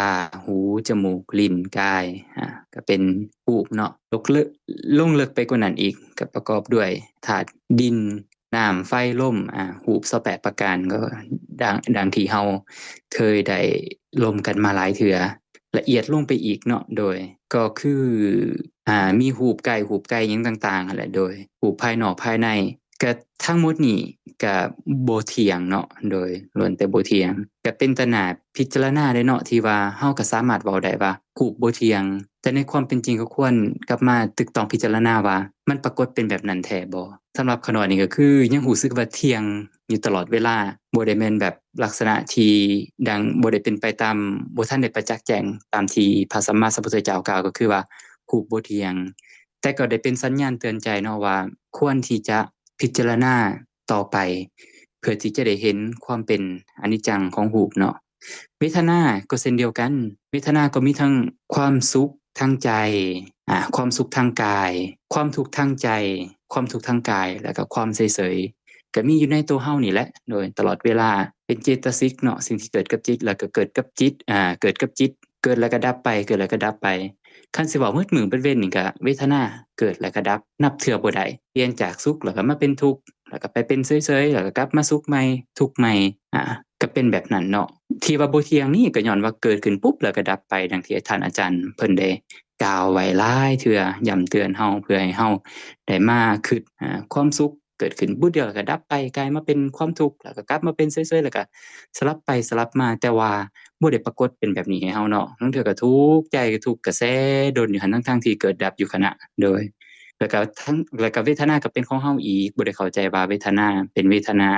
ຫູ ຈະມູກ ລີ້ນ ກາຍ ອາ ກະເປັນຮູບເນາະ. ລົງເລິກ ລົງເລິກໄປກວ່ານັ້ນອີກ ກະປະກອບດ້ວຍທາດດິນ ນ້ຳ ໄຟ ລົມ ອາ ຮູບຊາວແປດປະການ ກໍດັ່ງ ດັ່ງທີ່ເຮົາເຄີຍໄດ້ລົມກັນມາຫຼາຍເທື່ອ ລະອຽດລົງໄປອີກເນາະ ໂດຍກໍຄື ອ່າ ມີຮູບໄກ່ ຮູບໄກ່ຫຍັງຕ່າງໆຫັ້ນແຫຼະ ໂດຍຮູບພາຍນອກພາຍໃນ ກະທັງໝົດນີ້ກະບໍ່ທ່ຽງເນາະ ໂດຍລ້ວນແຕ່ບໍ່ທ່ຽງ ກະເປັນຕາໜ້າພິຈາລະນາເດ້ເນາະ ທີ່ວ່າເຮົາກະສາມາດເວົ້າໄດ້ວ່າຮູບບໍ່ທ່ຽງ ແຕ່ໃນຄວາມເປັນຈິງກໍຄວນກັບມາຕຶກຕອງພິຈາລະນາວ່າ ມັນປາກົດເປັນແບບນັ້ນແທ້ບໍ່? ສຳລັບຂ້ານ້ອຍນີ້ກໍຄືຍັງຮູ້ສຶກວ່າທ່ຽງຢູ່ຕະຫຼອດເວລາ ບໍ່ໄດ້ແມ່ນແບບລັກສະນະທີ່ດັ່ງ ບໍ່ໄດ້ເປັນໄປຕາມ ບໍ່ທັນໄດ້ປະຈັກແຈ້ງຕາມທີ່ພະສຳມາສຳພຸດທະເຈົ້າກ່າວ ກໍຄືວ່າຮູບບໍ່ທ່ຽງ ແຕ່ກໍໄດ້ເປັນສັນຍານເຕືອນໃຈເນາະວ່າ ຄວນທີ່ຈະພິຈາລະນາຕໍ່ໄປ ເພື່ອທີ່ຈະໄດ້ເຫັນຄວາມເປັນອະນິດຈັງຂອງຮູບເນາະ. ເວທະນາກໍເຊັ່ນດຽວກັນ ເວທະນາກໍມີທັງຄວາມສຸກທາງໃຈ ອາ ຄວາມສຸກທາງກາຍ ຄວາມທຸກທາງໃຈ ຄວາມທຸກທາງກາຍ ແລ້ວກໍຄວາມເສີຍໆ ກໍມີຢູ່ໃນໂຕເຮົານີ້ແຫຼະ ໂດຍຕະຫຼອດເວລາ ເປັນເຈຕະສິກເນາະ ສິ່ງທີ່ເກີດກັບຈິດ ແລ້ວກໍເກີດກັບຈິດ ອາ ເກີດກັບຈິດ ເກີດແລ້ວກໍດັບໄປ ເກີດແລ້ວກໍດັບໄປ. ຄັນຊິເວົ້າໝົດມື້ເບິດເວັນນີ້ກະເວທະນາເກີດແລ້ວກໍດັບ ນັບເທື່ອບໍ່ໄດ້ ປ່ຽນຈາກສຸກແລ້ວກໍມາເປັນທຸກ ແລ້ວກໍໄປເປັນເສີຍໆ ແລ້ວກໍກັບມາສຸກໃໝ່ ທຸກໃໝ່ ອາ ກໍເປັນແບບນັ້ນເນາະ. ທີ່ວ່າບໍ່ທ່ຽງນີ້ກໍຍ້ອນວ່າເກີດຂຶ້ນປຸບແລ້ວກໍດັບໄປ ດັ່ງທີ່ທ່ານອາຈານເພິ່ນໄດ້ ກ່າວໄວ້ຫຼາຍເທື່ອ ຢ້ຳເຕືອນເຮົາ ເພື່ອໃຫ້ເຮົາໄດ້ມາຄິດ ອາ ຄວາມສຸກເກີດຂຶ້ນບຸດດຽວ ແລ້ວກໍດັບໄປ ກາຍມາເປັນຄວາມທຸກ ແລ້ວກໍກັບມາເປັນເສີຍໆ ແລ້ວກໍສະຫຼັບໄປສະຫຼັບມາ ແຕ່ວ່າບໍ່ໄດ້ປາກົດເປັນແບບນີ້ໃຫ້ເຮົາເນາະ. ລາງເທື່ອກໍທຸກໃຈ ກໍທຸກກະແສດົນຢູ່ຫັ້ນ ທັງໆທີ່ເກີດດັບຢູ່ຂະນະ ໂດຍ ແລ້ວກໍທັງ ແລ້ວກໍເວທະນາກໍເປັນຂອງເຮົາອີກ ບໍ່ໄດ້ເຂົ້າໃຈວ່າເວທະນາເປັນເວທະນາ.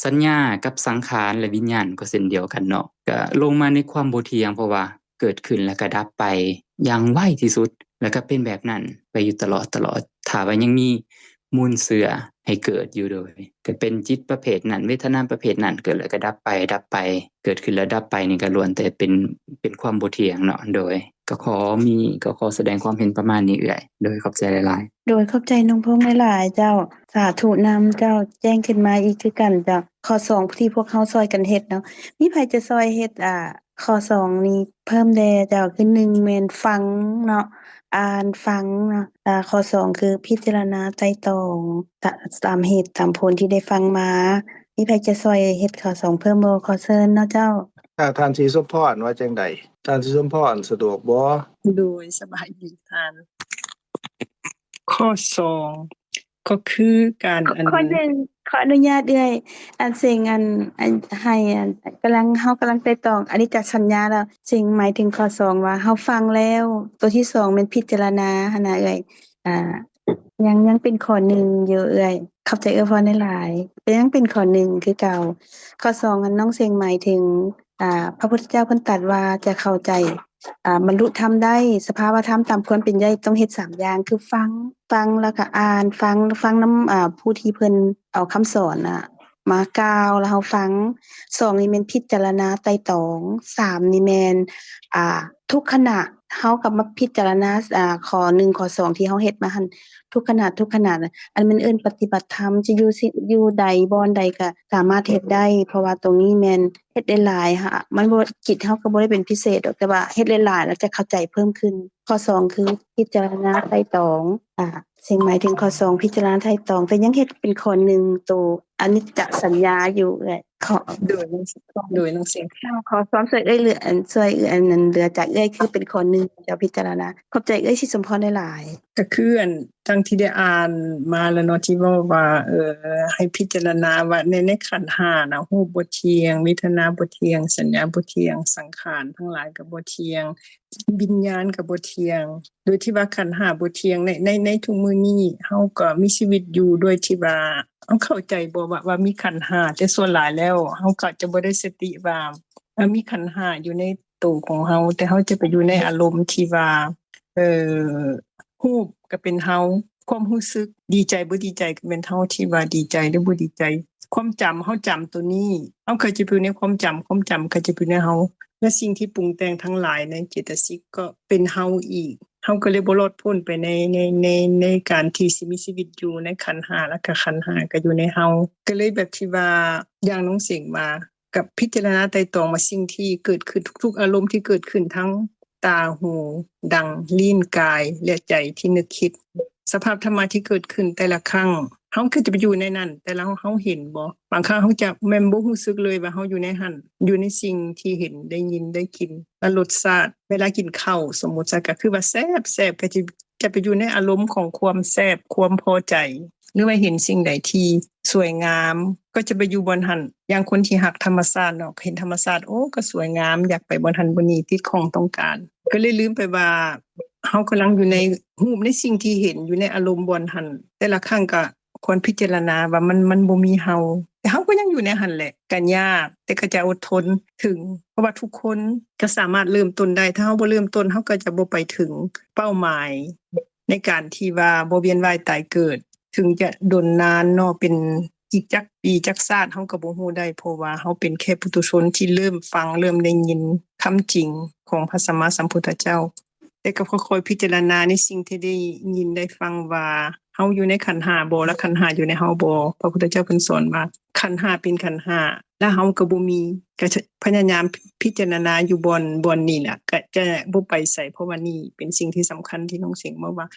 ສັນຍາກັບສັງຂານ ແລະ ວິນຍານກໍເຊັ່ນດຽວກັນເນາະ ກໍລົງມາໃນຄວາມບໍ່ທ່ຽງ ເພາະວ່າເກີດຂຶ້ນແລ້ວກໍດັບໄປຢ່າງໄວທີ່ສຸດ ແລ້ວກໍເປັນແບບນັ້ນໄປຢູ່ຕະຫຼອດ, ຕະຫຼອດ. ຖ້າວ່າຍັງມີມູນເຊື້ອໃຫ້ເກີດຢູ່ ໂດຍ ກໍເປັນຈິດປະເພດນັ້ນ ເວທະນາປະເພດນັ້ນ ເກີດແລ້ວກໍດັບໄປ, ດັບໄປ, ເກີດຂຶ້ນແລ້ວດັບໄປ ນີ້ກໍລ້ວນແຕ່ເປັນ, ເປັນຄວາມບໍ່ທ່ຽງເນາະ ໂດຍ. ກໍຂໍມີ, ກໍຂໍສະແດງຄວາມເຫັນປະມານນີ້ເອື້ອຍ ໂດຍ ຂອບໃຈຫຼາຍໆ. ໂດຍ ຂອບໃຈນ້ອງພົງຫຼາຍໆເຈົ້າ. ສາທຸນຳເຈົ້າ, ແຈ້ງຂຶ້ນມາອີກຄືກັນເຈົ້າ. ຂໍ້ສອງທີ່ພວກເຮົາຊ່ອຍກັນເຮັດເນາະ, ມີໃຜຈະຊ່ອຍເຮັດ ອ່າ ຂໍ້ສອງນີ້ເພີ່ມແດ່ເຈົ້າ? ຄືໜຶ່ງແມ່ນຟັງເນາະ, ອ່ານຟັງເນາະ, ແລະ ຂໍ້ສອງຄືພິຈາລະນາໄຕ່ຕອງ ຕາ, ຕາມເຫດຕາມຜົນທີ່ໄດ້ຟັງມາ. ມີໃຜຈະຊ່ອຍເຮັດຂໍ້ສອງເພີ່ມບໍ່? ຂໍເຊີນເນາະເຈົ້າ. ທ່ານສີສົມພອນວ່າຈັ່ງໃດ? ທ່ານສີສົມພອນສະດວກບໍ່? ໂດຍ ສະບາຍດີທ່ານ. ຂໍ້ສອງ ກໍຄືການ ອັນ ຂໍ້ໜຶ່ງ ຂໍອະນຸຍາດເອື້ອຍ ອັນເສັງ ອັນ ອັນ ໃຫ້ ອັນ ກຳລັງ ເຮົາກຳລັງໄຕ່ຕອງອະນິດຈະສັນຍາແລ້ວ ເສັງໝາຍເຖິງຂໍ້ສອງວ່າເຮົາຟັງແລ້ວ ຕົວທີສອງແມ່ນພິຈາລະນາຫັ້ນນະເອື້ອຍ. ອ່າ ຍັງ ຍັງເປັນຂໍ້ໜຶ່ງຢູ່ເອື້ອຍ. ຂອບໃຈເອື້ອຍພອນຫຼາຍໆ. ກໍຍັງເປັນຂໍ້ໜຶ່ງຄືເກົ່າ. ຂໍ້ສອງຫັ້ນ ນ້ອງເສັງໝາຍເຖິງ ອ່າ ພະພຸດທະເຈົ້າເພິ່ນຕັດວ່າຈະເຂົ້າໃຈ ອ່າ ບັນລຸທຳໄດ້ ສະພາວະທຳຕາມຄວາມເປັນໄດ້ ຕ້ອງເຮັດສາມຢ່າງ ຄືຟັງ, ຟັງແລ້ວກໍອ່ານ, ຟັງ, ຟັງນຳ ອ່າ ຜູ້ທີ່ເພິ່ນເອົາຄຳສອນນະມາກ່າວ ແລ້ວເຮົາຟັງ. ສອງນີ້ແມ່ນພິຈາລະນາໄຕ່ຕອງ. ສາມນີ້ແມ່ນ ອ່າ ທຸກຂະນະ ເຮົາກໍມາພິຈາລະນາ ອ່າ ຂໍ້ໜຶ່ງ ຂໍ້ສອງ ທີ່ເຮົາເຮັດມາຫັ້ນ ທຸກຂະນະ ທຸກຂະນະ ອັນແມ່ນເອີ້ນປະຕິບັດທຳ ຈະຢູ່ ຢູ່ໃດ ບ່ອນໃດກໍສາມາດເຮັດໄດ້ ເພາະວ່າຕົງນີ້ແມ່ນ ເຮັດຫຼາຍໆ ຫາ ມັນບໍ່ ຈິດເຮົາກໍບໍ່ໄດ້ເປັນພິເສດດອກ ແຕ່ວ່າເຮັດຫຼາຍໆ ແລ້ວຈະເຂົ້າໃຈເພີ່ມຂຶ້ນ. ຂໍ້ສອງຄືພິຈາລະນາໄຕ່ຕອງ ອ່າ ເສັງໝາຍເຖິງຂໍ້ສອງ ພິຈາລະນາໄຕ່ຕອງ ແຕ່ຍັງເຮັດເປັນຂໍ້ໜຶ່ງໂຕອະນິດຈະສັນຍາຢູ່ເອື້ອຍ. ຂໍ ໂດຍ ໂດຍ ນ້ອງເສັງ ຂໍ ຂໍຄວາມຊ່ວຍເອື້ອຍເຫຼືອ ອັນ ຊ່ວຍເອື້ອຍ ອັນນັ້ນເຫຼືອຈາກເອື້ອຍ ຄືເປັນຂໍ້ໜຶ່ງເຈົ້າພິຈາລະນາ. ຂອບໃຈເອື້ອຍສີສົມພອນຫຼາຍໆ. ກໍຄື ອັນ ດັ່ງທີ່ໄດ້ອ່ານມາແລ້ວເນາະ ທີ່ເວົ້າວ່າ ເອີ ໃຫ້ພິຈາລະນາວ່າໃນ ໃນຂັນຫ້ານະ ຮູບບໍ່ທ່ຽງ ເວທະນາບໍ່ທ່ຽງ ສັນຍາບໍ່ທ່ຽງ ສັງຂານທັງຫຼາຍກໍບໍ່ທ່ຽງ ວິນຍານກໍບໍ່ທ່ຽງ ໂດຍທີ່ວ່າຂັນຫ້າບໍ່ທ່ຽງ ໃນ ໃນ ໃນທຸກມື້ນີ້ເຮົາກໍມີຊີວິດຢູ່ໂດຍທີ່ວ່າ ເຮົາເຂົ້າໃຈບໍ່ວ່າ ວ່າມີຂັນຫ້າ ແຕ່ສ່ວນຫຼາຍແລ້ວເຮົາກໍຈະບໍ່ໄດ້ສະຕິວ່າ ເອີ ມີຂັນຫ້າຢູ່ໃນໂຕຂອງເຮົາ ແຕ່ເຮົາຈະໄປຢູ່ໃນອາລົມທີ່ວ່າ ເອີ ຮູບກໍເປັນເຮົາ ຄວາມຮູ້ສຶກດີໃຈບໍ່ດີໃຈກໍແມ່ນເຮົາທີ່ວ່າດີໃຈຫຼືບໍ່ດີໃຈ ຄວາມຈຳ ເຮົາຈຳໂຕນີ້ ເຮົາກໍຈະໄປຢູ່ໃນຄວາມຈຳ ຄວາມຈຳກໍຈະໄປຢູ່ໃນເຮົາ ແລະ ສິ່ງທີ່ປຸງແຕ່ງທັງຫຼາຍໃນເຈດຕະສິກກໍເປັນເຮົາອີກ ເຮົາກໍເລີຍບໍ່ລອດພົ້ນໄປໃນ ໃນ ໃນ ໃນການທີ່ຊິມີຊີວິດຢູ່ໃນຂັນຫ້າ ແລ້ວກໍຂັນຫ້າກໍຢູ່ໃນເຮົາ ກໍເລີຍແບບທີ່ວ່າ ຢ່າງນ້ອງເສັງວ່າ ກັບພິຈາລະນາໄຕ່ຕອງວ່າສິ່ງທີ່ເກີດຂຶ້ນ ທຸກໆອາລົມທີ່ເກີດຂຶ້ນ ທັງຕາ, ຫູ, ດັງ, ລີ້ນ, ກາຍ ແລະ ໃຈທີ່ນຶກຄິດ ສະພາບທຳມະທີ່ເກີດຂຶ້ນແຕ່ລະຄັ້ງ ເຮົາຄືຈະໄປຢູ່ໃນນັ້ນ ແຕ່ລະເຮົາເຫັນບໍ່? ບາງຄັ້ງເຮົາຈະແມ່ນບໍ່ຮູ້ສຶກເລີຍວ່າເຮົາຢູ່ໃນຫັ້ນ ຢູ່ໃນສິ່ງທີ່ເຫັນ ໄດ້ຍິນ ໄດ້ກິນ ແລະ ລົດຊາດ ເວລາກິນເຂົ້າ ສົມມຸດຊະ ກໍຄືວ່າແຊບໆ ກໍຈະ ຈະໄປຢູ່ໃນອາລົມຂອງຄວາມແຊບ ຄວາມພໍໃຈ ຫຼືວ່າເຫັນສິ່ງໃດທີ່ສວຍງາມ ກໍຈະໄປຢູ່ບ່ອນຫັ້ນ. ຢ່າງຄົນທີ່ຮັກທຳມະຊາດເນາະ ເຫັນທຳມະຊາດ ໂອ້ ກໍສວຍງາມ ຢາກໄປບ່ອນຫັ້ນບ່ອນນີ້ ຕິດຂ້ອງຕ້ອງການ ກໍເລີຍລືມໄປວ່າ ເຮົາກຳລັງຢູ່ໃນຮູບ ໃນສິ່ງທີ່ເຫັນ ຢູ່ໃນອາລົມບ່ອນຫັ້ນ ແຕ່ລະຄັ້ງກໍຄວນພິຈາລະນາວ່າມັນ ມັນບໍ່ມີເຮົາ ແຕ່ເຮົາກໍຍັງຢູ່ໃນຫັ້ນແຫຼະ ກໍຍາກ ແຕ່ກໍຈະອົດທົນເຖິງ ເພາະວ່າທຸກຄົນກໍສາມາດເລີ່ມຕົ້ນໄດ້ ຖ້າເຮົາບໍ່ເລີ່ມຕົ້ນ ເຮົາກໍຈະບໍ່ໄປເຖິງເປົ້າໝາຍ ໃນການທີ່ວ່າບໍ່ວຽນວ່າຍຕາຍເກີດ ເຖິງຈະດົນນານເນາະ ເປັນອີກຈັກປີຈັກຊາດ ເຮົາກໍບໍ່ຮູ້ໄດ້ ເພາະວ່າເຮົາເປັນແຄ່ປຸຖຸຊົນທີ່ເລີ່ມຟັງ ເລີ່ມໄດ້ຍິນຄຳຈິງຂອງພະສຳມາສຳພຸດທະເຈົ້າ ແຕ່ກໍຄ່ອຍໆພິຈາລະນາໃນສິ່ງທີ່ໄດ້ຍິນໄດ້ຟັງວ່າ ເຮົາຢູ່ໃນຂັນຫ້າບໍ່ ແລະ ຂັນຫ້າຢູ່ໃນເຮົາບໍ່. ພະພຸດທະເຈົ້າເພິ່ນສອນວ່າ ຂັນຫ້າເປັນຂັນຫ້າ ແລະ ເຮົາກໍບໍ່ມີ ກໍພະຍາຍາມພິຈາລະນາຢູ່ບ່ອນ ບ່ອນນີ້ແຫຼະ ກໍຈະບໍ່ໄປໃສ ເພາະວ່ານີ້ເປັນສິ່ງທີ່ສຳຄັນທີ່ນ້ອງເສັງເວົ້າວ່າ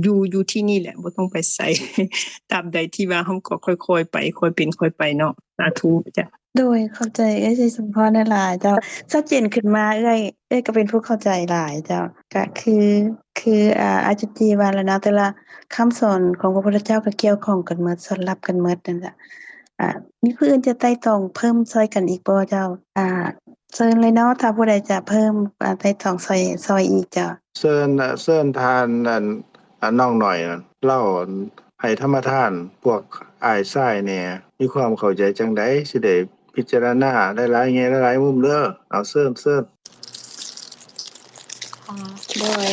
ຢູ່ ຢູ່ທີ່ນີ້ແຫຼະ ບໍ່ຕ້ອງໄປໃສ ຕາບໃດທີ່ວ່າເຮົາກໍຄ່ອຍໆໄປ ຄ່ອຍເປັນຄ່ອຍໄປເນາະ. ສາທຸເຈົ້າ. ໂດຍ ຂອບໃຈເອື້ອຍສີສົມພອນຫຼາຍໆເຈົ້າ. ຊັດເຈນຂຶ້ນມາ ເອື້ອຍ ເອື້ອຍກໍເປັນຜູ້ເຂົ້າໃຈຫຼາຍເຈົ້າ. ກະຄື ຄື ອາ ອາຈານຈີວ່າແຫຼະເນາະ, ແຕ່ລະຄຳສອນຂອງພະພຸດທະເຈົ້າກໍກ່ຽວຂ້ອງກັນໝົດ, ສອດຮັບກັນໝົດນັ້ນລະ. ອາ ມີຜູ້ອື່ນຈະໄຕ່ຕອງເພີ່ມຊ່ອຍກັນອີກບໍ່ເຈົ້າ? ອາ ເຊີນເລີຍເນາະ, ຖ້າຜູ້ໃດຈະເພີ່ມ ອາ ໄຕ່ຕອງຊ່ອຍ ຊ່ອຍອີກເຈົ້າ. ເຊີນ ເຊີນທ່ານ ອັນ ອາ ນ້ອງໜ້ອຍ ລາວໃຫ້ທຳມະທານພວກອ້າຍຊາຍແດ່ ມີຄວາມເຂົ້າໃຈຈັ່ງໃດ ຊິໄດ້ພິຈາລະນາຫຼາຍໆແງ່ຫຼາຍໆມຸມເດີ. ເອົາ ເຊີນ ເຊີນ. ອາ ໂດຍ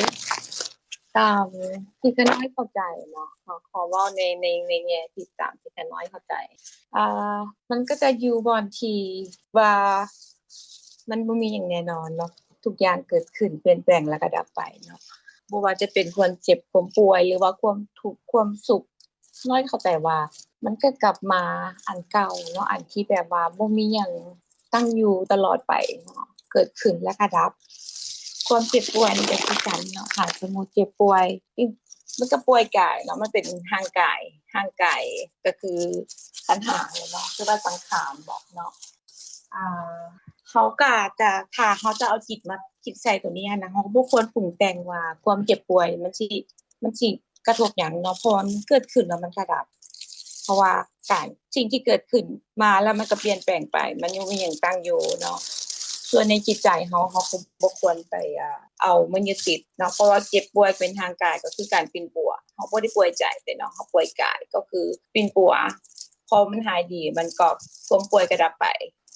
ຕາມທີ່ຂ້ານ້ອຍເຂົ້າໃຈເນາະ, ເຮົາຂໍເວົ້າໃນ ໃນ ໃນແງ່ທິດຕາມທີ່ຂ້ານ້ອຍເຂົ້າໃຈ. ອາ ມັນກໍຈະຢູ່ບ່ອນທີ່ວ່າ ມັນບໍ່ມີຫຍັງແນ່ນອນເນາະ, ທຸກຢ່າງເກີດຂຶ້ນ ປ່ຽນແປງ ແລ້ວກໍດັບໄປເນາະ. ບໍ່ວ່າຈະເປັນຄວາມເຈັບ ຄວາມປ່ວຍ ຫຼືວ່າຄວາມທຸກ ຄວາມສຸກ, ນ້ອຍເຂົ້າໃຈວ່າມັນກໍກັບມາອັນເກົ່າເນາະ, ອັນທີ່ແບບວ່າບໍ່ມີຫຍັງຕັ້ງຢູ່ຕະຫຼອດໄປເນາະ, ເກີດຂຶ້ນແລ້ວກໍດັບ. ຄວາມເຈັບປ່ວຍມັນກໍຄືກັນເນາະ, ຖ້າສົມມຸດເຈັບປ່ວຍ ມັນກໍປ່ວຍກາຍເນາະ, ມັນເປັນຮ່າງກາຍ, ຮ່າງກາຍກໍຄືຕັນຫາເນາະ, ຄືວ່າສັງຂານບອກເນາະ. ອ່າ ເຮົາກໍອາດຈະ ຖ້າເຮົາຈະເອົາຈິດມາຄິດໃສ່ໂຕນີ້ນະ, ເຮົາບໍ່ຄວນປຸງແຕ່ງວ່າຄວາມເຈັບປ່ວຍມັນຊິ ມັນຊິກະທົບຫຍັງເນາະ, ເພາະວ່າມັນເກີດຂຶ້ນແລ້ວມັນກໍດັບ. ເພາະວ່າການ ສິ່ງທີ່ເກີດຂຶ້ນມາແລ້ວມັນກໍປ່ຽນແປງໄປ, ມັນຍັງມີຫຍັງຕັ້ງຢູ່ເນາະ. ສ່ວນໃນຈິດໃຈເຮົາ ເຮົາກໍບໍ່ຄວນໄປ ອ່າ ເອົາມາຍຶດຕິດເນາະ, ເພາະວ່າເຈັບປ່ວຍເປັນທາງກາຍກໍຄືການປິ່ນປົວ. ເຮົາບໍ່ໄດ້ປ່ວຍໃຈເດ້ເນາະ, ເຮົາປ່ວຍກາຍກໍຄືປິ່ນປົວ. ພໍມັນຫາຍດີ ມັນກໍ ຄວາມປ່ວຍກໍດັບໄປ,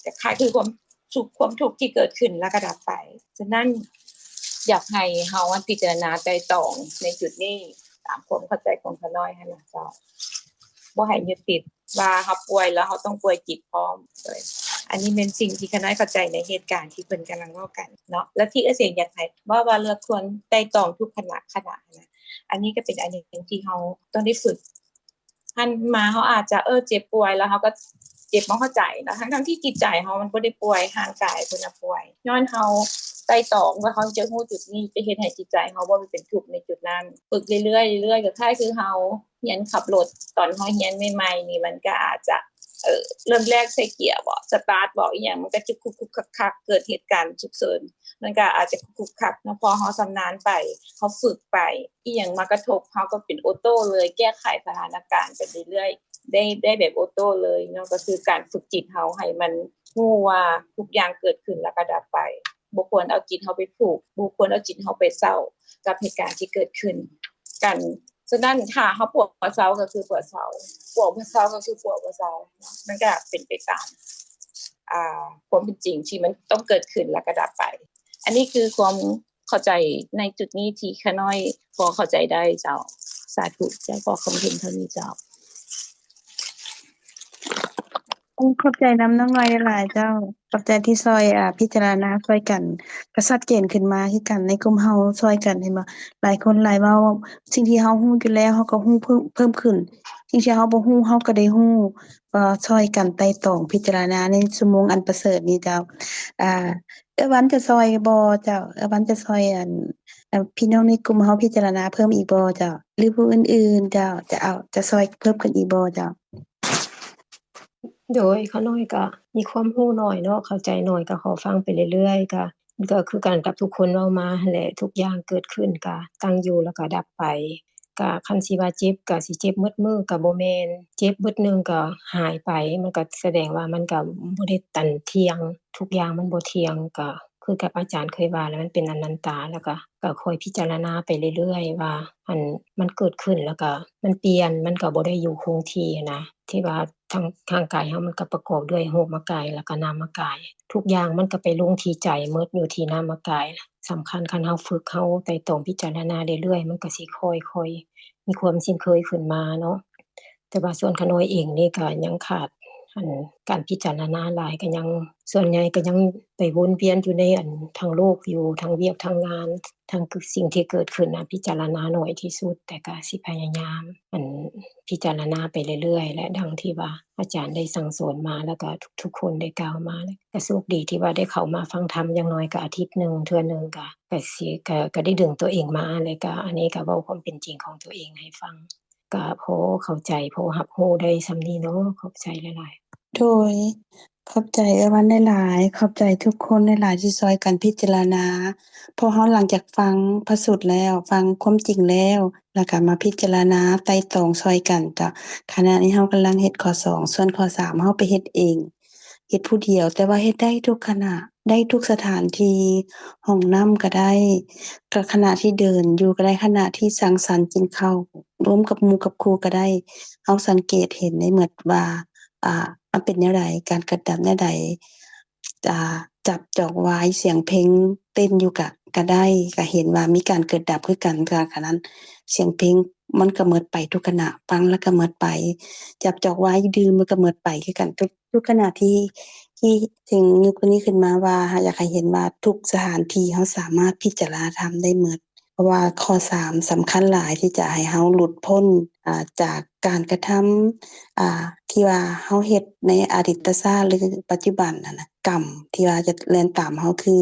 ກໍຄ້າຍຄືຄວາມສຸກຄວາມທຸກທີ່ເກີດຂຶ້ນແລ້ວກໍດັບໄປ. ສະນັ້ນ ຢາກໃຫ້ເຮົາ ອັນ ພິຈາລະນາໄຕ່ຕອງໃນຈຸດນີ້ ຕາມຄວາມເຂົ້າໃຈຂອງຂ້ານ້ອຍຫັ້ນນະເຈົ້າ, ບໍ່ໃຫ້ຍຶດຕິດວ່າເຮົາປ່ວຍແລ້ວເຮົາຕ້ອງປ່ວຍຈິດພ້ອມ. ໂດຍ ອັນນີ້ແມ່ນສິ່ງທີ່ຂ້ານ້ອຍເຂົ້າໃຈໃນເຫດການທີ່ເພິ່ນກຳລັງເວົ້າກັນເນາະ, ແລະ ທີ່ເອື້ອຍເສງຢາກໃຫ້ເວົ້າວ່າເລື່ອງຄວນໄຕ່ຕອງທຸກຂະນະຂະນະຫັ້ນນະ, ອັນນີ້ກໍເປັນອັນໜຶ່ງທີ່ເຮົາຕ້ອງໄດ້ຝຶກ. ຫັ້ນມາເຮົາອາດຈະ ເອີ ເຈັບປ່ວຍ ແລ້ວເຮົາກໍເຈັບ ບໍ່ເຂົ້າໃຈເນາະ, ທັງໆທີ່ຈິດໃຈເຮົາມັນບໍ່ໄດ້ປ່ວຍ, ຮ່າງກາຍເພິ່ນນະປ່ວຍ. ຍ້ອນເຮົາໄຕ່ຕອງວ່າເຮົາຈະຮູ້ຈຸດນີ້ ຈະເຮັດໃຫ້ຈິດໃຈເຮົາບໍ່ໄປເປັນທຸກໃນຈຸດນັ້ນ. ຝຶກເລື້ອຍໆ ເລື້ອຍໆ ກໍຄ້າຍຄືເຮົາຮຽນຂັບລົດ, ຕອນເຮົາຮຽນໃໝ່ໆນີ້ ມັນກໍອາດຈະ ເອີ ເລີ່ມແລກໃສ່ເກຍບໍ ສະຕາດບໍ ອີ່ຫຍັງ ມັນກໍຈະຄຸກໆຄັກໆ, ເກີດເຫດການສຸກເສີນ ມັນກໍອາດຈະຄຸກໆຄັກເນາະ. ພໍເຮົາຊຳນານໄປ ເຮົາຝຶກໄປ ອີ່ຫຍັງມາກະທົບ ເຮົາກໍເປັນໂອໂຕ້ເລີຍ, ແກ້ໄຂສະຖານະການໄປເລື້ອຍໆ ໄດ້ ໄດ້ແບບໂອໂຕ້ເລີຍເນາະ. ກໍຄືການຝຶກຈິດເຮົາໃຫ້ມັນຮູ້ວ່າທຸກຢ່າງເກີດຂຶ້ນແລ້ວກໍດັບໄປ, ບໍ່ຄວນເອົາຈິດເຮົາໄປຜູກ, ບໍ່ຄວນເອົາຈິດເຮົາໄປເສົ້າກັບເຫດການທີ່ເກີດຂຶ້ນກັນ. ສະນັ້ນ ຖ້າເຮົາປົວບໍ່ເຊົາກໍຄືປົວເຊົາ, ປົວບໍ່ເຊົາກໍຄືປົວບໍ່ເຊົາ, ມັນກໍເປັນໄປຕາມ ອ່າ ຄວາມເປັນຈິງທີ່ມັນຕ້ອງເກີດຂຶ້ນແລ້ວກໍດັບໄປ. ອັນນີ້ຄືຄວາມເຂົ້າໃຈໃນຈຸດນີ້ທີ່ຂ້ານ້ອຍພໍເຂົ້າໃຈໄດ້ເຈົ້າ. ສາທຸເຈົ້າ, ຂໍຄຳເຫັນເທົ່ານີ້ເຈົ້າ. ຂອບໃຈນຳນ້ອງນ້ອຍຫຼາຍໆເຈົ້າ, ຂອບໃຈທີ່ຊ່ອຍ ອາ ພິຈາລະນາຊ່ອຍກັນ ກະຊັດເຈນຂຶ້ນມາຄືກັນ. ໃນກຸ່ມເຮົາຊ່ອຍກັນ ເຫັນບໍ່, ຫຼາຍຄົນຫຼາຍເວົ້າ, ສິ່ງທີ່ເຮົາຮູ້ຢູ່ແລ້ວ ເຮົາກໍຮູ້ເພີ່ມ ເພີ່ມຂຶ້ນ, ສິ່ງທີ່ເຮົາບໍ່ຮູ້ ເຮົາກໍໄດ້ຮູ້. ກໍຊ່ອຍກັນໄຕ່ຕອງພິຈາລະນາໃນຊົ່ວໂມງອັນປະເສີດນີ້ເຈົ້າ. ອາ ເອື້ອຍວັນຈະຊ່ອຍບໍ່ເຈົ້າ? ເອື້ອຍວັນຈະຊ່ອຍ ອັນ ອາ ພີ່ນ້ອງໃນກຸ່ມເຮົາພິຈາລະນາເພີ່ມອີກບໍ່ເຈົ້າ? ຫຼືຜູ້ອື່ນໆເຈົ້າ ຈະເອົາ ຈະຊ່ອຍເພີ່ມຂຶ້ນອີກບໍ່ເຈົ້າ? ໂດຍ ຂ້ານ້ອຍກະມີຄວາມຮູ້ໜ້ອຍເນາະ, ເຂົ້າໃຈໜ້ອຍ, ກະຂໍຟັງໄປເລື້ອຍໆ. ກະ ກໍຄືກັນກັບທຸກຄົນເວົ້າມາຫັ້ນແຫຼະ, ທຸກຢ່າງເກີດຂຶ້ນກະຕັ້ງຢູ່ແລ້ວກະດັບໄປ. ກະຄັນຊິວ່າເຈັບກະຊິເຈັບໝົດມື້ກະບໍ່ແມ່ນ, ເຈັບບຶດໜຶ່ງກະຫາຍໄປ, ມັນກະສະແດງວ່າມັນກະບໍ່ໄດ້ອັນທ່ຽງ, ທຸກຢ່າງມັນບໍ່ທ່ຽງ. ກະຄືກັບອາຈານເຄີຍວ່າແຫຼະ, ມັນເປັນອະນັດຕາ, ແລ້ວກະ ກະຄ່ອຍພິຈາລະນາໄປເລື້ອຍໆວ່າ ອັນ ມັນເກີດຂຶ້ນ ແລ້ວກະມັນປ່ຽນ, ມັນກະບໍ່ໄດ້ຢູ່ຄົງທີ່ນະ, ທີ່ວ່າທາງຮ່າງກາຍເຮົາມັນກະປະກອບດ້ວຍຮູບມະກາຍ ແລ້ວກະນາມມະກາຍ, ທຸກຢ່າງມັນກະໄປລົງທີ່ໃຈໝົດ, ຢູ່ທີ່ນາມມະກາຍ. ສຳຄັນ ຄັນເຮົາຝຶກ ເຮົາໄຕ່ຕອງພິຈາລະນາເລື້ອຍໆ ມັນກະຊິຄ່ອຍໆມີຄວາມຊິນເຄີຍຂຶ້ນມາເນາະ. ແຕ່ວ່າສ່ວນຂ້ານ້ອຍເອງນີ້ກະຍັງຂາດ ອັນ ການພິຈາລະນາຫຼາຍ, ກະຍັງ ສ່ວນໃຫຍ່ກະຍັງໄປວົນວຽນຢູ່ໃນ ອັນ ທາງໂລກຢູ່, ທາງວຽກທາງງານ, ທາງ ກ- ສິ່ງທີ່ເກີດຂຶ້ນນະ ພິຈາລະນາໜ້ອຍທີ່ສຸດ, ແຕ່ກະຊິພະຍາຍາມ ອັນ ພິຈາລະນາໄປເລື້ອຍໆ ແລະ ດັ່ງທີ່ວ່າອາຈານໄດ້ສັ່ງສອນມາ ແລ້ວກະທຸກໆຄົນໄດ້ກ່າວມາ, ແລະ ກະໂຊກດີທີ່ວ່າໄດ້ເຂົ້າມາຟັງທຳ ຢ່າງໜ້ອຍກະອາທິດໜຶ່ງເທື່ອໜຶ່ງ, ກະ ກະຊິ ກະ ກະໄດ້ດຶງຕົວເອງມາ, ແລະ ກະອັນນີ້ກະເວົ້າຄວາມເປັນຈິງຂອງຕົວເອງໃຫ້ຟັງ. ກະພໍເຂົ້າໃຈ ພໍຮັບຮູ້ໄດ້ສ່ຳນີ້ເນາະ. ຂອບໃຈຫຼາຍໆ. ໂດຍ ຂອບໃຈເອື້ອຍວັນຫຼາຍໆ ຂອບໃຈທຸກຄົນຫຼາຍໆ ທີ່ຊ່ອຍກັນພິຈາລະນາ. ເພາະເຮົາຫຼັງຈາກຟັງພະສູດແລ້ວ, ຟັງຄວາມຈິງແລ້ວ, ແລ້ວກໍມາພິຈາລະນາໄຕ່ຕອງຊ່ອຍກັນເຈົ້າ. ຂະນະນີ້ເຮົາກຳລັງເຮັດຂໍ້ສອງ, ສ່ວນຂໍ້ສາມເຮົາໄປເຮັດເອງ, ເຮັດຜູ້ດຽວ, ແຕ່ວ່າເຮັດໄດ້ທຸກຂະນະ, ໄດ້ທຸກສະຖານທີ່, ຫ້ອງນ້ຳກໍໄດ້, ກໍຂະນະທີ່ເດີນຢູ່ກໍໄດ້, ຂະນະທີ່ສັງສັນກິນເຂົ້າ ຮ່ວມກັບໝູ່ກັບຄູ່ກໍໄດ້. ເຮົາສັງເກດເຫັນໄດ້ໝົດວ່າ ອ່າ ມັນເປັນແນວໃດ, ການເກີດດັບແນວໃດ, ອ່າ ຈັບຈອກວາຍສຽງເພງເຕັ້ນຢູ່ກະ ກະໄດ້, ກະເຫັນວ່າມີການເກີດດັບຄືກັນ. ກະ ກະນັ້ນ ສຽງເພງມັນກະໝົດໄປທຸກຂະນະ, ຟັງແລ້ວກະໝົດໄປ, ຈັບຈອກວາຍດື່ມມັນກະໝົດໄປຄືກັນ. ທຸກ ທຸກຂະນະທີ່ ທີ່ ຈຶ່ງຍົກຕົວນີ້ຂຶ້ນມາວ່າ ຢາກໃຫ້ເຫັນວ່າທຸກສະຖານທີ່ເຮົາສາມາດພິຈາລະນາທຳໄດ້ໝົດ. ເພາະວ່າຂໍ້ສາມສຳຄັນຫຼາຍທີ່ຈະໃຫ້ເຮົາຫຼຸດພົ້ນ ອ່າ ຈາກການກະທຳ ອ່າ ທີ່ວ່າເຮົາເຮັດໃນອະດີດຕະຊາດ ຫຼື ປັດຈຸບັນຫັ້ນນະ, ກຳທີ່ວ່າຈະແລ່ນຕາມເຮົາ ຄື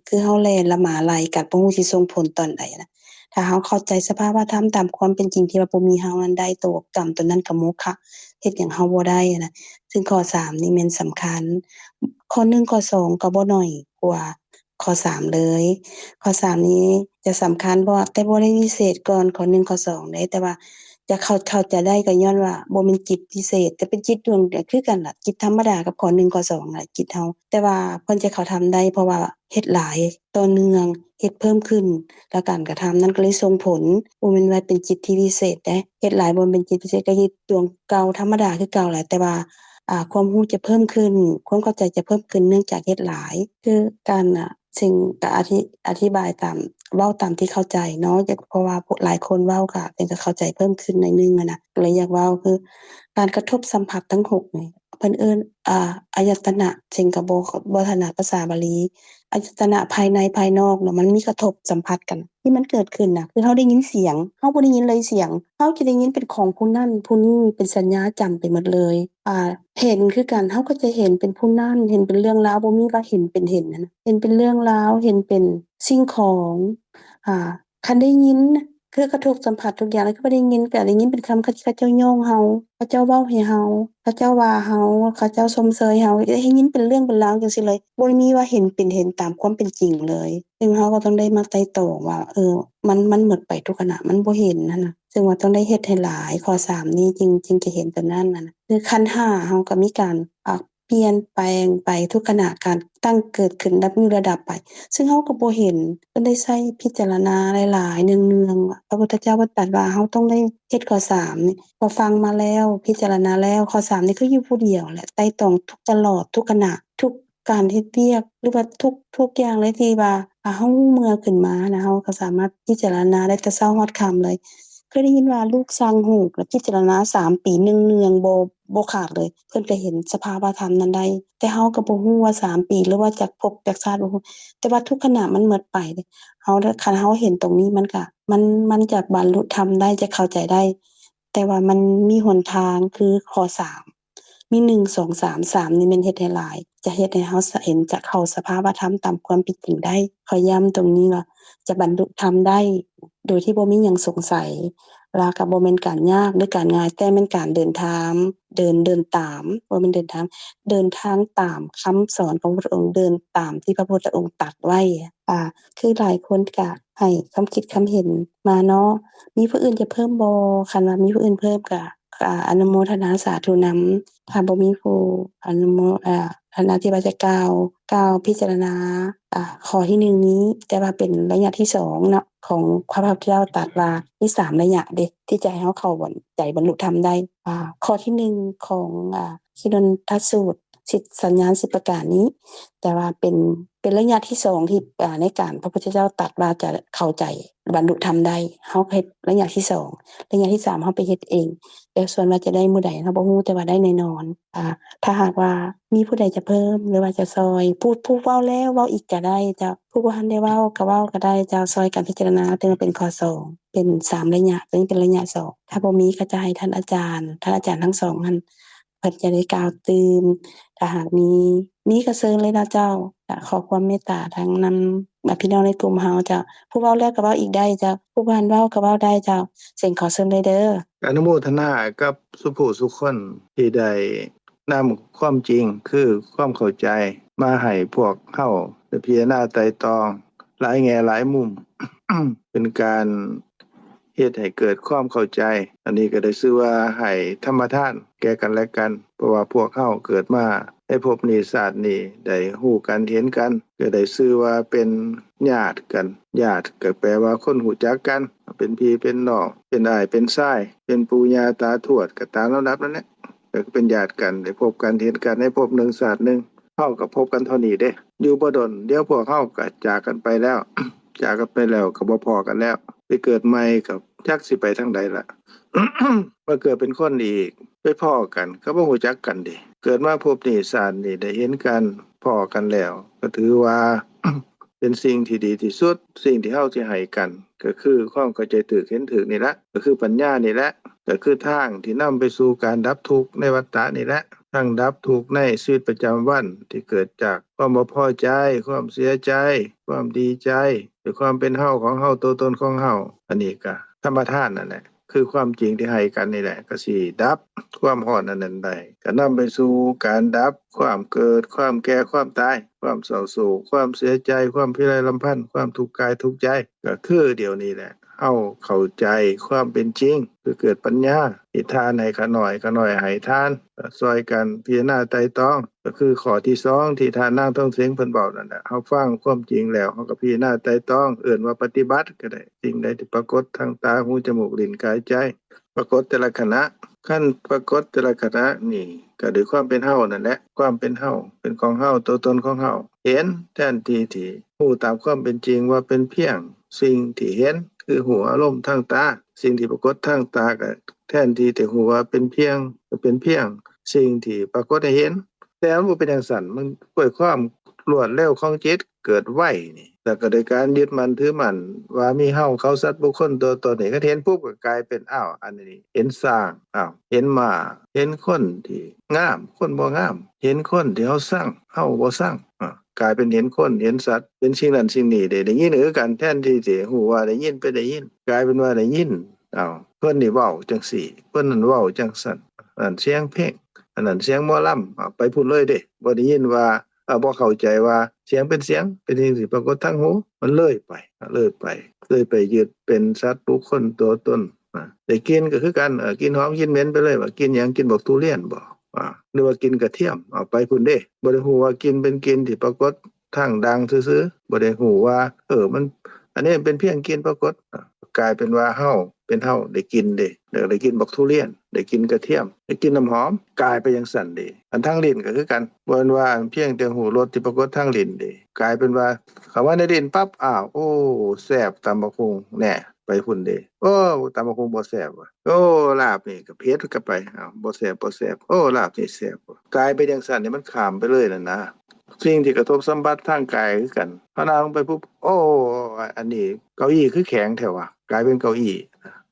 ຄືເຮົາແລ່ນລະໝາໄລ່ກັນ ບໍ່ຮູ້ຊິສົ່ງຜົນຕອນໃດນະ. ຖ້າເຮົາເຂົ້າໃຈສະພາວະທຳຕາມຄວາມເປັນຈິງທີ່ວ່າບໍ່ມີເຮົານັ້ນໄດ້, ໂຕກຳໂຕນັ້ນກໍໂມຄະ, ເຮັດຫຍັງເຮົາບໍ່ໄດ້ນະ. ຊຶ່ງຂໍ້ສາມນີ້ແມ່ນສຳຄັນ. ຂໍ້ໜຶ່ງ ຂໍ້ສອງ ກໍບໍ່ໜ້ອຍກວ່າ ຂໍ້ສາມເລີຍ. ຂໍ້ສາມນີ້ຈະສຳຄັນ ເພາະວ່າ ແຕ່ບໍ່ໄດ້ວິເສດກ່ອນຂໍ້ໜຶ່ງ ຂໍ້ສອງເດ້, ແຕ່ວ່າຈະເຂົ້າ ເຂົ້າໃຈໄດ້ກໍຍ້ອນວ່າບໍ່ແມ່ນຈິດພິເສດ, ຈະເປັນຈິດດວງດຽວຄືກັນລະ, ຈິດທຳມະດາກັບຂໍ້ໜຶ່ງ ຂໍ້ສອງລະ, ຈິດເຮົາ. ແຕ່ວ່າເພິ່ນຈະເຂົ້າທຳໄດ້ ເພາະວ່າເຮັດຫຼາຍ ຕໍ່ເນື່ອງ, ເຮັດເພີ່ມຂຶ້ນ, ແລ້ວການກະທຳນັ້ນກໍເລີຍສົ່ງຜົນ. ບໍ່ແມ່ນວ່າເປັນຈິດທີ່ວິເສດເດ້, ເຮັດຫຼາຍບໍ່ແມ່ນຈິດພິເສດ, ກໍເຮັດດວງເກົ່າທຳມະດາຄືເກົ່າແຫຼະ, ແຕ່ວ່າ ອ່າ ຄວາມຮູ້ຈະເພີ່ມຂຶ້ນ, ຄວາມເຂົ້າໃຈຈະເພີ່ມຂຶ້ນ ເນື່ອງຈາກເຮັດຫຼາຍ. ຄືການ ອ່າ ເຊິ່ງກໍອະທິ ອະທິບາຍຕາມ ເວົ້າຕາມທີ່ເຂົ້າໃຈເນາະ, ຢາກ ເພາະວ່າຫຼາຍຄົນເວົ້າກໍ ເພິ່ນກໍເຂົ້າໃຈເພີ່ມຂຶ້ນໜ້ອຍໜຶ່ງຫັ້ນນະ, ກໍເລີຍຢາກເວົ້າ ຄືການກະທົບສຳຜັດທັງຫົກນີ້ ເພິ່ນເອີ້ນ ອ່າ ອາຍະຕະນະ, ເຊິ່ງກໍບໍ່ ບໍ່ຖະໜັດພາສາບາລີ, ອາຍະຕະນະພາຍໃນພາຍນອກເນາະ, ມັນມີກະທົບສຳຜັດກັນ ທີ່ມັນເກີດຂຶ້ນນະ, ຄືເຮົາໄດ້ຍິນສຽງ, ເຮົາບໍ່ໄດ້ຍິນເລີຍສຽງ, ເຮົາຈະໄດ້ຍິນເປັນຂອງຜູ້ນັ້ນຜູ້ນີ້, ເປັນສັນຍາຈຳໄປໝົດເລີຍ. ອ່າ ເຫັນຄືກັນ, ເຮົາກໍຈະເຫັນເປັນຜູ້ນັ້ນ, ເຫັນເປັນເລື່ອງລາວ, ບໍ່ມີວ່າເຫັນເປັນເຫັນຫັ້ນນະ, ເຫັນເປັນເລື່ອງລາວ, ເຫັນເປັນສິ່ງຂອງ, ອ່າ ຄັນໄດ້ຍິນ ຄືກະທົບສຳຜັດທຸກຢ່າງ, ແລ້ວຄືວ່າໄດ້ຍິນ ກໍໄດ້ຍິນເປັນຄຳ ເຂົາ ເຂົາເຈົ້າຍ້ອງເຮົາ, ເຂົາເຈົ້າເວົ້າໃຫ້ເຮົາ, ເຂົາເຈົ້າວ່າເຮົາ, ເຂົາເຈົ້າຊົມເຊີຍເຮົາ, ໄດ້ຍິນເປັນເລື່ອງເປັນລາວຈັ່ງຊີ້ເລີຍ, ບໍ່ໄດ້ມີວ່າເຫັນເປັນເຫັນຕາມຄວາມເປັນຈິງເລີຍ. ຊຶ່ງເຮົາກໍຕ້ອງໄດ້ມາໄຕ່ຕອງວ່າ ເອີ ມັນ ມັນໝົດໄປທຸກຂະນະ, ມັນບໍ່ເຫັນຫັ້ນນະ. ຊຶ່ງວ່າຕ້ອງໄດ້ເຮັດໃຫ້ຫຼາຍ, ຂໍ້ສາມນີ້ຈຶ່ງ ຈຶ່ງຈະເຫັນຕົວນັ້ນຫັ້ນນະ. ຄືຂັນຫ້າເຮົາກໍມີການ ອ່າ ປ່ຽນແປງໄປທຸກຂະນະ, ການຕັ້ງເກີດຂຶ້ນ ດັບຢູ່ ແລະ ດັບໄປ, ຊຶ່ງເຮົາກໍບໍ່ເຫັນ. ເພິ່ນໄດ້ໃຊ້ພິຈາລະນາຫຼາຍໆ ເນື່ອງໆ ພະພຸດທະເຈົ້າເພິ່ນຕັດວ່າເຮົາຕ້ອງໄດ້ເຮັດຂໍ້ສາມນີ້, ພໍຟັງມາແລ້ວ ພິຈາລະນາແລ້ວ, ຂໍ້ສາມນີ້ຄືຢູ່ຜູ້ດຽວແຫຼະ, ໄຕ່ຕອງທຸກຕະຫຼອດ ທຸກຂະນະ, ທຸກການເຮັດວຽກ ຫຼືວ່າທຸກ ທຸກຢ່າງເລີຍ ທີ່ວ່າ ອ່າ ເຮົາຮູ້ເມື່ອຂຶ້ນມານະ, ເຮົາກໍສາມາດພິຈາລະນາໄດ້ແຕ່ເຊົ້າຮອດຄ່ຳເລີຍ. ເຄີຍໄດ້ຍິນວ່າລູກຊ່າງຮູບ ແລ້ວພິຈາລະນາສາມປີເນື່ອງໆ ບໍ່ ບໍ່ຂາດເລີຍ, ເພິ່ນກໍເຫັນສະພາວະທຳນັ້ນໄດ້. ແຕ່ເຮົາກໍບໍ່ຮູ້ວ່າສາມປີ ຫຼືວ່າຈັກພົບຈັກຊາດ ບໍ່ຮູ້, ແຕ່ວ່າທຸກຂະນະມັນໝົດໄປເດ້. ເຮົາ ຄັນເຮົາເຫັນຕົງນີ້ ມັນກະ ມັນ ມັນຈະບັນລຸທຳໄດ້, ຈະເຂົ້າໃຈໄດ້, ແຕ່ວ່າມັນມີຫົນທາງ ຄືຂໍ້ສາມ ມີໜຶ່ງ ສອງ ສາມ ສາມນີ້ແມ່ນເຮັດໃຫ້ຫຼາຍ, ຈະເຮັດໃຫ້ເຮົາສະ ເຫັນຈາກເຂົ້າສະພາວະທຳຕາມຄວາມເປັນຈິງໄດ້. ຂໍຢ້ຳຕົງນີ້ວ່າ ຈະບັນລຸທຳໄດ້ໂດຍທີ່ບໍ່ມີຫຍັງສົງໄສ, ແລ້ວກໍບໍ່ແມ່ນການຍາກ ຫຼື ການງ່າຍ, ແຕ່ແມ່ນການເດີນທາງ ເດີນ ເດີນຕາມ, ບໍ່ແມ່ນເດີນທາງ, ເດີນທາງຕາມຄຳສອນຂອງພະພຸດທະອົງ, ເດີນຕາມທີ່ພະພຸດທະອົງຕັດໄວ້. ອ່າ ຄືຫຼາຍຄົນກະໃຫ້ຄຳຄິດຄຳເຫັນມາເນາະ, ມີຜູ້ອື່ນຈະເພີ່ມບໍ່? ຄັນວ່າມີຜູ້ອື່ນເພີ່ມກະ ອ່າ ອະນຸໂມທະນາສາທຸນຳ. ຖ້າບໍ່ມີຜູ້ອະນຸໂມ ອ່າ ທ່ານອະທິບາຍຈະກ່າວ ກ່າວພິຈາລະນາ ອ່າ ຂໍ້ທີໜຶ່ງນີ້, ແຕ່ວ່າເປັນໄລຍະທີສອງເນາະ ຂອງພະພຸດທະເຈົ້າຕັດວ່າມີສາມໄລຍະເດ້ ທີ່ຈະໃຫ້ເຮົາເຂົ້າໃຈບັນລຸທຳໄດ້. ອ່າ ຂໍ້ທີໜຶ່ງຂອງ ອ່າ ທີ່ນນທະສູດ ສິບ ສັນຍານສິບປະການນີ້, ແຕ່ວ່າເປັນ ເປັນໄລຍະທີສອງທີ່ ອ່າ ໃນການພະພຸດທະເຈົ້າຕັດວ່າຈະເຂົ້າໃຈບັນລຸທຳໄດ້, ເຮົາເຮັດໄລຍະທີສອງ, ໄລຍະທີສາມເຮົາໄປເຮັດເອງ. ແຕ່ສ່ວນວ່າຈະໄດ້ມື້ໃດເຮົາບໍ່ຮູ້, ແຕ່ວ່າໄດ້ແນ່ນອນ. ອ່າ ຖ້າຫາກວ່າມີຜູ້ໃດຈະເພີ່ມ ຫຼືວ່າຈະຊ່ອຍ, ຜູ້ ຜູ້ເວົ້າແລ້ວເວົ້າອີກກໍໄດ້ເຈົ້າ, ຜູ້ບໍ່ທັນໄດ້ເວົ້າກໍເວົ້າກໍໄດ້ເຈົ້າ, ຊ່ອຍກັນພິຈາລະນາ. ຖືວ່າເປັນຂໍ້ສອງ ເປັນສາມໄລຍະ, ຕົວນີ້ເປັນໄລຍະສອງ. ຖ້າບໍ່ມີກໍຈະໃຫ້ທ່ານອາຈານ, ທ່ານອາຈານທັງສອງຫັ້ນ ເພິ່ນຈະໄດ້ກ່າວຕື່ມ. ຖ້າຫາກມີ ມີກໍເຊີນເລີຍເນາະເຈົ້າ. ກໍຂໍຄວາມເມດຕາທາງນຳ ອ່າ ພີ່ນ້ອງໃນກຸ່ມເຮົາເຈົ້າ. ຜູ້ເວົ້າແລ້ວກໍເວົ້າອີກໄດ້ເຈົ້າ, ຜູ້ບໍ່ທັນເວົ້າກໍເວົ້າໄດ້ເຈົ້າ. ເຊິ່ງຂໍເຊີນເລີຍເດີ. ອະນຸໂມທະນາກັບສູ່ຜູ້ສູ່ຄົນທີ່ໄດ້ ນຳຄວາມຈິງ ຄືຄວາມເຂົ້າໃຈ ມາໃຫ້ພວກເຮົາໄດ້ພິຈາລະນາໄຕ່ຕອງ ຫຼາຍແງ່ຫຼາຍມຸມ ເປັນການເຮັດໃຫ້ເກີດຄວາມເຂົ້າໃຈ. ອັນນີ້ກໍໄດ້ຊື່ວ່າໃຫ້ທຳມະທານແກ່ກັນແລະກັນ ເພາະວ່າພວກເຮົາເກີດມາໃນພົບນີ້ຊາດນີ້ ໄດ້ຮູ້ກັນເຫັນກັນ ກໍໄດ້ຊື່ວ່າເປັນຍາດກັນ. ຍາດກໍແປວ່າຄົນຮູ້ຈັກກັນ ເປັນພີ່ເປັນນ້ອງ ເປັນອ້າຍເປັນຊາຍ ເປັນປູ່ຍ່າຕາທວດ ກໍຕາມລຳດັບນັ້ນແຫຼະ ກໍເປັນຍາດກັນ ໄດ້ພົບກັນເຫັນກັນໃນພົບໜຶ່ງຊາດໜຶ່ງ. ເຮົາກໍພົບກັນເທົ່ານີ້ເດ້ ຢູ່ບໍ່ດົນ ດຽວພວກເຮົາກໍຈາກກັນໄປແລ້ວ ຈາກກັນໄປແລ້ວກໍບໍ່ພໍ້ກັນແລ້ວ ໄປເກີດໃໝ່ກໍຈັກຊິໄປທາງໃດລະ ມາເກີດເປັນຄົນອີກ ໄປພໍ້ກັນກໍບໍ່ຮູ້ຈັກກັນເດ້. ເກີດມາພົບນີ້ຊາດນີ້ໄດ້ເຫັນກັນ ພໍ້ກັນແລ້ວ ກໍຖືວ່າ ເປັນສິ່ງທີ່ດີທີ່ສຸດ. ສິ່ງທີ່ເຮົາຊິໃຫ້ກັນ ກໍຄືຄວາມເຂົ້າໃຈຖືກເຫັນຖືກນີ້ລະ ກໍຄືປັນຍານີ້ແຫຼະ ກໍຄືທາງທີ່ນຳໄປສູ່ການດັບທຸກໃນວັດຕະນີ້ແຫຼະ ທັງດັບທຸກໃນຊີວິດປະຈຳວັນທີ່ເກີດຈາກຄວາມບໍ່ພໍໃຈ ຄວາມເສຍໃຈ ຄວາມດີໃຈ ຫຼືຄວາມເປັນເຮົາຂອງເຮົາ ຕົວຕົນຂອງເຮົາ. ອັນນີ້ກໍທຳມະທານນັ້ນແຫຼະ ຄືຄວາມຈິງທີ່ໃຫ້ກັນນີ້ແຫຼະ ກໍຊິດັບຄວາມຮ້ອນອັນນັ້ນໄດ້ ກໍນຳໄປສູ່ການດັບຄວາມເກີດ ຄວາມແກ່ ຄວາມຕາຍ ຄວາມເສົ້າໂສກ ຄວາມເສຍໃຈ ຄວາມພິໄລລຳພັນ ຄວາມທຸກກາຍທຸກໃຈ ກໍຄືດຽວນີ້ແຫຼະ ເຮົາເຂົ້າໃຈຄວາມເປັນຈິງ ຄືເກີດປັນຍາ ເຮັດທານໃຫ້ຂ້ານ້ອຍ ຂ້ານ້ອຍໃຫ້ທານ ກໍຊ່ອຍກັນພິຈາລະນາໄຕ່ຕອງ ກໍຄືຂໍ້ທີສອງທີ່ທ່ານນາງທອງເສັງເພິ່ນເວົ້ານັ້ນແຫຼະ. ເຮົາຟັງຄວາມຈິງແລ້ວ ເຮົາກໍພິຈາລະນາໄຕ່ຕອງ ເອີ້ນວ່າປະຕິບັດກໍໄດ້. ສິ່ງໃດທີ່ປາກົດທາງຕາ ຫູ ຈະມູກ ລີ້ນ ກາຍ ໃຈ ປາກົດແຕ່ລະຂະນະ ຄັນປາກົດແຕ່ລະຂະນະນີ້ ກໍດ້ວຍຄວາມເປັນເຮົານັ້ນແຫຼະ ຄວາມເປັນເຮົາ ເປັນຂອງເຮົາ ຕົວຕົນຂອງເຮົາ ເຫັນ ແທນທີ່ທີ່ຮູ້ຕາມຄວາມເປັນຈິງວ່າເປັນພຽງສິ່ງທີ່ເຫັນ ຄືຮູ້ອາລົມທາງຕາ ສິ່ງທີ່ປາກົດທາງຕາ ກໍແທນທີ່ຈະຮູ້ວ່າເປັນພຽງ ກໍເປັນພຽງສິ່ງທີ່ປາກົດໃຫ້ເຫັນ. ແຕ່ມັນບໍ່ເປັນຈັ່ງຊັ້ນ ມັນດ້ວຍຄວາມລວດເລັວຂອງຈິດເກີດໄວນີ້ ແລ້ວກໍໂດຍການຍຶດໝັ້ນຖືໝັ້ນວ່າມີເຮົາ ເຂົາ ສັດ ບຸກຄົນ ຕົວຕົນນີ້ ຄັນເຫັນປຸບກໍກາຍເປັນ ອ້າວ ອັນນີ້ເຫັນຊ້າງ ອ້າວ ເຫັນມ້າ ເຫັນຄົນທີ່ງາມ ຄົນບໍ່ງາມ ເຫັນຄົນທີ່ເຮົາຊັງ ເຮົາບໍ່ຊັງ ອາ ກາຍເປັນເຫັນຄົນ ເຫັນສັດ ເປັນສິ່ງນັ້ນສິ່ງນີ້ເດ້. ໄດ້ຍິນກໍຄືກັນ ແທນທີ່ຈະຮູ້ວ່າໄດ້ຍິນ ໄປໄດ້ຍິນ ກາຍເປັນວ່າໄດ້ຍິນ ອ້າວ ເພິ່ນນີ້ເວົ້າຈັ່ງຊີ້ ເພິ່ນນັ້ນເວົ້າຈັ່ງຊັ້ນ ອັນນັ້ນສຽງເພງ ອັນນັ້ນສຽງໝໍລຳ ອາ ໄປພຸ້ນເລີຍເດ້. ບໍ່ໄດ້ຍິນວ່າ ເອີ ບໍ່ເຂົ້າໃຈວ່າສຽງເປັນສຽງ ເປັນສິ່ງທີ່ປາກົດທາງຫູ ມັນເລີຍໄປ ເລີຍໄປ ເລີຍໄປຍຶດເປັນສັດບຸກຄົນຕົວຕົນ. ອາ ໄດ້ກິ່ນກໍຄືກັນ ເອີ ກິ່ນຫອມກິ່ນເໝັນໄປເລີຍ ວ່າກິ່ນຫຍັງ ກິ່ນບັກທຸລຽນບໍ ອາ ຫຼືວ່າກິ່ນກະທຽມ ເອົາໄປພຸ້ນເດ້. ບໍ່ໄດ້ຮູ້ວ່າກິ່ນເປັນກິ່ນທີ່ປາກົດ ທາງດັງຊື່ໆ ບໍ່ໄດ້ຮູ້ວ່າ ເອີ ມັນ ອັນນີ້ມັນເປັນພຽງກິ່ນປາກົດ ກາຍເປັນວ່າເຮົາ ເປັນເຮົາໄດ້ກິ່ນເດ້ ໄດ້ ໄດ້ກິ່ນບັກທຸລຽນ ໄດ້ກິ່ນກະທຽມ ໄດ້ກິ່ນນ້ຳຫອມ ກາຍໄປຈັ່ງຊັ້ນເດ້. ອັນທາງລີ້ນກໍຄືກັນ ບໍ່ແມ່ນວ່າພຽງແຕ່ຮູ້ລົດທີ່ປາກົດທາງລີ້ນເດ້ ກາຍເປັນວ່າເຂົ້າມາໃນລີ້ນປັບ ອ້າວ ໂອ້ ແຊບ ຕຳບັກຫຸ່ງ ແນ່ ໄປພຸ້ນເດ້ ໂອ້ ຕຳບັກຫຸ່ງບໍ່ແຊບຫວາ ໂອ້ ລາບນີ້ກໍເຜັດ ກໍໄປ ອ້າວ ບໍ່ແຊບ ບໍ່ແຊບ ໂອ້ ລາບນີ້ແຊບຫວາ ກາຍໄປຈັ່ງຊັ້ນນີ້ ມັນຂ້າມໄປເລີຍນັ້ນນະ. ສິ່ງທີ່ກະທົບສຳຜັດທາງກາຍຄືກັນ ພາວະນາລົງໄປປຸບ ໂອ້ ອັນນີ້ເກົ້າອີ້ຄືແຂງແທ້ຫວາ ກາຍເປັນເກົ້າອີ້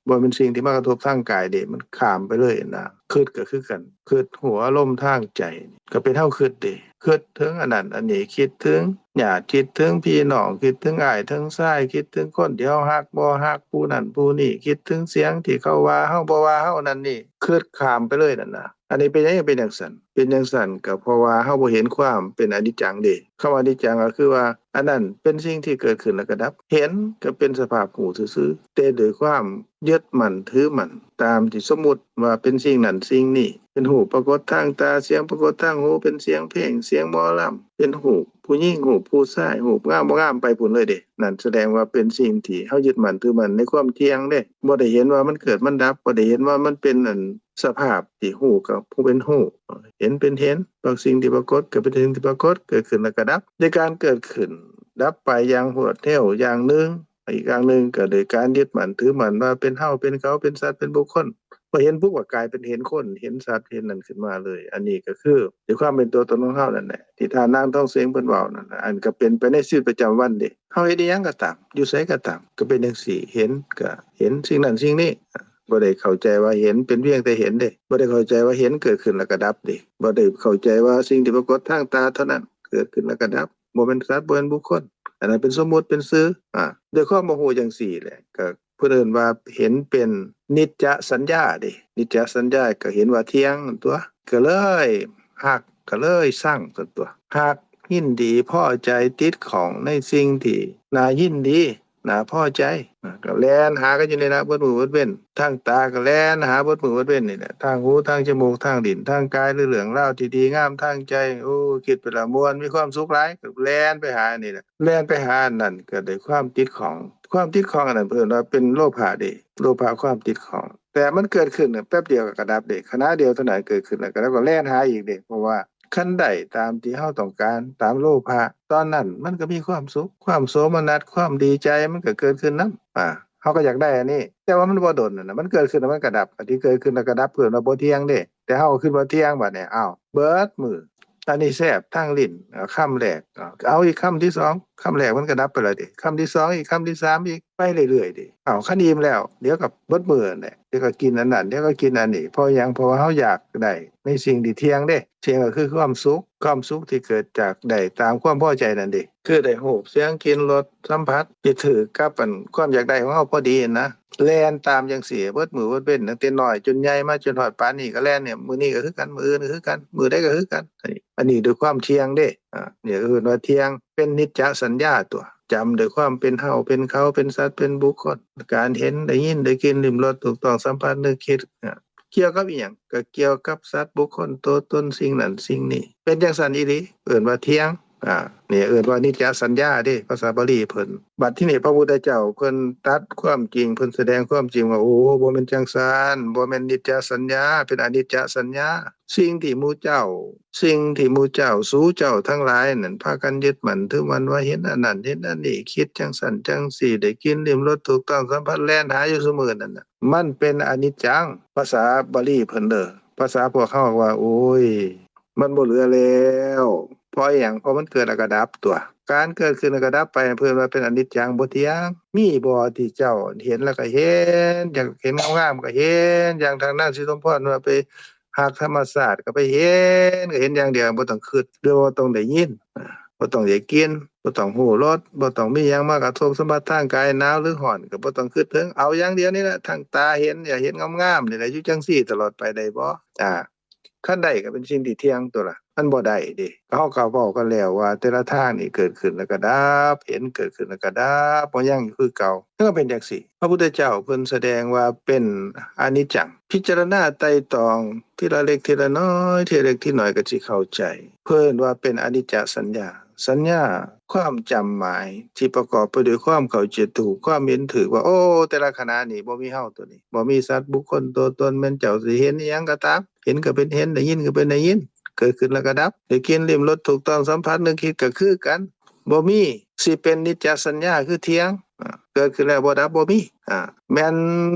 ບໍ່ແມ່ນສິ່ງທີ່ມາກະທົບທາງກາຍເດ້ ມັນຂ້າມໄປເລີຍນະ. ຄຶດກໍຄືກັນ ຄຶດຮູ້ອາລົມທາງໃຈ ກໍເປັນເຮົາຄຶດເດ້ ຄຶດເຖິງອັນນັ້ນອັນນີ້ ຄິດເຖິງຍາດ ຄິດເຖິງພີ່ນ້ອງ ຄິດເຖິງອ້າຍເຖິງຊາຍ ຄິດເຖິງຄົນທີ່ເຮົາຮັກບໍ່ຮັກ ຜູ້ນັ້ນຜູ້ນີ້ ຄິດເຖິງສຽງທີ່ເຂົາວ່າເຮົາ ບໍ່ວ່າເຮົາ ນັ້ນນີ້ ຄຶດຂ້າມໄປເລີຍນັ້ນນະ. ອັນນີ້ເປັນຫຍັງເປັນຈັ່ງຊັ້ນ? ເປັນຈັ່ງຊັ້ນກໍເພາະວ່າເຮົາບໍ່ເຫັນຄວາມເປັນອະນິດຈັງເດ້. ຄຳວ່າອະນິດຈັງກໍຄືວ່າ ອັນນັ້ນເປັນສິ່ງທີ່ເກີດຂຶ້ນແລ້ວກໍດັບ. ເຫັນກໍເປັນສະພາບຮູ້ຊື່ໆ ແຕ່ໂດຍຄວາມຍຶດໝັ້ນຖືໝັ້ນ ຕາມທີ່ສົມມຸດວ່າເປັນສິ່ງນັ້ນສິ່ງນີ້ ເປັນຮູບປາກົດທາງຕາ ສຽງປາກົດທາງຫູ ເປັນສຽງເພງ ສຽງໝໍລຳ ເປັນຮູບຜູ້ຍິງ ຮູບຜູ້ຊາຍ ຮູບງາມບໍ່ງາມ ໄປພຸ້ນເລີຍເດ້. ນັ້ນສະແດງວ່າເປັນສິ່ງທີ່ເຮົາຍຶດໝັ້ນຖືໝັ້ນໃນຄວາມທ່ຽງເດ້. ບໍ່ໄດ້ເຫັນວ່າມັນເກີດມັນດັບ ບໍ່ໄດ້ເຫັນວ່າມັນເປັນ ອັນ ສະພາບທີ່ຮູ້ກັບຜູ້ເປັນຮູ້ ເຫັນເປັນເຫັນ ບາງສິ່ງທີ່ປາກົດກໍເປັນສິ່ງທີ່ປາກົດ ເກີດຂຶ້ນແລ້ວກໍດັບ. ໃນການເກີດຂຶ້ນດັບໄປຢ່າງຮວດເລັວຢ່າງໜຶ່ງ ອີກຢ່າງໜຶ່ງກໍໂດຍການຍຶດໝັ້ນຖືໝັ້ນວ່າເປັນເຮົາ ເປັນເຂົາ ເປັນສັດ ເປັນບຸກຄົນ ພໍເຫັນປຸບກໍກາຍເປັນເຫັນຄົນ ເຫັນສັດ ເຫັນນັ້ນຂຶ້ນມາເລີຍ. ອັນນີ້ກໍຄືໃນຄວາມເປັນຕົວຕົນຂອງເຮົານັ້ນແຫຼະ ທີ່ທ່ານນາງທອງເສັງເພິ່ນເວົ້ານັ້ນນະ ອັນກໍເປັນໄປໃນຊີວິດປະຈຳວັນເດ້. ເຮົາເຮັດອີ່ຫຍັງກໍຕາມ ຢູ່ໃສກໍຕາມ ກໍເປັນຈັ່ງຊີ້ ເຫັນກໍເຫັນສິ່ງນັ້ນສິ່ງນີ້ ບໍ່ໄດ້ເຂົ້າໃຈວ່າເຫັນເປັນພຽງແຕ່ເຫັນເດ້ ບໍ່ໄດ້ເຂົ້າໃຈວ່າເຫັນເກີດຂຶ້ນແລ້ວກໍດັບເດ້ ບໍ່ໄດ້ເຂົ້າໃຈວ່າສິ່ງທີ່ປາກົດທາງຕາເທົ່ານັ້ນເກີດຂຶ້ນແລ້ວກໍດັບ ບໍ່ແມ່ນສັດ ບໍ່ແມ່ນບຸກຄົນ ອັນນັ້ນເປັນສົມມຸດເປັນຊື່. ອາ ດ້ວຍຄວາມບໍ່ຮູ້ຈັ່ງຊີ້ແຫຼະ ກໍເພິ່ນເອີ້ນວ່າເຫັນເປັນນິດຈະສັນຍາເດ້ ນິດຈະສັນຍາກໍເຫັນວ່າທ່ຽງນັ້ນຕົວະ ກໍເລີຍ ຮັກກໍເລີຍຊັງຊັ້ນຕົວະ. ຮັກ ຍິນດີ ພໍໃຈ ຕິດຂ້ອງໃນສິ່ງທີ່ໜ້າຍິນດີ ໜ້າພໍໃຈ ກໍແລ່ນຫາກັນຢູ່ນີ້ລະ ເບິດມື້ເບິດເວັນ. ທາງຕາກໍແລ່ນຫາເບິດມື້ເບິດເວັນນີ້ແຫຼະ ທາງຫູ ທາງຈະມູກ ທາງລີ້ນ ທາງກາຍ ຫຼືເລື່ອງລາວທີ່ດີງາມທາງໃຈ ໂອ້ ຄິດໄປແລ້ວມ່ວນ ມີຄວາມສຸກຫຼາຍ ກໍແລ່ນໄປຫານີ້ແຫຼະ ແລ່ນໄປຫາອັນນັ້ນ ກໍໄດ້ຄວາມຕິດຂ້ອງ. ຄວາມຕິດຂ້ອງອັນນັ້ນເອີ້ນວ່າເປັນໂລພະເດ້ ໂລພະ ຄວາມຕິດຂ້ອງ ແຕ່ມັນເກີດຂຶ້ນແປັບດຽວກໍກະດັບເດ້ ຂະນະດຽວເທົ່ານັ້ນເກີດຂຶ້ນແລ້ວ ກໍແລ້ວກໍແລ່ນຫາອີກເດ້ ເພາະວ່າຄັນໄດ້ຕາມທີ່ເຮົາຕ້ອງການ ຕາມໂລພະ ຕອນນັ້ນມັນກໍມີຄວາມສຸກ ຄວາມໂສມະນັດ ຄວາມດີໃຈ ມັນກໍເກີດຂຶ້ນນຳ ອາ ເຮົາກໍຢາກໄດ້ອັນນີ້ ແຕ່ວ່າມັນບໍ່ດົນຫັ້ນນະ ມັນເກີດຂຶ້ນແລ້ວມັນກໍດັບ ອັນທີ່ເກີດຂຶ້ນແລ້ວກໍດັບ ເອີ້ນວ່າບໍ່ທ່ຽງເດ້ ແຕ່ເຮົາກໍຄິດວ່າທ່ຽງ ບາດນີ້ ອ້າວ ເບິດມື້ ອັນນີ້ແຊບທາງລີ້ນ ເອົາຄຳແລກ ເອົາອີກຄຳທີສອງ ຄຳແລກມັນກໍດັບໄປແລ້ວເດ້ ຄຳທີສອງອີກ ຄຳທີສາມອີກ ໄປເລື້ອຍໆເດ້. ເອົາ ຄັນອີ່ມແລ້ວ ດຽວກໍເບິດມື້ຫັ້ນແຫຼະ ດຽວກໍກິນອັນນັ້ນ ດຽວກໍກິນອັນນີ້ ເພາະຫຍັງ? ເພາະວ່າເຮົາຢາກໄດ້ໃນສິ່ງທີ່ທ່ຽງເດ້ ເຊິ່ງກໍຄືຄວາມສຸກ ຄວາມສຸກທີ່ເກີດຈາກໄດ້ຕາມຄວາມພໍໃຈນັ້ນເດ້ ຄືໄດ້ຮູບ ສຽງ ກິ່ນ ລົດ ສຳຜັດ ທີ່ຖືກກັບອັນຄວາມຢາກໄດ້ຂອງເຮົາພໍດີຫັ້ນນະ ແລ່ນຕາມຈັ່ງຊີ້ເບິດມື້ເບິດເວັນ ຕັ້ງແຕ່ນ້ອຍຈົນໃຫຍ່ມາຈົນຮອດປານນີ້ກໍແລ່ນ ມື້ນີ້ກໍຄືກັນ ມື້ອື່ນກໍຄືກັນ ມື້ໃດກໍຄືກັນ. ອັນນີ້ດ້ວຍຄວາມທ່ຽງເດ້ ອາ ນີ້ກໍເອີ້ນວ່າທ່ຽງ ເປັນນິດຈະສັນຍາຕົວະ ຈຳດ້ວຍຄວາມເປັນເຮົາ ເປັນເຂົາ ເປັນສັດ ເປັນບຸກຄົນ ການເຫັນ ໄດ້ຍິນ ໄດ້ກິ່ນ ລິ້ມລົດ ຖືກຕ້ອງ ສຳຜັດ ນຶກຄິດ ອາ ກ່ຽວກັບອີ່ຫຍັງ? ກໍກ່ຽວກັບສັດ ບຸກຄົນ ຕົວຕົນ ສິ່ງນັ້ນສິ່ງນີ້ ເປັນຈັ່ງຊັ້ນອີ່ຫຼີ ເອີ້ນວ່າທ່ຽງ ອາ ນີ້ເອີ້ນວ່ານິດຈະສັນຍາເດ້ ພາສາບາລີເພິ່ນ. ບັດທີນີ້ພະພຸດທະເຈົ້າເພິ່ນຕັດຄວາມຈິງ ເພິ່ນສະແດງຄວາມຈິງວ່າ ໂອ້ ບໍ່ແມ່ນຈັ່ງຊັ້ນ ບໍ່ແມ່ນນິດຈະສັນຍາ ເປັນອະນິດຈະສັນຍາ. ສິ່ງທີ່ໝູ່ເຈົ້າ ສິ່ງທີ່ໝູ່ເຈົ້າ ສູເຈົ້າທັງຫຼາຍນັ້ນ ພາກັນຍຶດໝັ້ນຖືໝັ້ນວ່າເຫັນອັນນັ້ນເຫັນອັນນີ້ ຄິດຈັ່ງຊັ້ນຈັ່ງຊີ້ ໄດ້ກິ່ນ ລິ້ມລົດ ຖືກຕ້ອງ ສຳຜັດ ແລ່ນຫາຢູ່ຊຸມື້ນັ້ນນະ ມັນເປັນອະນິດຈັງ ພາສາບາລີເພິ່ນເດີ. ພາສາພວກເຮົາວ່າ ໂອ້ຍ ມັນບໍ່ເຫຼືອແລ້ວ ເພາະອີ່ຫຍັງ? ເພາະມັນເກີດແລ້ວກໍດັບຕົວະ ການເກີດຂຶ້ນແລ້ວກໍດັບໄປ ເພິ່ນວ່າເປັນອະນິດຈັງ ບໍ່ທ່ຽງ. ມີບໍ່ທີ່ເຈົ້າເຫັນແລ້ວກໍເຫັນ ຢາກເຫັນງາມໆກໍເຫັນ ຢ່າງທ່ານນາງສີສົມພອນວ່າໄປ ຮັກທຳມະຊາດກໍໄປເຫັນ ກໍເຫັນຢ່າງດຽວ ບໍ່ຕ້ອງຄິດ ຫຼືວ່າບໍ່ຕ້ອງໄດ້ຍິນ ອາ ບໍ່ຕ້ອງໄດ້ກິນ ບໍ່ຕ້ອງຮູ້ລົດ ບໍ່ຕ້ອງມີຫຍັງມາກະທົບສຳຜັດທາງກາຍ ໜາວຫຼືຮ້ອນກໍບໍ່ຕ້ອງຄິດເຖິງ ເອົາຢ່າງດຽວນີ້ແຫຼະ ທາງຕາເຫັນ ຢາກເຫັນງາມໆນີ້ແຫຼະ ຢູ່ຈັ່ງຊີ້ຕະຫຼອດໄປໄດ້ບໍ່? ອາ ຄັນໄດ້ກໍເປັນສິ່ງທີ່ທ່ຽງຕົວລະ ມັນບໍ່ໄດ້ເດ້ ເຮົາກໍເວົ້າກັນແລ້ວວ່າແຕ່ລະທາງນີ້ເກີດຂຶ້ນແລ້ວກໍດັບ ເຫັນເກີດຂຶ້ນແລ້ວກໍດັບ ບໍ່ຍັງຢູ່ຄືເກົ່າ ມັນກໍເປັນຈັ່ງຊີ້. ພະພຸດທະເຈົ້າເພິ່ນສະແດງວ່າເປັນອະນິດຈັງ ພິຈາລະນາໄຕ່ຕອງທີລະເລັກທີລະນ້ອຍ ທີລະເລັກທີລະນ້ອຍກໍຊິເຂົ້າໃຈ ເພິ່ນວ່າເປັນອະນິດຈະສັນຍາ ສັນຍາ ຄວາມຈຳໝາຍທີ່ປະກອບໄປດ້ວຍຄວາມເຂົ້າໃຈຖືກ ຄວາມເຫັນຖືກວ່າ ໂອ້ ແຕ່ລະຂະນະນີ້ບໍ່ມີເຮົາຕົວນີ້ ບໍ່ມີສັດບຸກຄົນຕົວຕົນ ແມ່ນເຈົ້າຊິເຫັນອີ່ຫຍັງກໍຕາມ ເຫັນກໍເປັນເຫັນ ໄດ້ຍິນກໍເປັນໄດ້ຍິນ ເກີດຂຶ້ນແລ້ວກໍດັບ ໄດ້ກິ່ນ ລິ້ມລົດ ຖືກຕ້ອງ ສຳຜັດ ນຶກຄິດກໍຄືກັນ ບໍ່ມີ ຊິເປັນນິດຈະສັນຍາຄືທ່ຽງ ອາ ເກີດຂຶ້ນແລ້ວບໍ່ດັບ ບໍ່ມີ ອາ ແມ່ນ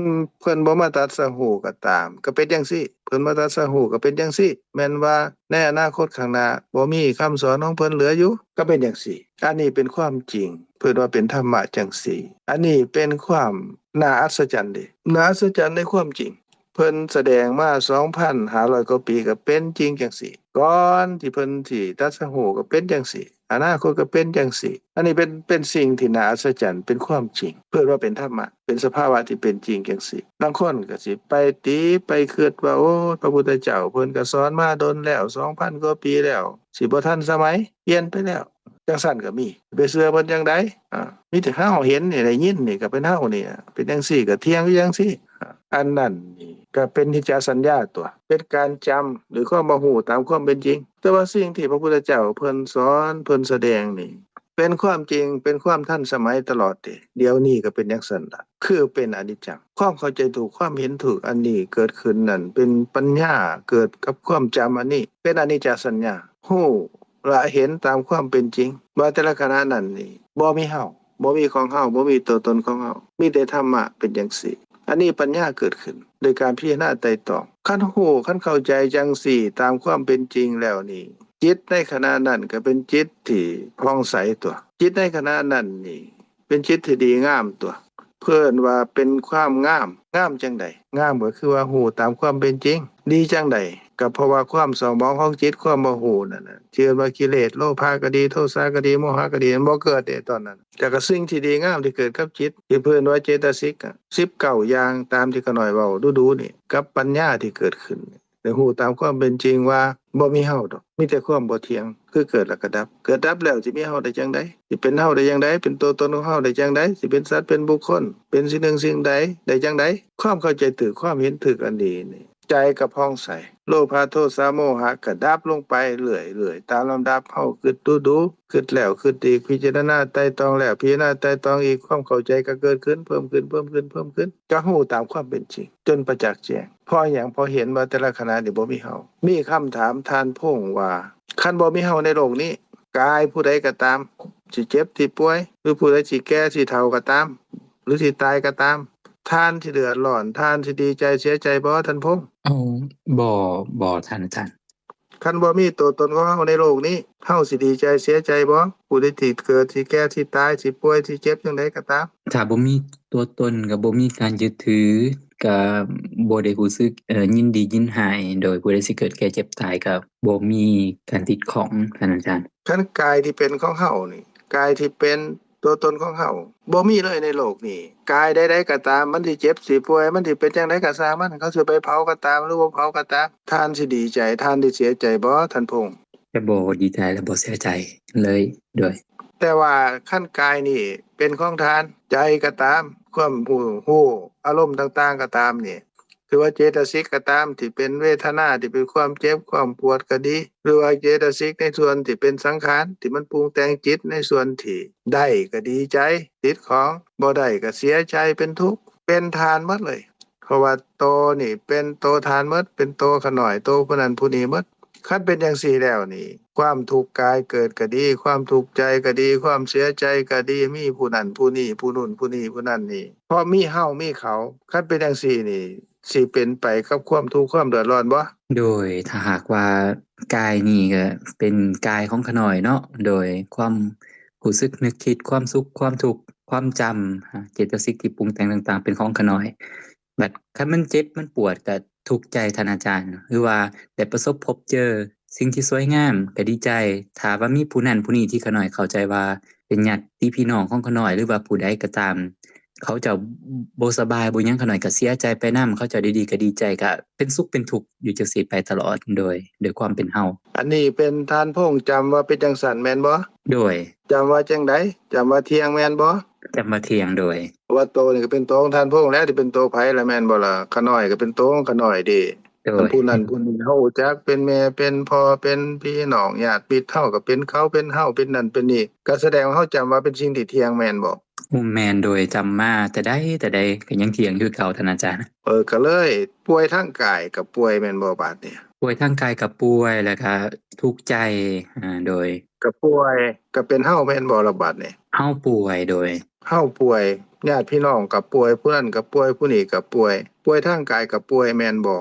ເພິ່ນບໍ່ມາຕັດສະຮູ້ກໍຕາມ ກໍເປັນຈັ່ງຊີ້ ເພິ່ນມາຕັດສະຮູ້ກໍເປັນຈັ່ງຊີ້ ແມ່ນວ່າໃນອະນາຄົດຂ້າງໜ້າບໍ່ມີຄຳສອນຂອງເພິ່ນເຫຼືອຢູ່ ກໍເປັນຈັ່ງຊີ້. ອັນນີ້ເປັນຄວາມຈິງ ເພິ່ນວ່າເປັນທຳມະຈັ່ງຊີ້ ອັນນີ້ເປັນຄວາມໜ້າອັດສະຈັນເດ້ ໜ້າອັດສະຈັນໃນຄວາມຈິງ ເພິ່ນສະແດງມາສອງພັນຫ້າຮ້ອຍກວ່າປີ ກໍເປັນຈິງຈັ່ງຊີ້ ກ່ອນທີ່ເພິ່ນຊິຕັດສະຮູ້ກໍເປັນຈັ່ງຊີ້ ອະນາຄົດກໍເປັນຈັ່ງຊີ້ ອັນນີ້ເປັນ ເປັນສິ່ງທີ່ໜ້າອັດສະຈັນ ເປັນຄວາມຈິງ ເພິ່ນວ່າເປັນທຳມະ ເປັນສະພາວະທີ່ເປັນຈິງຈັ່ງຊີ້. ລາງຄົນກໍຊິໄປຕິໄປຄິດວ່າ ໂອ້ ພະພຸດທະເຈົ້າເພິ່ນກໍສອນມາດົນແລ້ວ ສອງພັນກວ່າປີແລ້ວ ຊິບໍ່ທັນສະໄໝ ປ່ຽນໄປແລ້ວ ຈັ່ງຊັ້ນກໍມີ ໄປເຊື່ອເພິ່ນຈັ່ງໃດ? ອາ ມີແຕ່ເຮົາເຫັນນີ້ ໄດ້ຍິນນີ້ ກໍເປັນເຮົານີ້ ເປັນຈັ່ງຊີ້ ກໍທ່ຽງຢູ່ຈັ່ງຊີ້ ອາ ອັນນັ້ນນີ້ກໍເປັນນິດຈະສັນຍາຕົວະ ເປັນການຈຳ ຫຼື ຄວາມບໍ່ຮູ້ຕາມຄວາມເປັນຈິງ. ແຕ່ວ່າສິ່ງທີ່ພະພຸດທະເຈົ້າເພິ່ນສອນ ເພິ່ນສະແດງນີ້ ເປັນຄວາມຈິງ ເປັນຄວາມທັນສະໄໝຕະຫຼອດເດ. ດຽວນີ້ກໍເປັນຈັ່ງຊັ້ນລະ ຄືເປັນອະນິດຈັງ. ຄວາມເຂົ້າໃຈຖືກ ຄວາມເຫັນຖືກອັນນີ້ເກີດຂຶ້ນນັ້ນ ເປັນປັນຍາເກີດກັບຄວາມຈຳອັນນີ້ ເປັນອະນິດຈະສັນຍາ ຮູ້ ລະເຫັນຕາມຄວາມເປັນຈິງ ວ່າແຕ່ລະຂະນະນັ້ນນີ້ບໍ່ມີເຮົາ ບໍ່ມີຂອງເຮົາ ບໍ່ມີຕົວຕົນຂອງເຮົາ ມີແຕ່ທຳມະເປັນຈັ່ງຊີ້. ອັນນີ້ປັນຍາເກີດຂຶ້ນໂດຍການພິຈາລະນາໄຕ່ຕອງ. ຄັນຮູ້ ຄັນເຂົ້າໃຈຈັ່ງຊີ້ຕາມຄວາມເປັນຈິງແລ້ວນີ້ ຈິດໃນຂະນະນັ້ນກໍເປັນຈິດທີ່ຜ່ອງໃສຕົວະ. ຈິດໃນຂະນະນັ້ນນີ້ ເປັນຈິດທີ່ດີງາມຕົວະ. ເພິ່ນວ່າເປັນຄວາມງາມ. ງາມຈັ່ງໃດ? ງາມກໍຄືວ່າຮູ້ຕາມຄວາມເປັນຈິງ. ດີຈັ່ງໃດ? ກໍເພາະວ່າຄວາມເສົ້າໝອງຂອງຈິດ ຄວາມບໍ່ຮູ້ນັ້ນນະ ທີ່ເອີ້ນວ່າກິເລດ ໂລພະກໍດີ ໂທສະກໍດີ ໂມຫະກໍດີ ມັນບໍ່ເກີດເດ້ຕອນນັ້ນ. ແຕ່ກໍສິ່ງທີ່ດີງາມທີ່ເກີດກັບຈິດ ທີ່ເພິ່ນວ່າເຈຕະສິກ ສິບເກົ້າຢ່າງ ຕາມທີ່ຂ້ານ້ອຍເວົ້າດູໆນີ້ ກັບປັນຍາທີ່ເກີດຂຶ້ນ ໄດ້ຮູ້ຕາມຄວາມເປັນຈິງວ່າບໍ່ມີເຮົາດອກ, ມີແຕ່ຄວາມບໍ່ທ່ຽງ ຄືເກີດແລ້ວກໍດັບ, ເກີດດັບແລ້ວຊິມີເຮົາໄດ້ຈັ່ງໃດ? ຊິເປັນເຮົາໄດ້ຈັ່ງໃດ? ເປັນຕົວຕົນຂອງເຮົາໄດ້ຈັ່ງໃດ? ຊິເປັນສັດ ເປັນບຸກຄົນ ເປັນສິ່ງໜຶ່ງສິ່ງໃດໄດ້ຈັ່ງໃດ? ຄວາມເຂົ້າໃຈຖືກ ຄວາມເຫັນຖືກອັນນີ້ນີ້ ໃຈກໍຜ່ອງໃສ, ໂລພະ ໂທສະ ໂມຫະກໍດັບລົງໄປເລື້ອຍໆ ຕາມລຳດັບ. ເຮົາຄິດດູໆ ຄິດແລ້ວຄິດອີກ, ພິຈາລະນາໄຕ່ຕອງແລ້ວພິຈາລະນາໄຕ່ຕອງອີກ, ຄວາມເຂົ້າໃຈກໍເກີດຂຶ້ນ ເພີ່ມຂຶ້ນ ເພີ່ມຂຶ້ນ ເພີ່ມຂຶ້ນ, ກໍຮູ້ຕາມຄວາມເປັນຈິງ ຈົນປະຈັກແຈ້ງ. ເພາະຫຍັງ? ເພາະເຫັນວ່າແຕ່ລະຂະນະນີ້ບໍ່ມີເຮົາ. ມີຄຳຖາມທ່ານພົງວ່າ ຄັນບໍ່ມີເຮົາໃນໂລກນີ້, ກາຍຜູ້ໃດກໍຕາມ ຊິເຈັບ ຊິປ່ວຍ ຫຼື ຜູ້ໃດຊິແກ່ ຊິເຖົ້າກໍຕາມ ຫຼື ຊິຕາຍກໍຕາມ, ທ່ານຊິເດືອດຮ້ອນ ທ່ານຊິດີໃຈເສຍໃຈບໍ່ ທ່ານພົງ? ເອົາ ບໍ່ ບໍ່ ທ່ານອາຈານ. ຄັນບໍ່ມີຕົວຕົນຂອງເຮົາໃນໂລກນີ້, ເຮົາຊິດີໃຈເສຍໃຈບໍ່? ຜູ້ໃດທີ່ເກີດ ຊິແກ່ ຊິຕາຍ ຊິປ່ວຍ ຊິເຈັບ ຈັ່ງໃດກໍຕາມ. ຖ້າບໍ່ມີຕົວຕົນ ກໍບໍ່ມີການຍຶດຖື, ກໍບໍ່ໄດ້ຮູ້ສຶກ ເອີ ຍິນດີຍິນຮ້າຍ. ໂດຍ ຜູ້ໃດຊິເກີດແກ່ເຈັບຕາຍ ກໍບໍ່ມີການຕິດຂ້ອງ, ທ່ານອາຈານ. ຄັນກາຍທີ່ເປັນຂອງເຮົານີ້, ກາຍທີ່ເປັນຕົວຕົນຂອງເຮົາ ບໍ່ມີເລີຍໃນໂລກນີ້, ກາຍໃດໆກໍຕາມ ມັນຊິເຈັບ ຊິປ່ວຍ ມັນຊິເປັນຈັ່ງໃດກໍຊ່າງມັນ, ເຂົາຊິໄປເຜົາກໍຕາມ ຫຼື ບໍ່ເຜົາກໍຕາມ, ທ່ານຊິດີໃຈ ທ່ານຊິເສຍໃຈບໍ່ ທ່ານພົງ? ຈະບໍ່ດີໃຈ ແລະ ບໍ່ເສຍໃຈເລີຍ. ໂດຍ ແຕ່ວ່າຄັນກາຍນີ້ເປັນຂອງທ່ານ, ໃຈກໍຕາມ, ຄວາມຮູ້ ຮູ້ອາລົມຕ່າງໆກໍຕາມນີ້, ຫຼືວ່າເຈຕະສິກກໍຕາມ ທີ່ເປັນເວທະນາ ທີ່ເປັນຄວາມເຈັບຄວາມປວດກໍດີ, ຫຼືວ່າເຈຕະສິກໃນສ່ວນທີ່ເປັນສັງຂານ ທີ່ມັນປຸງແຕ່ງຈິດໃນສ່ວນທີ່ໄດ້ກໍດີໃຈ ຕິດຂອງ, ບໍ່ໄດ້ກໍເສຍໃຈເປັນທຸກ, ເປັນທ່ານໝົດເລີຍ. ເພາະວ່າໂຕນີ້ເປັນໂຕທ່ານໝົດ, ເປັນໂຕຂະນ້ອຍ ໂຕຜູ້ນັ້ນຜູ້ນີ້ໝົດ. ຄັນເປັນຈັ່ງຊີ້ແລ້ວນີ້ ຄວາມທຸກກາຍເກີດກໍດີ, ຄວາມທຸກໃຈກໍດີ, ຄວາມເສຍໃຈກໍດີ, ມີຜູ້ນັ້ນຜູ້ນີ້ ຜູ້ນັ້ນຜູ້ນີ້ ຜູ້ນັ້ນນີ້ ເພາະມີເຮົາມີເຂົາ. ຄັນເປັນຈັ່ງຊີ້ນີ້ ຊິເປັນໄປກັບຄວາມທຸກຄວາມເດືອດຮ້ອນບໍ່? ໂດຍ ຖ້າຫາກວ່າກາຍນີ້ກໍເປັນກາຍຂອງຂະນ້ອຍເນາະ, ໂດຍ ຄວາມຮູ້ສຶກນຶກຄິດ ຄວາມສຸກຄວາມທຸກ ຄວາມຈຳ ເຈຕະສິກທີ່ປຸງແຕ່ງຕ່າງໆ ເປັນຂອງຂະນ້ອຍ. ບັດຄັນມັນເຈັບມັນປວດກໍທຸກໃຈ ທ່ານອາຈານ, ຫຼືວ່າໄດ້ປະສົບພົບເຈີສິ່ງທີ່ສວຍງາມກໍດີໃຈ. ຖ້າວ່າມີຜູ້ນັ້ນຜູ້ນີ້ທີ່ຂະນ້ອຍເຂົ້າໃຈວ່າເປັນຍາດຕິພີ່ນ້ອງຂອງຂະນ້ອຍ ຫຼືວ່າຜູ້ໃດກໍຕາມ ເຂົາເຈົ້າບໍ່ສະບາຍບໍ່ຫຍັງ, ຂະນ້ອຍກໍເສຍໃຈໄປນຳ, ເຂົາເຈົ້າໄດ້ດີກໍດີໃຈ, ກໍເປັນສຸກເປັນທຸກຢູ່ຈັ່ງຊີ້ໄປຕະຫຼອດ ໂດຍ ໂດຍຄວາມເປັນເຮົາ. ອັນນີ້ເປັນທ່ານພົງຈຳວ່າເປັນຈັ່ງຊັ້ນແມ່ນບໍ່? ໂດຍ. ຈຳວ່າຈັ່ງໃດ? ຈຳວ່າທ່ຽງແມ່ນບໍ່? ຈຳວ່າທ່ຽງ ໂດຍ. ເພາະວ່າໂຕນີ້ກໍເປັນໂຕຂອງທ່ານພົງແລ້ວ, ທີ່ເປັນໂຕໃຜລະແມ່ນບໍ່ລະ? ຂະນ້ອຍກໍເປັນໂຕຂອງຂະນ້ອຍເດ້. ໂດຍ. ຜູ້ນັ້ນຜູ້ນີ້ເຮົາຮູ້ຈັກເປັນແມ່ເປັນພໍ່ເປັນພີ່ນ້ອງຍາດມິດເຮົາ ກໍເປັນເຂົາເປັນເຮົາ ເປັນນັ້ນເປັນນີ້ ກໍສະແດງວ່າເຮົາຈຳວ່າເປັນສິ່ງທີ່ທ່ຽງແມ່ນບໍ່? ໂອ້ ແມ່ນ ໂດຍ ຈຳມາແຕ່ໃດແຕ່ໃດກໍຍັງທ່ຽງຄືເກົ່າ ທ່ານອາຈານ. ເອີ ກໍເລີຍປ່ວຍທາງກາຍກໍປ່ວຍແມ່ນບໍ່ບາດນີ້? ປ່ວຍທາງກາຍກໍປ່ວຍ ແລ້ວກໍທຸກໃຈ ອາ ໂດຍ. ກໍປ່ວຍ ກໍເປັນເຮົາແມ່ນບໍ່ລະບາດນີ້? ເຮົາປ່ວຍ ໂດຍ. ເຮົາປ່ວຍ ຍາດພີ່ນ້ອງກໍປ່ວຍ ຜູ້ນັ້ນກໍປ່ວຍ ຜູ້ນີ້ກໍປ່ວຍ ປ່ວຍທາງກາຍກໍປ່ວຍແມ່ນບໍ່?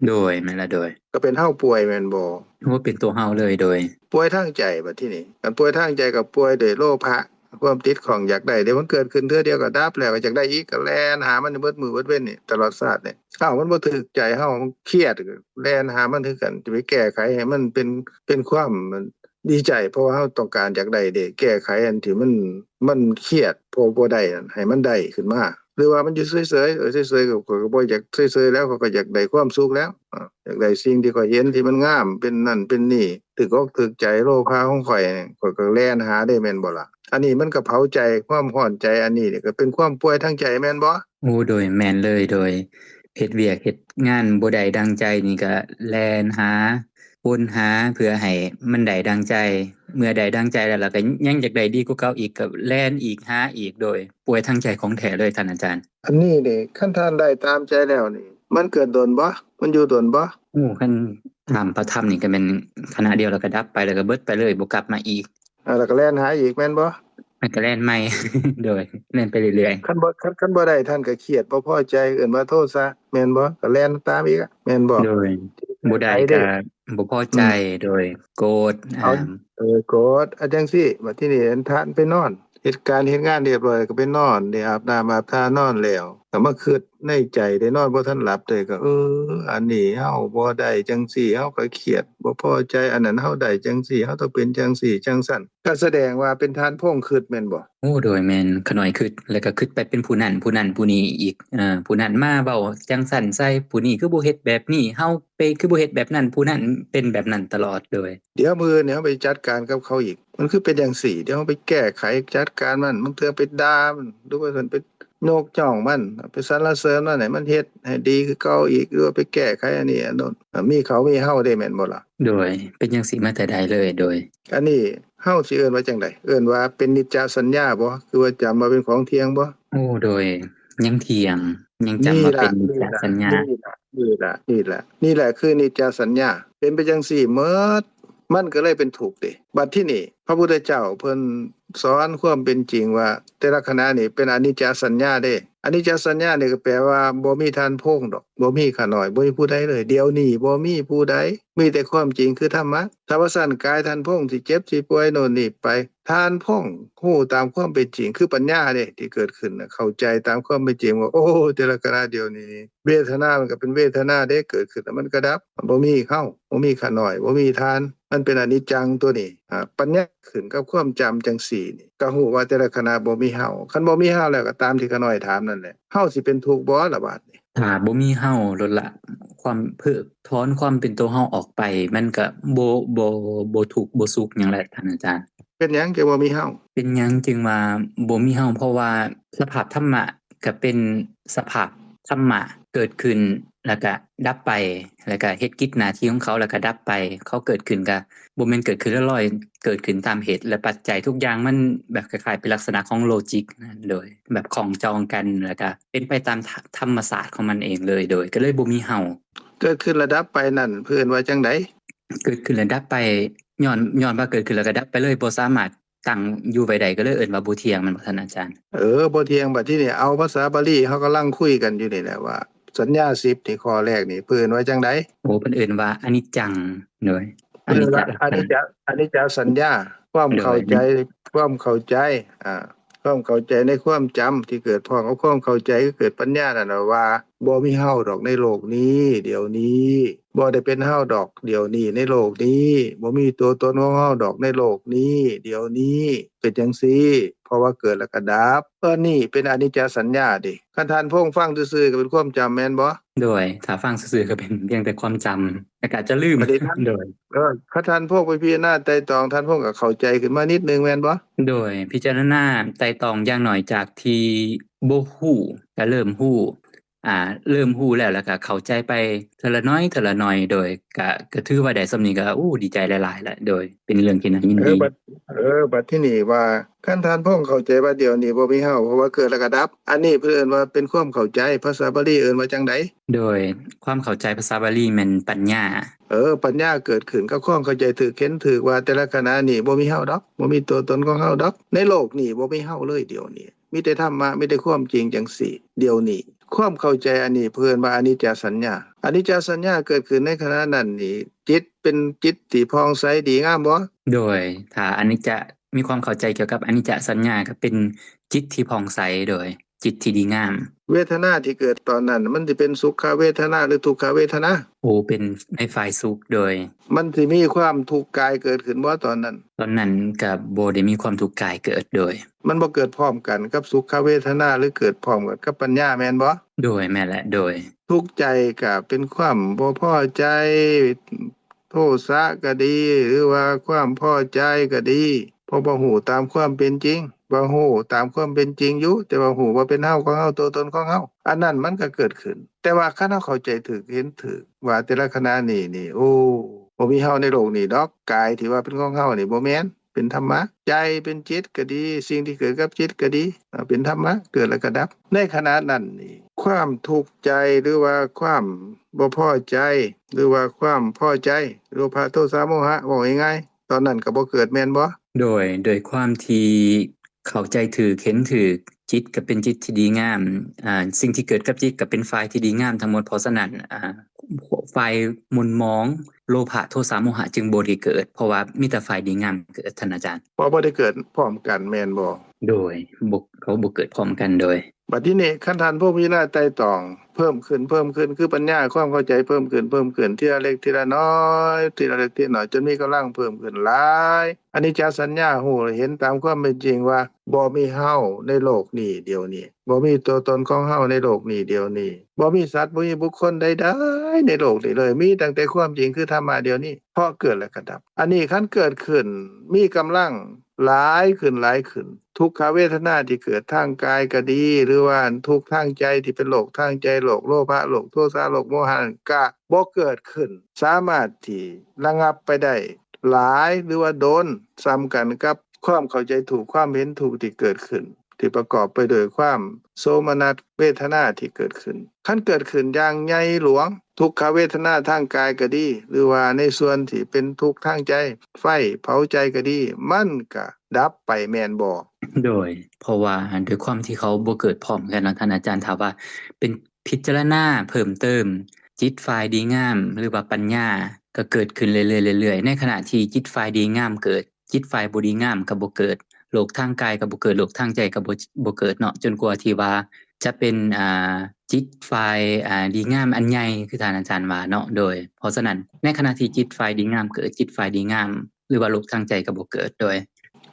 ໂດຍ ແມ່ນລະ ໂດຍ. ກໍເປັນເຮົາປ່ວຍແມ່ນບໍ່? ໂອ້ ເປັນຕົວເຮົາເລີຍ ໂດຍ. ປ່ວຍທາງໃຈ ບັດທີນີ້ ຄັນປ່ວຍທາງໃຈກໍປ່ວຍດ້ວຍໂລພະ ຄວາມຕິດຂ້ອງຢາກໄດ້ ດຽວມັນເກີດຂຶ້ນເທື່ອດຽວກໍດັບ ແລ້ວກໍຢາກໄດ້ອີກ ກໍແລ່ນຫາມັນເບິດມື້ເບິດເວັນນີ້ ຕະຫຼອດຊາດນີ້. ເອົ້າ ມັນບໍ່ຖືກໃຈເຮົາ ມັນຄຽດ ແລ່ນຫາມັນຄືກັນ ຈະໄປແກ້ໄຂໃຫ້ມັນເປັນ ເປັນຄວາມ ດີໃຈ ເພາະວ່າເຮົາຕ້ອງການຢາກໄດ້ເດ້ ແກ້ໄຂອັນທີ່ມັນ ມັນຄຽດ ເພາະບໍ່ໄດ້ນັ້ນ ໃຫ້ມັນໄດ້ຂຶ້ນມາ ຫຼືວ່າມັນຢູ່ເສີຍໆ ເອີ ເສີຍໆ ຂ້ອຍກໍບໍ່ຢາກເສີຍໆແລ້ວ ຂ້ອຍກໍຢາກໄດ້ຄວາມສຸກແລ້ວ ອາ ຢາກໄດ້ສິ່ງທີ່ຂ້ອຍເຫັນທີ່ມັນງາມ ເປັນນັ້ນເປັນນີ້ ຖືກອົກຖືກໃຈ ໂລພະຂອງຂ້ອຍ ຂ້ອຍກໍແລ່ນຫາເດ້ ແມ່ນບໍ່ລະ? ອັນນີ້ມັນກໍເຜົາໃຈ ຄວາມຮ້ອນໃຈ ອັນນີ້ກໍເປັນຄວາມປ່ວຍທາງໃຈແມ່ນບໍ່? ໂອ້ ໂດຍ ແມ່ນເລີຍ ໂດຍ ເຮັດວຽກເຮັດງານບໍ່ໄດ້ດັ່ງໃຈນີ້ກໍແລ່ນຫາ ວົນຫາເພື່ອໃຫ້ມັນໄດ້ດັ່ງໃຈ ເມື່ອໄດ້ດັ່ງໃຈແລ້ວ ແລ້ວກໍຍັງຢາກໄດ້ດີກວ່າເກົ່າອີກ ກໍແລ່ນອີກ ຫາອີກ ໂດຍ ປ່ວຍທາງໃຈຂອງແທ້ເລີຍ ທ່ານອາຈານ. ອັນນີ້ນີ້ ຄັນທ່ານໄດ້ຕາມໃຈແລ້ວນີ້ ມັນເກີດດົນບໍ່? ມັນຢູ່ດົນບໍ່? ໂອ້ ຄັນຕາມພະທຳນີ້ກໍແມ່ນຂະນະດຽວ ແລ້ວກໍດັບໄປ ແລ້ວກໍເບິດໄປເລີຍ ບໍ່ກັບມາອີກ. ອາ ແລ້ວກໍແລ່ນຫາອີກແມ່ນບໍ່? ມັນກໍແລ່ນໃໝ່ ໂດຍ ແລ່ນໄປເລື້ອຍໆ. ຄັນບໍ່ ຄັນ ຄັນບໍ່ໄດ້ ທ່ານກໍຄຽດ ບໍ່ພໍໃຈ ເອີ້ນວ່າໂທສະ ແມ່ນບໍ່? ກໍແລ່ນຕາມອີກ ແມ່ນບໍ່? ໂດຍ ບໍ່ໄດ້ກໍບໍ່ພໍໃຈ ອືມ ໂດຍ ໂກດ ອາ ເອີ ໂກດ ອາ ຈັ່ງຊີ້ ບັດທີນີ້ທ່ານໄປນອນ ເຮັດການເຮັດງານຮຽບຮ້ອຍ ກໍໄປນອນ ໄດ້ອາບນ້ຳອາບທ່ານອນແລ້ວ ກໍມາຄິດໃນໃຈ ໄດ້ນອນບໍ່ທັນຫຼັບເດ້ ກໍ ເອີ ອັນນີ້ເຮົາບໍ່ໄດ້ຈັ່ງຊີ້ ເຮົາກໍຄຽດ ບໍ່ພໍໃຈ ອັນນັ້ນເຮົາໄດ້ຈັ່ງຊີ້ ເຮົາຕ້ອງເປັນຈັ່ງຊີ້ຈັ່ງຊັ້ນ ກໍສະແດງວ່າເປັນທ່ານພົງຄິດແມ່ນບໍ່? ໂອ້ ໂດຍ ແມ່ນ ຂະນ້ອຍຄິດ ແລ້ວກໍຄິດໄປເປັນຜູ້ນັ້ນຜູ້ນັ້ນຜູ້ນີ້ອີກ ເອີ ຜູ້ນັ້ນມາເວົ້າຈັ່ງຊັ້ນໃສ່ ຜູ້ນີ້ຄືບໍ່ເຮັດແບບນີ້ ເຮົາ ໄປຄືບໍ່ເຮັດແບບນັ້ນ ຜູ້ນັ້ນເປັນແບບນັ້ນຕະຫຼອດ ໂດຍ ດຽວມື້ອື່ນນີ້ເຮົາໄປຈັດການກັບເຂົາອີກ ມັນຄືເປັນຈັ່ງຊີ້ ດຽວເຮົາໄປແກ້ໄຂຈັດການມັນ ບາງເທື່ອໄປດ່າມັນ ຫຼືວ່າຊັ້ນໄປຍົກຍ້ອງມັນ ໄປສັນລະເສີນມັນ ໃຫ້ມັນເຮັດໃຫ້ດີຄືເກົ່າອີກ ຫຼືວ່າໄປແກ້ໄຂອັນນີ້ອັນໂນ້ນ ມີເຂົາມີເຮົາເດ້ ແມ່ນບໍ່ລະ? ໂດຍ ເປັນຈັ່ງຊີ້ມາແຕ່ໃດເລີຍ ໂດຍ ອັນນີ້ເຮົາຊິເອີ້ນວ່າຈັ່ງໃດ? ເອີ້ນວ່າເປັນນິດຈະສັນຍາບໍ່? ຄືວ່າຈຳວ່າເປັນຂອງທ່ຽງບໍ່? ໂອ້ ໂດຍ ຍັງທ່ຽງ ຍັງຈຳວ່າເປັນນິດຈະສັນຍາ ນີ້ລະ ນີ້ລະ ນີ້ລະ ນີ້ລະຄືນິດຈະສັນຍາ ເປັນໄປຈັ່ງຊີ້ໝົດ ມັນກໍເລີຍເປັນທຸກເດ້. ບັດທີນີ້ພະພຸດທະເຈົ້າເພິ່ນສອນຄວາມເປັນຈິງວ່າ ແຕ່ລະຂະນະນີ້ເປັນອະນິດຈະສັນຍາເດ້. ອະນິດຈະສັນຍານີ້ກໍແປວ່າບໍ່ມີທ່ານພົງດອກ ບໍ່ມີຂ້ານ້ອຍ ບໍ່ມີຜູ້ໃດເລີຍ. ດຽວນີ້ບໍ່ມີຜູ້ໃດ ມີແຕ່ຄວາມຈິງຄືທຳມະ. ຖ້າວ່າຊັ້ນກາຍທ່ານພົງຊິເຈັບຊິປ່ວຍໂນ່ນນີ້ໄປ ທ່ານພົງຮູ້ຕາມຄວາມເປັນຈິງ ຄືປັນຍາເດ້ທີ່ເກີດຂຶ້ນນະ ເຂົ້າໃຈຕາມຄວາມເປັນຈິງວ່າ ໂອ້ ແຕ່ລະຂະນະດຽວນີ້ ເວທະນາມັນກໍເປັນເວທະນາເດ້ ເກີດຂຶ້ນແລ້ວມັນກໍດັບ ມັນບໍ່ມີເຮົາ ບໍ່ມີຂ້ານ້ອຍ ບໍ່ມີທ່ານ ມັນເປັນອະນິດຈັງຕົວນີ້. ອາ ປັນຍາຂຶ້ນກັບຄວາມຈຳຈັ່ງຊີ້ນີ້ ກໍຮູ້ວ່າແຕ່ລະຂະນະບໍ່ມີເຮົາ. ຄັນບໍ່ມີເຮົາແລ້ວ ກໍຕາມທີ່ຂະນ້ອຍຖາມນັ້ນແຫຼະ ເຮົາຊິເປັນທຸກບໍ່ລະບາດນີ້? ຖ້າບໍ່ມີເຮົາໂລດລະ ຄວາມເພີກຖອນຄວາມເປັນໂຕເຮົາອອກໄປ ມັນກໍບໍ່ ບໍ່ ບໍ່ທຸກບໍ່ສຸກຫຍັງແຫຼະທ່ານອາຈານ. ເປັນຫຍັງຈຶ່ງບໍ່ມີເຮົາ? ເປັນຫຍັງຈຶ່ງວ່າບໍ່ມີເຮົາ? ເພາະວ່າສະພາບທຳມະກໍເປັນສະພາບທຳມະ ເກີດຂຶ້ນ ແລ້ວກະດັບໄປ ແລ້ວກະເຮັດກິດໜ້າທີ່ຂອງເຂົາ ແລ້ວກະດັບໄປ. ເຂົາເກີດຂຶ້ນກະບໍ່ແມ່ນເກີດຂຶ້ນລອຍໆ ເກີດຂຶ້ນຕາມເຫດ ແລະ ປັດໄຈ. ທຸກຢ່າງມັນແບບຄ້າຍໆເປັນລັກສະນະຂອງໂລຈິກນະ ໂດຍ ແບບຂ້ອງຈອງກັນ ແລ້ວກະເປັນໄປຕາມທະ ທຳມະຊາດຂອງມັນເອງເລີຍ ໂດຍ ກໍເລີຍບໍ່ມີເຮົາ. ເກີດຂຶ້ນແລ້ວດັບໄປນັ້ນ ເພິ່ນວ່າຈັ່ງໃດ? ເກີດຂຶ້ນແລ້ວດັບໄປ ຍ້ອນ ຍ້ອນວ່າເກີດຂຶ້ນແລ້ວກໍດັບໄປເລີຍ ບໍ່ສາມາດຕັ້ງຢູ່ໄວ້ໄດ້ ກໍເລີຍເອີ້ນວ່າບໍ່ທ່ຽງ ແມ່ນບໍ່ທ່ານອາຈານ? ເອີ ບໍ່ທ່ຽງ. ບັດທີນີ້ເອົາພາສາບາລີ ເຮົາກຳລັງຄຸຍກັນຢູ່ນີ້ແຫຼະວ່າ ສັນຍາສິບນີ້ ຂໍ້ແລກນີ້ ເພິ່ນວ່າຈັ່ງໃດ? ໂອ້ ເພິ່ນເອີ້ນວ່າອະນິດຈັງ ໂດຍ ອະນິດຈະ ອະນິດຈະ ອະນິດຈະສັນຍາ ຄວາມເຂົ້າໃຈ ໂດຍ ຄວາມເຂົ້າໃຈ ອາ ຄວາມເຂົ້າໃຈໃນຄວາມຈຳທີ່ເກີດພ້ອມກັບຄວາມເຂົ້າໃຈ ຄືເກີດປັນຍານັ້ນນະວ່າ ບໍ່ມີເຮົາດອກໃນໂລກນີ້ ດຽວນີ້ ບໍ່ໄດ້ເປັນເຮົາດອກດຽວນີ້ໃນໂລກນີ້ ບໍ່ມີຕົວຕົນຂອງເຮົາດອກໃນໂລກນີ້ ດຽວນີ້ ເປັນຈັ່ງຊີ້ ເພາະວ່າເກີດແລ້ວກໍດັບ. ເອີ ນີ້ເປັນອະນິດຈະສັນຍາເດ້. ຄັນທ່ານພົງຟັງຊື່ໆ ກໍເປັນຄວາມຈຳແມ່ນບໍ່? ໂດຍ ຖ້າຟັງຊື່ໆ ກໍເປັນພຽງແຕ່ຄວາມຈຳ ແລ້ວກໍອາດຈະລືມ ໂດຍ ເອີ ຄັນທ່ານພົງໄປພິຈາລະນາໄຕ່ຕອງ ທ່ານພົງກໍເຂົ້າໃຈຂຶ້ນມານິດໜຶ່ງແມ່ນບໍ່? ໂດຍ ພິຈາລະນາໄຕ່ຕອງຢ່າງໜ້ອຍຈາກທີ່ບໍ່ຮູ້ ກໍເລີ່ມຮູ້ ອ່າ ເລີ່ມຮູ້ແລ້ວ ແລ້ວກໍເຂົ້າໃຈໄປເທື່ອລະໜ້ອຍ ເທື່ອລະໜ້ອຍ ໂດຍ ກະ ກະຖືວ່າໄດ້ສ່ຳນີ້ກໍ ໂອ້ ດີໃຈຫຼາຍໆແລ້ວ ໂດຍ ເປັນເລື່ອງທີ່ໜ້າຍິນດີ. ເອີ ບັດ ເອີ ບັດທີນີ້ວ່າ ຄັນທ່ານພົງເຂົ້າໃຈວ່າດຽວນີ້ບໍ່ມີເຮົາ ເພາະວ່າເກີດແລ້ວກໍດັບ ອັນນີ້ເພິ່ນເອີ້ນວ່າເປັນຄວາມເຂົ້າໃຈ. ພາສາບາລີເອີ້ນວ່າຈັ່ງໃດ? ໂດຍ ຄວາມເຂົ້າໃຈພາສາບາລີແມ່ນປັນຍາ. ເອີ ປັນຍາເກີດຂຶ້ນກັບຄວາມເຂົ້າໃຈຖືກ ເຫັນຖືກວ່າແຕ່ລະຂະນະນີ້ບໍ່ມີເຮົາດອກ ບໍ່ມີຕົວຕົນຂອງເຮົາດອກ ໃນໂລກນີ້ບໍ່ມີເຮົາເລີຍດຽວນີ້. ມີແຕ່ທຳມະ ມີແຕ່ຄວາມຈິງຈັ່ງຊີ້ ດຽວນີ້. ຄວາມເຂົ້າໃຈອັນນີ້ເພິ່ນວ່າອະນິດຈະສັນຍາ. ອະນິດຈະສັນຍາເກີດຂຶ້ນໃນຂະນະນັ້ນນີ້ ຈິດເປັນຈິດທີ່ຜ່ອງໃສດີງາມບໍ່? ໂດຍ ຖ້າອະນິດຈະ ມີຄວາມເຂົ້າໃຈກ່ຽວກັບອະນິດຈະສັນຍາ ກໍເປັນຈິດທີ່ຜ່ອງໃສ ໂດຍ ຈິດທີ່ດີງາມ. ເວທະນາທີ່ເກີດຕອນນັ້ນ ມັນຊິເປັນສຸຂະເວທະນາ ຫຼື ທຸກຂະເວທະນາ? ໂອ ເປັນໃນຝ່າຍສຸກ ໂດຍ ມັນຊິມີຄວາມທຸກກາຍເກີດຂຶ້ນບໍ່ຕອນນັ້ນ? ຕອນນັ້ນກໍບໍ່ໄດ້ມີຄວາມທຸກກາຍເກີດ ໂດຍ ມັນບໍ່ເກີດພ້ອມກັນກັບສຸຂະເວທະນາ ຫຼື ເກີດພ້ອມກັນກັບປັນຍາແມ່ນບໍ່? ໂດຍ ແມ່ນແຫຼະ ໂດຍ ທຸກໃຈກໍເປັນຄວາມບໍ່ພໍໃຈ ໂທສະກໍດີ ຫຼືວ່າຄວາມພໍໃຈກໍດີ ເພາະວ່າຮູ້ຕາມຄວາມເປັນຈິງ ວ່າຮູ້ຕາມຄວາມເປັນຈິງຢູ່ ແຕ່ວ່າຮູ້ວ່າເປັນເຮົາ ຂອງເຮົາ ຕົວຕົນຂອງເຮົາ ອັນນັ້ນມັນກໍເກີດຂຶ້ນ. ແຕ່ວ່າຄັນເຮົາເຂົ້າໃຈຖືກ ເຫັນຖືກວ່າແຕ່ລະຂະນະນີ້ນີ້ ໂອ້ ບໍ່ມີເຮົາໃນໂລກນີ້ດອກ ກາຍທີ່ວ່າເປັນຂອງເຮົານີ້ບໍ່ແມ່ນ ເປັນທຳມະ ໃຈເປັນຈິດກໍດີ ສິ່ງທີ່ເກີດກັບຈິດກໍດີ ເປັນທຳມະ ເກີດແລ້ວກໍດັບ. ໃນຂະນະນັ້ນນີ້ ຄວາມທຸກໃຈ ຫຼືວ່າຄວາມບໍ່ພໍໃຈ ຫຼືວ່າຄວາມພໍໃຈ ໂລພະ ໂທສະ ໂມຫະ ເວົ້າງ່າຍໆ ຕອນນັ້ນກໍບໍ່ເກີດແມ່ນບໍ່? ໂດຍ ໂດຍຄວາມທີ່ເຂົ້າໃຈຖືກ ເຫັນຖືກ ຈິດກໍເປັນຈິດທີ່ດີງາມ ອາ ສິ່ງທີ່ເກີດກັບຈິດກໍເປັນຝ່າຍທີ່ດີງາມທັງໝົດ ເພາະສະນັ້ນ ອາ ຝ່າຍໝຸ່ນໝອງ ໂລພະ ໂທສະ ໂມຫະ ຈຶ່ງບໍ່ໄດ້ເກີດ ເພາະວ່າມີແຕ່ຝ່າຍດີງາມເກີດ ທ່ານອາຈານ. ເພາະບໍ່ໄດ້ເກີດພ້ອມກັນແມ່ນບໍ່? ໂດຍ ບໍ່ ເຂົາບໍ່ເກີດພ້ອມກັນ ໂດຍ ບັດທີນີ້ ຄັນທ່ານຜູ້ພິຈາລະນາໄຕ່ຕອງເພີ່ມຂຶ້ນ ເພີ່ມຂຶ້ນ ຄືປັນຍາ ຄວາມເຂົ້າໃຈເພີ່ມຂຶ້ນ ເພີ່ມຂຶ້ນ ທີລະເລັກທີລະນ້ອຍ ທີລະເລັກທີລະນ້ອຍ ຈົນມີກຳລັງເພີ່ມຂຶ້ນຫຼາຍ ອະນິດຈະສັນຍາ ຮູ້ເຫັນຕາມຄວາມເປັນຈິງວ່າ ບໍ່ມີເຮົາໃນໂລກນີ້ດຽວນີ້ ບໍ່ມີຕົວຕົນຂອງເຮົາໃນໂລກນີ້ດຽວນີ້ ບໍ່ມີສັດ ບໍ່ມີບຸກຄົນໃດໆໃນໂລກນີ້ເລີຍ ມີຕັ້ງແຕ່ຄວາມຈິງຄືທຳມະດຽວນີ້ ເພາະເກີດແລ້ວກໍດັບ ອັນນີ້ຄັນເກີດຂຶ້ນ ມີກຳລັງຫຼາຍຂຶ້ນ ຫຼາຍຂຶ້ນ ທຸກຂະເວທະນາທີ່ເກີດທາງກາຍກໍດີ ຫຼືວ່າທຸກທາງໃຈທີ່ເປັນໂລກທາງໃຈ ໂລກໂລພະ ໂລກໂທສະ ໂລກໂມຫະນັ້ນ ກໍບໍ່ເກີດຂຶ້ນ ສາມາດທີ່ລະງັບໄປໄດ້ຫຼາຍ ຫຼືວ່າດົນສ່ຳກັນກັບຄວາມເຂົ້າໃຈທຸກ ຄວາມເຫັນທຸກທີ່ເກີດຂຶ້ນ ທີ່ປະກອບໄປດ້ວຍຄວາມໂສມະນັດເວທະນາທີ່ເກີດຂຶ້ນ ຄັນເກີດຂຶ້ນຢ່າງໃຫຍ່ຫຼວງ ທຸກຂະເວທະນາທາງກາຍກໍດີ ຫຼືວ່າໃນສ່ວນທີ່ເປັນທຸກທາງໃຈ ໄຟເຜົາໃຈກໍດີ ມັນກະດັບໄປແມ່ນບໍ່? ໂດຍ ເພາະວ່າດ້ວຍຄວາມທີ່ເຂົາບໍ່ເກີດພ້ອມກັນເນາະທ່ານອາຈານ ຖ້າວ່າເປັນພິຈາລະນາເພີ່ມເຕີມ ຈິດຝ່າຍດີງາມ ຫຼືວ່າປັນຍາ ກໍເກີດຂຶ້ນເລື້ອຍໆ ເລື້ອຍໆ ໃນຂະນະທີ່ຈິດຝ່າຍດີງາມເກີດ ຈິດຝ່າຍບໍ່ດີງາມກໍບໍ່ເກີດ ໂລກທາງກາຍກໍບໍ່ເກີດ ໂລກທາງໃຈກໍບໍ່ ບໍ່ເກີດເນາະ ຈົນກວ່າທີ່ວ່າຈະເປັນ ອ່າ ຈິດຝ່າຍ ອ່າ ດີງາມອັນໃຫຍ່ ຄືທ່ານອາຈານວ່າເນາະ ໂດຍ ເພາະສະນັ້ນ ໃນຂະນະທີ່ຈິດຝ່າຍດີງາມເກີດ ຈິດຝ່າຍດີງາມ ຫຼືວ່າໂລກທາງໃຈກໍບໍ່ເກີດ ໂດຍ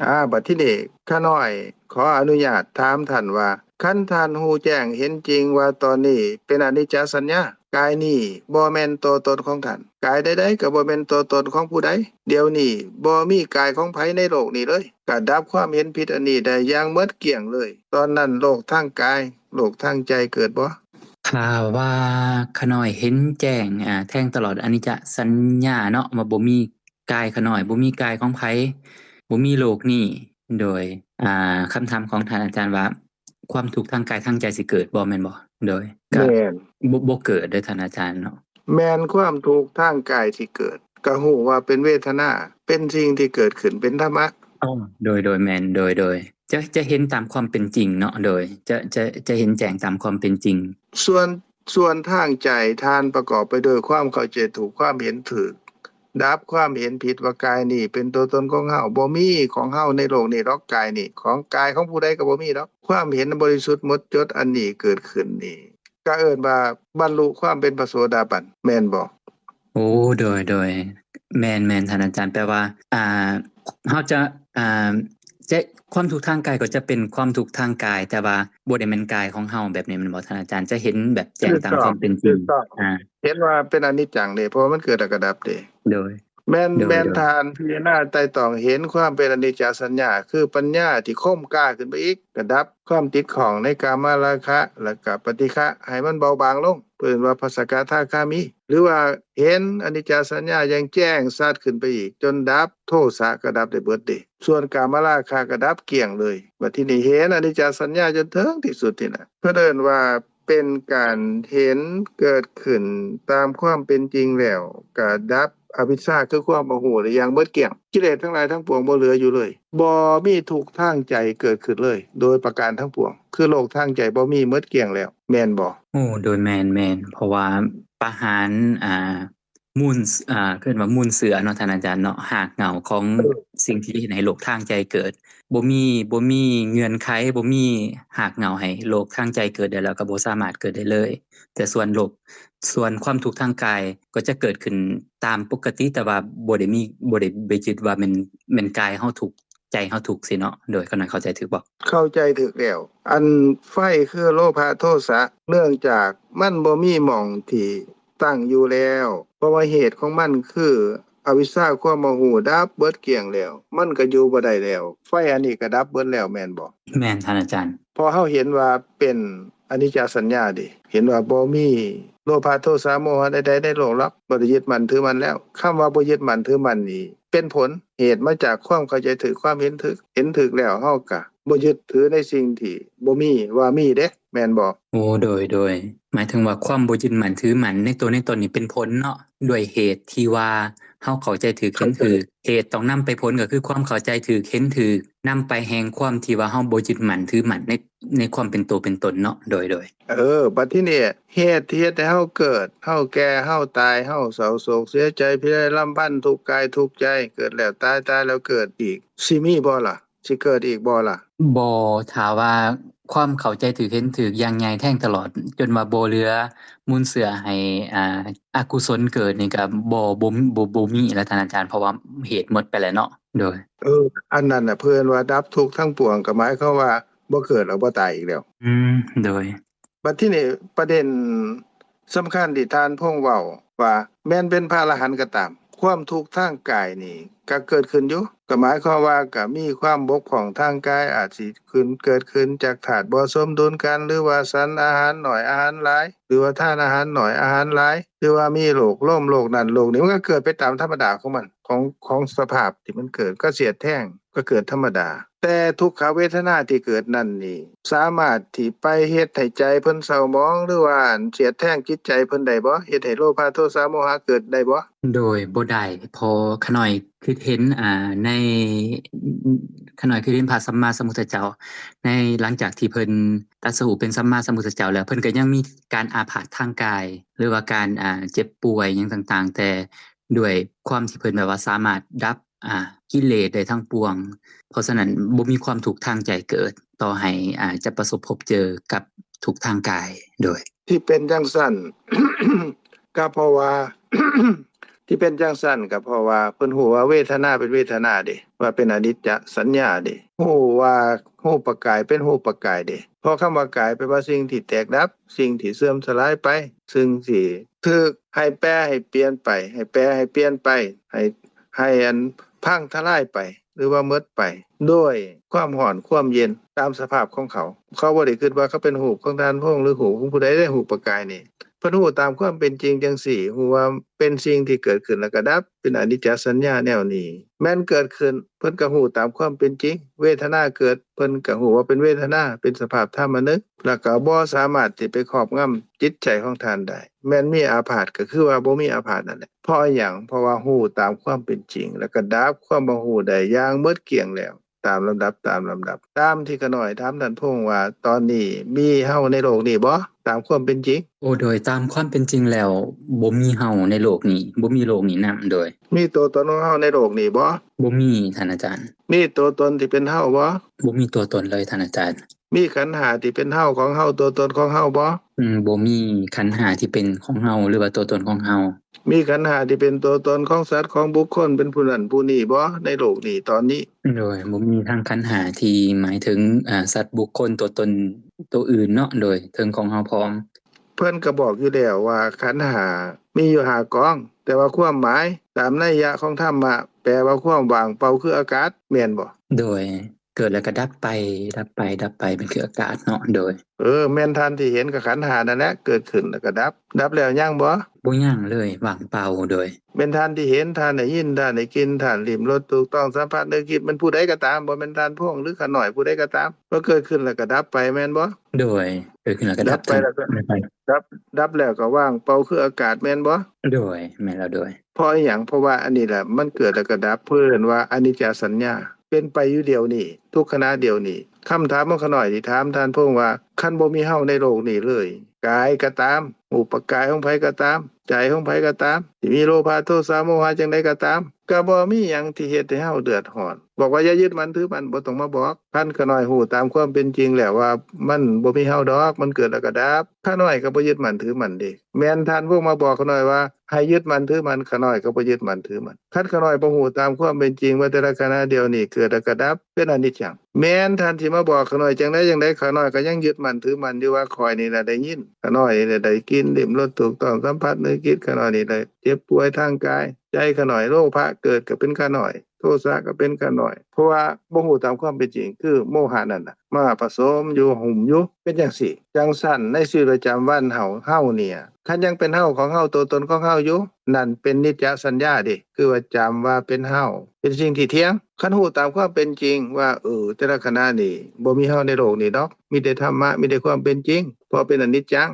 ອ່າ ບັດທີນີ້ ຂ້ານ້ອຍຂໍອະນຸຍາດຖາມທ່ານວ່າ ຄັນທ່ານຮູ້ແຈ້ງເຫັນຈິງວ່າຕອນນີ້ເປັນອະນິດຈະສັນຍາ ກາຍນີ້ບໍ່ແມ່ນຕົວຕົນຂອງທ່ານ ກາຍໃດໆກໍບໍ່ແມ່ນຕົວຕົນຂອງຜູ້ໃດ ດຽວນີ້ບໍ່ມີກາຍຂອງໃຜໃນໂລກນີ້ເລີຍ ກະດັບຄວາມເຫັນຜິດອັນນີ້ໄດ້ຢ່າງໝົດກ້ຽງເລີຍ ຕອນນັ້ນໂລກທາງກາຍ ໂລກທາງໃຈເກີດບໍ່? ຖ້າວ່າຂ້ານ້ອຍເຫັນແຈ້ງ ອ່າ ແທງຕະຫຼອດອະນິດຈະສັນຍາເນາະ ວ່າບໍ່ມີກາຍຂ້ານ້ອຍ ບໍ່ມີກາຍຂອງໃຜ ບໍ່ມີໂລກນີ້ ໂດຍ ອ່າ ຄຳຖາມຂອງທ່ານອາຈານວ່າ ຄວາມທຸກທາງກາຍທາງໃຈຊິເກີດບໍ່ ແມ່ນບໍ່? ໂດຍ ກໍ ແມ່ນ ບໍ່ ບໍ່ເກີດເດີທ່ານອາຈານເນາະ ແມ່ນຄວາມທຸກທາງກາຍທີ່ເກີດ ກໍຮູ້ວ່າເປັນເວທະນາ ເປັນສິ່ງທີ່ເກີດຂຶ້ນເປັນທຳມະ ອໍ ໂດຍ ໂດຍ ແມ່ນ ໂດຍ ໂດຍ ຈະ ຈະເຫັນຕາມຄວາມເປັນຈິງເນາະ ໂດຍ ຈະ ຈະ ຈະເຫັນແຈ້ງຕາມຄວາມເປັນຈິງ ສ່ວນ ສ່ວນທາງໃຈທ່ານປະກອບໄປດ້ວຍຄວາມເຂົ້າໃຈຖືກ ຄວາມເຫັນຖືກ ດັບຄວາມເຫັນຜິດວ່າກາຍນີ້ເປັນຕົວຕົນຂອງເຮົາ ບໍ່ມີຂອງເຮົາໃນໂລກນີ້ດອກ ກາຍນີ້ຂອງ ກາຍຂອງຜູ້ໃດກໍບໍ່ມີດອກ ຄວາມເຫັນບໍລິສຸດໝົດຈົດອັນນີ້ເກີດຂຶ້ນນີ້ ກໍເອີ້ນວ່າບັນລຸຄວາມເປັນພະໂສດາບັນ ແມ່ນບໍ່? ໂອ້ ໂດຍ ໂດຍ ແມ່ນ ແມ່ນທ່ານອາຈານ ແປວ່າ ອ່າ ເຮົາຈະ ອ່າ ຈະ ຄວາມທຸກທາງກາຍກໍຈະເປັນຄວາມທຸກທາງກາຍ ແຕ່ວ່າບໍ່ໄດ້ແມ່ນກາຍຂອງເຮົາ ແບບນີ້ແມ່ນບໍ່ທ່ານອາຈານ? ຈະເຫັນແບບແຈ້ງຕາມຄວາມເປັນຈິງ ຖືກຕ້ອງ ອ່າ ເຫັນວ່າເປັນອະນິດຈັງເດ້ ເພາະວ່າມັນເກີດແລ້ວກໍດັບເດ້ ໂດຍ ແມ່ນ ໂດຍ ແມ່ນ ໂດຍ ທ່ານພິຈາລະນາໄຕ່ຕອງເຫັນຄວາມເປັນອະນິດຈະສັນຍາ ຄືປັນຍາທີ່ຄົມຄ່າຂຶ້ນໄປອີກ ກະດັບຄວາມຕິດຂ້ອງໃນກາມະລາຄະ ແລ້ວກະປະຕິຄະໃຫ້ມັນເບົາບາງລົງ ເອີ້ນວ່າພະສະກະທາຄາມີ ຫຼືວ່າເຫັນອະນິດຈະສັນຍາຢ່າງແຈ້ງຊັດຂຶ້ນໄປອີກ ຈົນດັບ ໂທສະກໍດັບໄດ້ເບິດເດ້ ສ່ວນກາມະລາຄະກໍດັບກ້ຽງເລີຍ ບັດທີນີ້ເຫັນອະນິດຈະສັນຍາຈົນເຖິງທີ່ສຸດນີ້ນະ ເພິ່ນເອີ້ນວ່າເປັນການເຫັນເກີດຂຶ້ນຕາມຄວາມເປັນຈິງແລ້ວ ກໍດັບອະວິຊຊາ ຄືຄວາມບໍ່ຮູ້ໄດ້ຢ່າງເບິດກ້ຽງ ກິເລດທັງຫຼາຍທັງປວງບໍ່ເຫຼືອຢູ່ເລີຍ ບໍ່ມີທຸກທາງໃຈເກີດຂຶ້ນເລີຍ ໂດຍປະການທັງປວງ ຄືໂລກທາງໃຈບໍ່ມີເໝິດກ້ຽງແລ້ວ ແມ່ນບໍ່? ໂອ້ ໂດຍ ແມ່ນ ແມ່ນ ເພາະວ່າປະຫານ ອ່າ ມູນ ອ່າ ເອີ້ນວ່າມູນເຊື້ອເນາະທ່ານອາຈານເນາະ ຮາກເຫງົ້າຂອງ ເອີ ສິ່ງທີ່ເຮັດໃຫ້ໂລກທາງໃຈເກີດ ບໍ່ມີ ບໍ່ມີເງື່ອນໄຂ ບໍ່ມີຮາກເຫງົ້າໃຫ້ໂລກທາງໃຈເກີດໄດ້ແລ້ວ ກໍບໍ່ສາມາດເກີດໄດ້ເລີຍ ແຕ່ສ່ວນໂລກ ສ່ວນຄວາມທຸກທາງກາຍກໍຈະເກີດຂຶ້ນຕາມປົກກະຕິ ແຕ່ວ່າບໍ່ໄດ້ມີ ບໍ່ໄດ້ໄປຍຶດວ່າແມ່ນ ແມ່ນກາຍເຮົາທຸກ ໃຈເຮົາທຸກຊີ້ເນາະ ໂດຍ ຂ້ານ້ອຍເຂົ້າໃຈຖືກບໍ່? ເຂົ້າໃຈຖືກແລ້ວ ອັນໄຟຄືໂລພະໂທສະ ເນື່ອງຈາກມັນບໍ່ມີໝ່ອງທີ່ຕັ້ງຢູ່ແລ້ວ ເພາະວ່າເຫດຂອງມັນຄືອະວິຊຊາ ຄວາມບໍ່ຮູ້ ດັບເບິດກ້ຽງແລ້ວ ມັນກໍຢູ່ບໍ່ໄດ້ແລ້ວ ໄຟອັນນີ້ກໍດັບເບິດແລ້ວແມ່ນບໍ່? ແມ່ນທ່ານອາຈານ ເພາະເຮົາເຫັນວ່າເປັນອະນິດຈະສັນຍາເດ້ ເຫັນວ່າບໍ່ມີໂລພະໂທສະໂມຫະໃດໆໃນໂລກດອກ ບໍ່ໄດ້ຍຶດໝັ້ນຖືໝັ້ນແລ້ວ ຄຳວ່າບໍ່ຍຶດໝັ້ນຖືໝັ້ນນີ້ ເປັນຜົນ ເຫດມາຈາກຄວາມເຂົ້າໃຈຖືກ ຄວາມເຫັນຖືກ ເຫັນຖືກແລ້ວເຮົາກະບໍ່ຍຶດຖືໃນສິ່ງທີ່ບໍ່ມີວ່າມີເດ້ ແມ່ນບໍ່? ໂອ້ ໂດຍ ໂດຍ ໝາຍເຖິງວ່າຄວາມບໍ່ຍຶດໝັ້ນຖືໝັ້ນໃນຕົວໃນຕົນນີ້ເປັນຜົນເນາະ ດ້ວຍເຫດທີ່ວ່າເຮົາເຂົ້າໃຈຖືກເຫັນຖືກ ເຫດຕ້ອງນຳໄປຜົນກໍຄືຄວາມເຂົ້າໃຈຖືກເຫັນຖືກ ນຳໄປແຫ່ງຄວາມທີ່ວ່າເຮົາບໍ່ຍຶດໝັ້ນຖືໝັ້ນໃນ ໃນຄວາມເປັນໂຕເປັນຕົນເນາະ ໂດຍ ໂດຍ ເອີ ບັດທີນີ້ ເຫດທີ່ເຮັດໃຫ້ເຮົາເກີດ ເຮົາແກ່ ເຮົາຕາຍ ເຮົາເສົ້າໂສກເສຍໃຈ ພິໄລລຳພັນ ທຸກກາຍທຸກໃຈ ເກີດແລ້ວຕາຍ ຕາຍແລ້ວເກີດອີກ ຊິມີບໍ່ລະ? ຊິເກີດອີກບໍ່ລະ? ບໍ່ ຖ້າວ່າຄວາມເຂົ້າໃຈຖືກເຫັນຖືກຢ່າງໃຫຍ່ແທງຕະຫຼອດ ຈົນວ່າບໍ່ເຫຼືອມູນເຊື້ອໃຫ້ ອ່າ ອະກຸສົນເກີດນີ້ກໍບໍ່ ບໍ່ ບໍ່ ບໍ່ມີແລ້ວທ່ານອາຈານ ເພາະວ່າເຫດໝົດໄປແລ້ວເນາະ. ໂດຍ ເອີ ອັນນັ້ນນະ ເພິ່ນວ່າດັບທຸກທັງປວງ ກໍໝາຍຄວາມວ່າບໍ່ເກີດແລ້ວ ບໍ່ຕາຍອີກແລ້ວ. ອືມ ໂດຍ. ບັດທີນີ້ປະເດັນສຳຄັນທີ່ທ່ານພົງເວົ້າວ່າ ແມ່ນເປັນພະອະລະຫັນກໍຕາມ ຄວາມທຸກທາງກາຍນີ້ກໍເກີດຂຶ້ນຢູ່ ກໍໝາຍຄວາມວ່າກໍມີຄວາມບົກຜ່ອງທາງກາຍ ອາດຊິຂຶ້ນ ເກີດຂຶ້ນຈາກທາດບໍ່ສົມດຸນກັນ ຫຼືວ່າສັນອາຫານໜ້ອຍອາຫານຫຼາຍ ຫຼືວ່າທານອາຫານໜ້ອຍອາຫານຫຼາຍ ຫຼືວ່າມີໂລກລົມໂລກນັ້ນໂລກນີ້ ມັນກໍເກີດໄປຕາມທຳມະດາຂອງມັນ ຂອງ ຂອງສະພາບທີ່ມັນເກີດ ກໍສຽດແທງ ກໍເກີດທຳມະດາ ແຕ່ທຸກຂະເວທະນາທີ່ເກີດນັ້ນນີ້ ສາມາດທີ່ໄປເຮັດໃຫ້ໃຈເພິ່ນເສົ້າໝອງ ຫຼືວ່າສຽດແທງຈິດໃຈເພິ່ນໄດ້ບໍ່? ເຮັດໃຫ້ໂລພະ ໂທສະ ໂມຫະເກີດໄດ້ບໍ່? ໂດຍ ບໍ່ໄດ້ ເພາະຂະນ້ອຍຄິດເຫັນ ອ່າ ໃນ ຂະນ້ອຍຄິດເຫັນພະສຳມາສຳພຸດທະເຈົ້າ ໃນຫຼັງຈາກທີ່ເພິ່ນຕັດສະຮູ້ເປັນສຳມາສຳພຸດທະເຈົ້າແລ້ວ ເພິ່ນກໍຍັງມີການອາພາດທາງກາຍ ຫຼືວ່າການ ອ່າ ເຈັບປ່ວຍຫຍັງຕ່າງໆ ແຕ່ດ້ວຍຄວາມທີ່ເພິ່ນແບບວ່າສາມາດດັບ ອ່າ ກິເລດໄດ້ທັງປວງ ເພາະສະນັ້ນບໍ່ມີຄວາມທຸກທາງໃຈເກີດ ຕໍ່ໃຫ້ ອ່າ ຈະປະສົບພົບເຈີກັບທຸກທາງກາຍ. ໂດຍ ທີ່ເປັນຈັ່ງຊັ້ນ ກໍເພາະວ່າ ທີ່ເປັນຈັ່ງຊັ້ນກໍເພາະວ່າເພິ່ນຮູ້ວ່າເວທະນາເປັນເວທະນາເດ້ ວ່າເປັນອະນິດຈະສັນຍາເດ້ ຮູ້ວ່າຮູບປະກາຍເປັນຮູບປະກາຍເດ້ ເພາະຄຳວ່າກາຍແປວ່າສິ່ງທີ່ແຕກດັບ ສິ່ງທີ່ເສື່ອມສະຫຼາຍໄປ ສິ່ງທີ່ຖືກໃຫ້ແປໃຫ້ປ່ຽນໄປ ໃຫ້ແປໃຫ້ປ່ຽນໄປ ໃຫ້ ໃຫ້ອັນພັງທະລາຍໄປ ຫຼືວ່າໝົດໄປ ໂດຍຄວາມຮ້ອນຄວາມເຢັນຕາມສະພາບຂອງເຂົາ. ເຂົາບໍ່ໄດ້ຄິດວ່າເຂົາເປັນຮູບຂອງທ່ານພົງ ຫຼືຮູບຂອງຜູ້ໃດເດ້ ຮູບປະກາຍນີ້. ເພິ່ນຮູ້ຕາມຄວາມເປັນຈິງຈັ່ງຊີ້ ຮູ້ວ່າເປັນສິ່ງທີ່ເກີດຂຶ້ນແລ້ວກໍດັບ ເປັນອະນິດຈະສັນຍາແນວນີ້ ແມ່ນເກີດຂຶ້ນ ເພິ່ນກໍຮູ້ຕາມຄວາມເປັນຈິງ ເວທະນາເກີດ ເພິ່ນກໍຮູ້ວ່າເປັນເວທະນາ ເປັນສະພາບທຳອັນໜຶ່ງ ແລ້ວກໍບໍ່ສາມາດທີ່ໄປຄອບງຳຈິດໃຈຂອງທ່ານໄດ້. ແມ່ນມີອາພາດກໍຄືວ່າບໍ່ມີອາພາດນັ້ນແຫຼະ. ເພາະຫຍັງ? ເພາະວ່າຮູ້ຕາມຄວາມເປັນຈິງ ແລ້ວກໍດັບຄວາມບໍ່ຮູ້ໄດ້ຢ່າງໝົດກ້ຽງແລ້ວ ຕາມລຳດັບ ຕາມລຳດັບ ຕາມທີ່ຂະນ້ອຍຖາມທ່ານພົງວ່າ ຕອນນີ້ມີເຮົາໃນໂລກນີ້ບໍ່? ຕາມຄວາມເປັນຈິງ. ໂອ ໂດຍ ຕາມຄວາມເປັນຈິງແລ້ວ ບໍ່ມີເຮົາໃນໂລກນີ້ ບໍ່ມີໂລກນີ້ນຳ. ໂດຍ ມີຕົວຕົນຂອງເຮົາໃນໂລກນີ້ບໍ່? ບໍ່ມີ ທ່ານອາຈານ. ມີຕົວຕົນທີ່ເປັນເຮົາບໍ່? ບໍ່ມີຕົວຕົນເລີຍ ທ່ານອາຈານ. ມີຂັນຫ້າທີ່ເປັນເຮົາ ຂອງເຮົາ ຕົວຕົນຂອງເຮົາບໍ່? ອືມ ບໍ່ມີຂັນຫ້າທີ່ເປັນຂອງເຮົາ ຫຼືວ່າຕົວຕົນຂອງເຮົາ. ມີຂັນຫ້າທີ່ເປັນຕົວຕົນຂອງສັດ ຂອງບຸກຄົນ ເປັນຜູ້ນັ້ນຜູ້ນີ້ບໍ່ ໃນໂລກນີ້ຕອນນີ້? ໂດຍ ບໍ່ມີທັງຂັນຫ້າທີ່ໝາຍເຖິງ ອາ ສັດ ບຸກຄົນ ຕົວຕົນ ຕົວອື່ນເນາະ ໂດຍ ເຖິງຂອງເຮົາພ້ອມ. ເພິ່ນກໍບອກຢູ່ແລ້ວວ່າຂັນຫ້າມີຢູ່ຫ້າກອງ ແຕ່ວ່າຄວາມໝາຍຕາມໄນຍະຂອງທຳມະ ແປວ່າຄວາມວ່າງເປົ່າຄືອາກາດ ແມ່ນບໍ່? ໂດຍ ເກີດແລ້ວກໍດັບໄປ ດັບໄປ ດັບໄປ ມັນຄືອາກາດເນາະ. ໂດຍ ເອີ ແມ່ນທ່ານທີ່ເຫັນກໍຂັນຫ້ານັ້ນແຫຼະ ເກີດຂຶ້ນແລ້ວກໍດັບ ດັບແລ້ວຍັງບໍ່? ບໍ່ຍັງເລີຍ ວ່າງເປົ່າ. ໂດຍ ແມ່ນທ່ານທີ່ເຫັນ ທ່ານໄດ້ຍິນ ທ່ານໄດ້ກິນ ທ່ານລິ້ມລົດ ຖືກຕ້ອງສຳຜັດ ນຶກຄິດ ແມ່ນຜູ້ໃດກໍຕາມ ບໍ່ແມ່ນທ່ານພົງ ຫຼືຂ້ານ້ອຍ ຜູ້ໃດກໍຕາມ ວ່າເກີດຂຶ້ນແລ້ວກໍດັບໄປ ແມ່ນບໍ່? ໂດຍ ເກີດຂຶ້ນແລ້ວກໍດັບໄປ ດັບໄປ ດັບ ດັບແລ້ວກໍວ່າງເປົ່າຄືອາກາດ ແມ່ນບໍ່? ໂດຍ ແມ່ນແລ້ວ. ໂດຍ ເພາະອີຫຍັງ? ເພາະວ່າອັນນີ້ແຫຼະ ມັນເກີດແລ້ວກໍດັບ ເພິ່ນວ່າອະນິດຈະສັນຍາ ເປັນໄປຢູ່ດຽວນີ້ ທຸກຂະນະດຽວນີ້. ຄຳຖາມຂອງຂ້ານ້ອຍທີ່ຖາມທ່ານພົງວ່າ ຄັນບໍ່ມີເຮົາໃນໂລກນີ້ເລີຍ ກາຍກໍຕາມ ຮູບປະກາຍຂອງໃຜກໍຕາມ ໃຈຂອງໃຜກໍຕາມ ທີ່ມີໂລພະ ໂທສະ ໂມຫະ ຈັ່ງໃດກໍຕາມ ກໍບໍ່ມີຫຍັງທີ່ເຮັດໃຫ້ເຮົາເດືອດຮ້ອນ. ບອກວ່າຢ່າຍຶດໝັ້ນຖືໝັ້ນ ບໍ່ຕ້ອງມາບອກ. ຄັນຂ້ານ້ອຍຮູ້ຕາມຄວາມເປັນຈິງແລ້ວວ່າ ມັນບໍ່ມີເຮົາດອກ ມັນເກີດແລ້ວກໍດັບ ຂ້ານ້ອຍກໍບໍ່ຍຶດໝັ້ນຖືໝັ້ນເດ້. ແມ່ນທ່ານພົງມາບອກຂ້ານ້ອຍວ່າ ໃຫ້ຍຶດໝັ້ນຖືໝັ້ນ ຂ້ານ້ອຍກໍບໍ່ຍຶດໝັ້ນຖືໝັ້ນ. ຄັນຂ້ານ້ອຍບໍ່ຮູ້ຕາມຄວາມເປັນຈິງວ່າແຕ່ລະຂະນະດຽວນີ້ເກີດແລ້ວກໍດັບ ເປັນອະນິດຈັງ ແມ່ນທ່ານຊິມາບອກຂ້ານ້ອຍຈັ່ງໃດຈັ່ງໃດ ຂ້ານ້ອຍກໍຍັງຍຶດໝັ້ນຖືໝັ້ນຢູ່ວ່າ ຂ້ອຍນີ້ລະໄດ້ຍິນ ຂ້ານ້ອຍນີ້ລະໄດ້ກິນ ລິ້ມລົດ ຖືກຕ້ອງສຳຜັດ ນຶກຄິດ ຂ້ານ້ອຍນີ້ລະເຈັບປ່ວຍທາງກາຍ ໃຈຂ້ານ້ອຍ ໂລພະເກີດກໍເປັນຂ້ານ້ອຍ ໂທສະກໍເປັນຂ້ານ້ອຍ ເພາະວ່າບໍ່ຮູ້ຕາມຄວາມເປັນຈິງ ຄືໂມຫະນັ້ນນະ ມາປະສົມຢູ່ ຫຸ້ມຢູ່ ເປັນຈັ່ງຊີ້. ຈັ່ງຊັ້ນໃນຊີວິດປະຈຳວັນເຮົາ ເຮົານີ້ ຄັນຍັງເປັນເຮົາຂອງເຮົາ ຕົວຕົນຂອງເຮົາຢູ່ ນັ້ນເປັນນິດຈະສັນຍາເດ້ ຄືວ່າຈຳວ່າເປັນເຮົາ ເປັນສິ່ງທີ່ທ່ຽງ. ຄັນຮູ້ຕາມຄວາມເປັນຈິງວ່າ ເອີ ແຕ່ລະຂະນະນີ້ບໍ່ມີເຮົາໃນໂລກນີ້ດອກ ມີແຕ່ທຳມະ ມີແຕ່ຄວາມເປັນຈິງ ເພາະເປັນອະນິດຈັງ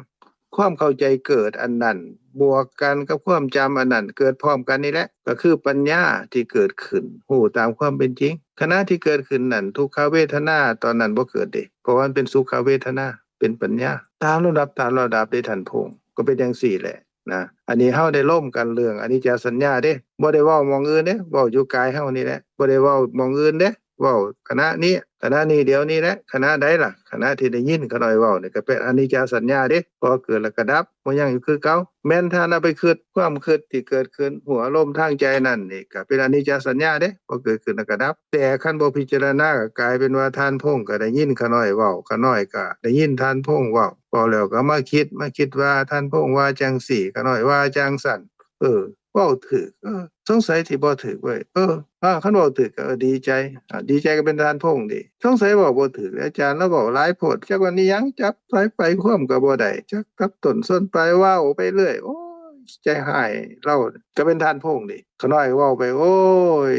ຄວາມເຂົ້າໃຈເກີດອັນນັ້ນ ບວກກັນກັບຄວາມຈຳອັນນັ້ນ ເກີດພ້ອມກັນນີ້ແຫຼະ ກໍຄືປັນຍາທີ່ເກີດຂຶ້ນ ຮູ້ຕາມຄວາມເປັນຈິງ. ຂະນະທີ່ເກີດຂຶ້ນນັ້ນ ທຸກຂະເວທະນາຕອນນັ້ນບໍ່ເກີດເດ້ ເພາະວ່າມັນເປັນສຸຂະເວທະນາ ເປັນປັນຍາ ຕາມລຳດັບ ຕາມລຳດັບເດ້ທ່ານພົງ ກໍເປັນຈັ່ງຊີ້ແຫຼະນະ. ອັນນີ້ເຮົາໄດ້ລົມກັນເລື່ອງອະນິດຈະສັນຍາເດ້ ບໍ່ໄດ້ເວົ້າໝ່ອງອື່ນເດ້ ເວົ້າຢູ່ກາຍເຮົານີ້ແຫຼະ ບໍ່ໄດ້ເວົ້າໝ່ອງອື່ນເດ້. ເວົ້າຂະນະນີ້ ຂະນະນີ້ດຽວນີ້ແຫຼະ. ຂະນະໃດລະ? ຂະນະທີ່ໄດ້ຍິນຂ້ານ້ອຍເວົ້ານີ້ ກໍເປັນອະນິດຈະສັນຍາເດ້ ເພາະເກີດແລ້ວກໍດັບ ບໍ່ຍັງຢູ່ຄືເກົ່າ. ແມ່ນທ່ານເອົາໄປຄິດ ຄວາມຄິດທີ່ເກີດຂຶ້ນ ຮູ້ອາລົມທາງໃຈນັ້ນນີ້ ກໍເປັນອະນິດຈະສັນຍາເດ້ ເພາະເກີດຂຶ້ນແລ້ວກໍດັບ. ແຕ່ຄັນບໍ່ພິຈາລະນາ ກໍກາຍເປັນວ່າທ່ານພົງກໍໄດ້ຍິນຂ້ານ້ອຍເວົ້າ ຂ້ານ້ອຍກໍໄດ້ຍິນທ່ານພົງເວົ້າ ເວົ້າແລ້ວກໍມາຄິດ ມາຄິດວ່າທ່ານພົງວ່າຈັ່ງຊີ້ ຂ້ານ້ອຍວ່າຈັ່ງຊັ້ນ ເອີ ເວົ້າຖືກ ເອີ ສົງໄສຊິບໍ່ຖືກເວີຍ ເອີ ອາ ຄັນເວົ້າຖືກກໍ ເອີ ດີໃຈ ອາ ດີໃຈກໍເປັນທ່ານພົງເດ້ ສົງໄສເວົ້າບໍ່ຖືກ ອາຈານລາວເວົ້າຫຼາຍໂພດ ຈັກວ່າອີ່ຫຍັງ ຈັບສາຍໄຟຄວາມກໍບໍ່ໄດ້ ຈັກກັບຕົ້ນຊົນປາຍ ເວົ້າໄປເລື້ອຍ ໂອ້ຍ ໃຈຮ້າຍລາວ ກໍເປັນທ່ານພົງເດ້. ຂ້ານ້ອຍເວົ້າໄປ ໂອ້ຍ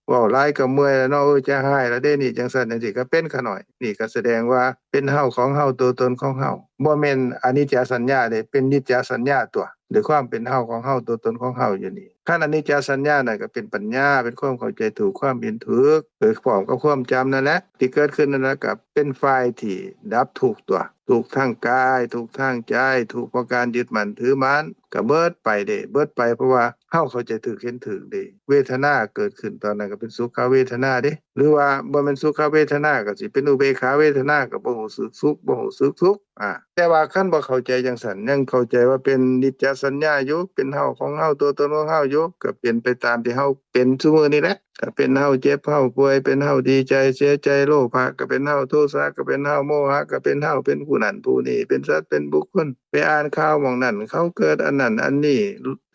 ເວົ້າຫຼາຍກໍເມື່ອຍແລ້ວເນາະ ເອີ ໃຈຮ້າຍແລ້ວເດ້ ນີ້ຈັ່ງຊັ້ນຈັ່ງຊີ້ ກໍເປັນຂ້ານ້ອຍ ນີ້ກໍສະແດງວ່າເປັນເຮົາຂອງເຮົາ ຕົວຕົນຂອງເຮົາ ບໍ່ແມ່ນອະນິດຈະສັນຍາເດ້ ເປັນນິດຈະສັນຍາຕົວະ ດ້ວຍຄວາມເປັນເຮົາຂອງເຮົາ ຕົວຕົນຂອງເຮົາຢູ່ນີ້. ຄັນອະນິດຈະສັນຍານັ້ນກໍເປັນປັນຍາ ເປັນຄວາມເຂົ້າໃຈຖືກ ຄວາມເຫັນຖືກ ໂດຍພ້ອມກັບຄວາມຈຳນັ້ນແຫຼະ ທີ່ເກີດຂຶ້ນນັ້ນແຫຼະ ກໍເປັນຝ່າຍທີ່ດັບທຸກຕົວະ ທຸກທາງກາຍ ທຸກທາງໃຈ ທຸກເພາະການຍຶດໝັ້ນຖືໝັ້ນ ກໍເບິດໄປເດ້ ເບິດໄປ ເພາະວ່າເຮົາເຂົ້າໃຈຖືກ ເຫັນຖືກເດ້. ເວທະນາເກີດຂຶ້ນຕອນນັ້ນກໍເປັນສຸຂະເວທະນາເດ້ ຫຼືວ່າບໍ່ແມ່ນສຸຂະເວທະນາ ກໍຊິເປັນອຸເບກຂາເວທະນາ ກໍບໍ່ຮູ້ສຶກສຸກ ບໍ່ຮູ້ສຶກທຸກ ອາ ແຕ່ວ່າຄັນບໍ່ເຂົ້າໃຈຈັ່ງຊັ້ນ ຍັງເຂົ້າໃຈວ່າເປັນນິດຈະສັນຍາຢູ່ ເປັນເຮົາຂອງເຮົາ ຕົວຕົນຂອງເຮົາຢູ່ ກໍເປັນໄປຕາມທີ່ເຮົາເປັນຊຸມື້ນີ້ແຫຼະ ກໍເປັນເຮົາເຈັບ ເຮົາປ່ວຍ ເປັນເຮົາດີໃຈ ເສຍໃຈ ໂລພະກໍເປັນເຮົາ ໂທສະກໍເປັນເຮົາ ໂມຫະກໍເປັນເຮົາ ເປັນຜູ້ນັ້ນຜູ້ນີ້ ເປັນສັດ ເປັນບຸກຄົນ ໄປອ່ານຂ່າວໝ່ອງນັ້ນ ເຂົາເກີດອັນນັ້ນອັນນີ້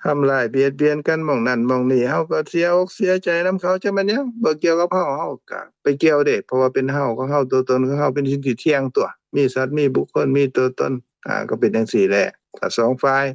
ທຳຮ້າຍບຽດບຽນກັນໝ່ອງນັ້ນໝ່ອງນີ້ ເຮົາກໍເສຍອົກເສຍໃຈນຳເຂົາ ຈະແມ່ນຫຍັງ ບໍ່ກ່ຽວກັບເຮົາ ເຮົາກໍໄປກ່ຽວເດ້ ເພາະວ່າເປັນເຮົາຂອງເຮົາ ຕົວຕົນຂອງເຮົາ ເປັນສິ່ງທີ່ທ່ຽງຕົວະ ມີສັດ ມີບຸກຄົນ ມີຕົວຕົນ ອາ ກໍເປັນຈັ່ງຊີ້ແຫຼະ ທັງສອງຝ່າຍ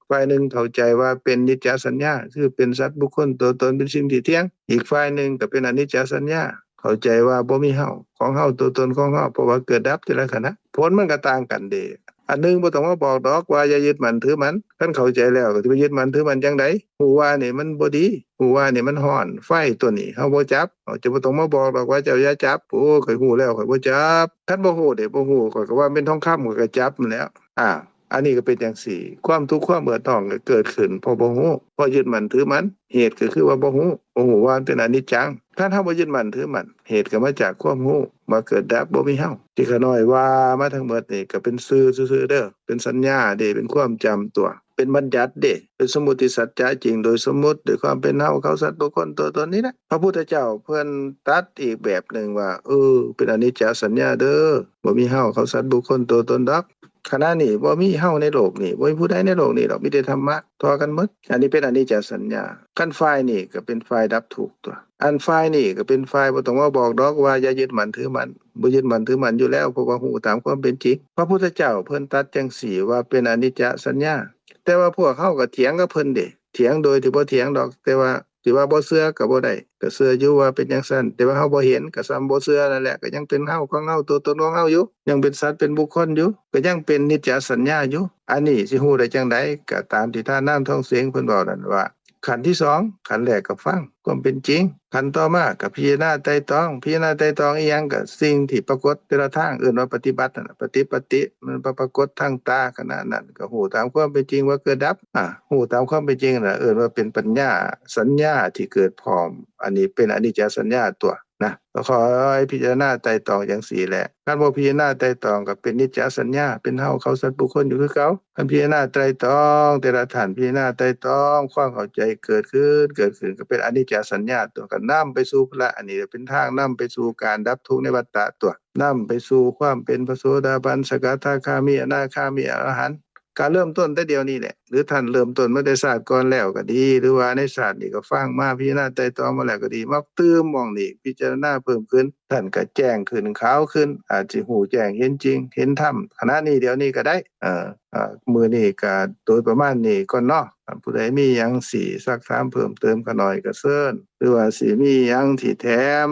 ຝ່າຍໜຶ່ງເຂົ້າໃຈວ່າເປັນນິດຈະສັນຍາ ຄືເປັນສັດ ບຸກຄົນ ຕົວຕົນ ເປັນສິ່ງທີ່ທ່ຽງ ອີກຝ່າຍໜຶ່ງກໍເປັນອະນິດຈະສັນຍາ ເຂົ້າໃຈວ່າບໍ່ມີເຮົາ ຂອງເຮົາ ຕົວຕົນຂອງເຮົາ ເພາະວ່າເກີດດັບແຕ່ລະຂະນະ ຜົນມັນກໍຕ່າງກັນເດ້. ອັນໜຶ່ງບໍ່ຕ້ອງມາບອກດອກວ່າຢ່າຍຶດໝັ້ນຖືໝັ້ນ ຄັນເຂົ້າໃຈແລ້ວກໍຊິໄປຍຶດໝັ້ນຖືໝັ້ນຈັ່ງໃດ? ຮູ້ວ່ານີ້ມັນບໍ່ດີ ຮູ້ວ່ານີ້ມັນຮ້ອນ ໄຟຕົວນີ້ເຮົາບໍ່ຈັບ ເຮົາຈະບໍ່ຕ້ອງມາບອກດອກວ່າເຈົ້າຢ່າຈັບ ໂອ້ ຂ້ອຍຮູ້ແລ້ວ ຂ້ອຍບໍ່ຈັບ. ຄັນບໍ່ຮູ້ເດ້ ບໍ່ຮູ້ ຂ້ອຍກໍວ່າແມ່ນທອງຄຳ ຂ້ອຍກໍຈັບຫັ້ນແຫຼ້ວ ອາ ອັນນີ້ກໍເປັນຈັ່ງຊີ້ ຄວາມທຸກຄວາມເດືອດຮ້ອນກໍເກີດຂຶ້ນ ເພາະບໍ່ຮູ້ ເພາະຍຶດໝັ້ນຖືໝັ້ນ ເຫດກໍຄືວ່າບໍ່ຮູ້ ບໍ່ຮູ້ວ່າມັນເປັນອະນິດຈັງ. ຄັນເຮົາບໍ່ຍຶດໝັ້ນຖືໝັ້ນ ເຫດກໍມາຈາກຄວາມຮູ້ວ່າເກີດດັບ ບໍ່ມີເຮົາ. ທີ່ຂ້ານ້ອຍວ່າມາທັງໝົດນີ້ກໍເປັນຊື່ຊື່ໆເດີ ເປັນສັນຍາເດ້ ເປັນຄວາມຈຳຕົວະ ເປັນບັນຍັດເດ້ ເປັນສົມມຸດຕິສັດຈະຈິງໂດຍສົມມຸດ ໂດຍຄວາມເປັນເຮົາ ເຂົາ ສັດ ບຸກຄົນ ຕົວຕົນນີ້ແຫຼະ. ພະພຸດທະເຈົ້າເພິ່ນຕັດອີກແບບໜຶ່ງວ່າ ເອີ ເປັນອະນິດຈະສັນຍາເດີ ບໍ່ມີເຮົາ ເຂົາ ສັດ ບຸກຄົນ ຕົວຕົນດອກ. ຂະນະນີ້ບໍ່ມີເຮົາໃນໂລກນີ້ ບໍ່ມີຜູ້ໃດໃນໂລກນີ້ດອກ ມີແຕ່ທຳມະ ຕໍ່ກັນໝົດ. ອັນນີ້ເປັນອະນິດຈະສັນຍາ. ຄັນຝ່າຍນີ້ກໍເປັນຝ່າຍດັບທຸກຕົວະ ອັນຝ່າຍນີ້ກໍເປັນຝ່າຍບໍ່ຕ້ອງມາບອກດອກວ່າຢ່າຍຶດໝັ້ນຖືໝັ້ນ ບໍ່ຍຶດໝັ້ນຖືໝັ້ນຢູ່ແລ້ວ ເພາະວ່າຮູ້ຕາມຄວາມເປັນຈິງ. ພະພຸດທະເຈົ້າເພິ່ນຕັດຈັ່ງຊີ້ວ່າເປັນອະນິດຈະສັນຍາ ແຕ່ວ່າພວກເຮົາກໍຖຽງກັບເພິ່ນເດ້ ຖຽງໂດຍທີ່ບໍ່ຖຽງດອກ ແຕ່ວ່າ ຊິວ່າບໍ່ເຊື່ອກໍບໍ່ໄດ້ ກໍເຊື່ອຢູ່ວ່າເປັນຈັ່ງຊັ້ນ ແຕ່ວ່າເຮົາບໍ່ເຫັນ ກໍສ່ຳບໍ່ເຊື່ອນັ້ນແຫຼະ ກໍຍັງເປັນເຮົາຂອງເຮົາ ຕົວຕົນຂອງເຮົາຢູ່ ຍັງເປັນສັດເປັນບຸກຄົນຢູ່ ກໍຍັງເປັນນິດຈະສັນຍາຢູ່. ອັນນີ້ຊິຮູ້ໄດ້ຈັ່ງໃດ? ກໍຕາມທີ່ທ່ານນາງທອງເສງເພິ່ນເວົ້ານັ້ນວ່າ ຂັ້ນທີສອງ ຂັ້ນແລກກໍຟັງຄວາມເປັນຈິງ ຂັ້ນຕໍ່ມາກໍພິຈາລະນາໄຕ່ຕອງ ພິຈາລະນາໄຕ່ຕອງອີ່ຫຍັງ? ກໍສິ່ງທີ່ປາກົດແຕ່ລະທາງ ເອີ້ນວ່າປະຕິບັດນັ້ນນະ ປະຕິ ປະຕິ ມັນປາ ປາກົດທາງຕາ ຂະນະນັ້ນກໍຮູ້ຕາມຄວາມເປັນຈິງວ່າເກີດດັບ ອາ ຮູ້ຕາມຄວາມເປັນຈິງຫັ້ນນະ ເອີ້ນວ່າເປັນປັນຍາ ສັນຍາທີ່ເກີດພ້ອມ ອັນນີ້ເປັນອະນິດຈະສັນຍາຕົວະນະ ກໍຂໍໃຫ້ພິຈາລະນາໄຕ່ຕອງຈັ່ງຊີ້ແຫຼະ. ຄັນບໍ່ພິຈາລະນາໄຕ່ຕອງກໍເປັນນິດຈະສັນຍາ ເປັນເຮົາ ເຂົາ ສັດ ບຸກຄົນຢູ່ຄືເກົ່າ. ຄັນພິຈາລະນາໄຕ່ຕອງ ແຕ່ລະທ່ານພິຈາລະນາໄຕ່ຕອງ ຄວາມເຂົ້າໃຈເກີດຂຶ້ນ ເກີດຂຶ້ນກໍເປັນອະນິດຈະສັນຍາຕົວະ ກໍນຳໄປສູ່ພະລະ ອັນນີ້ເປັນທາງນຳໄປສູ່ການດັບທຸກໃນວັດຕະຕົວະ ນຳໄປສູ່ຄວາມເປັນພະໂສດາບັນ ສະກະທາຄາມີ ອະນາຄາມີ ອະລະຫັນ ກະເລີ່ມຕົ້ນແຕ່ດຽວນີ້ແຫຼະ ຫຼືທ່ານເລີ່ມຕົ້ນມາແຕ່ຊາດກ່ອນແລ້ວກໍດີ ຫຼືວ່າໃນຊາດນີ້ກໍຟັງມາ ພິຈາລະນາໄຕ່ຕອງມາແລ້ວກໍດີ ມາຕື່ມໝ່ອງນີ້ ພິຈາລະນາເພີ່ມຂຶ້ນ ທ່ານກໍແຈ້ງຂຶ້ນ ຂາວຂຶ້ນ ອາດຊິຮູ້ແຈ້ງເຫັນຈິງເຫັນທຳ ຂະນະນີ້ດຽວນີ້ກໍໄດ້. ເອີ ອາ ມື້ນີ້ກໍໂດຍປະມານນີ້ກ່ອນເນາະ ທ່ານຜູ້ໃດມີຫຍັງຊິຊັກຖາມເພີ່ມເຕີມຂ້ານ້ອຍກໍເຊີນ ຫຼືວ່າຊິມີຫຍັງທີ່ແຖມ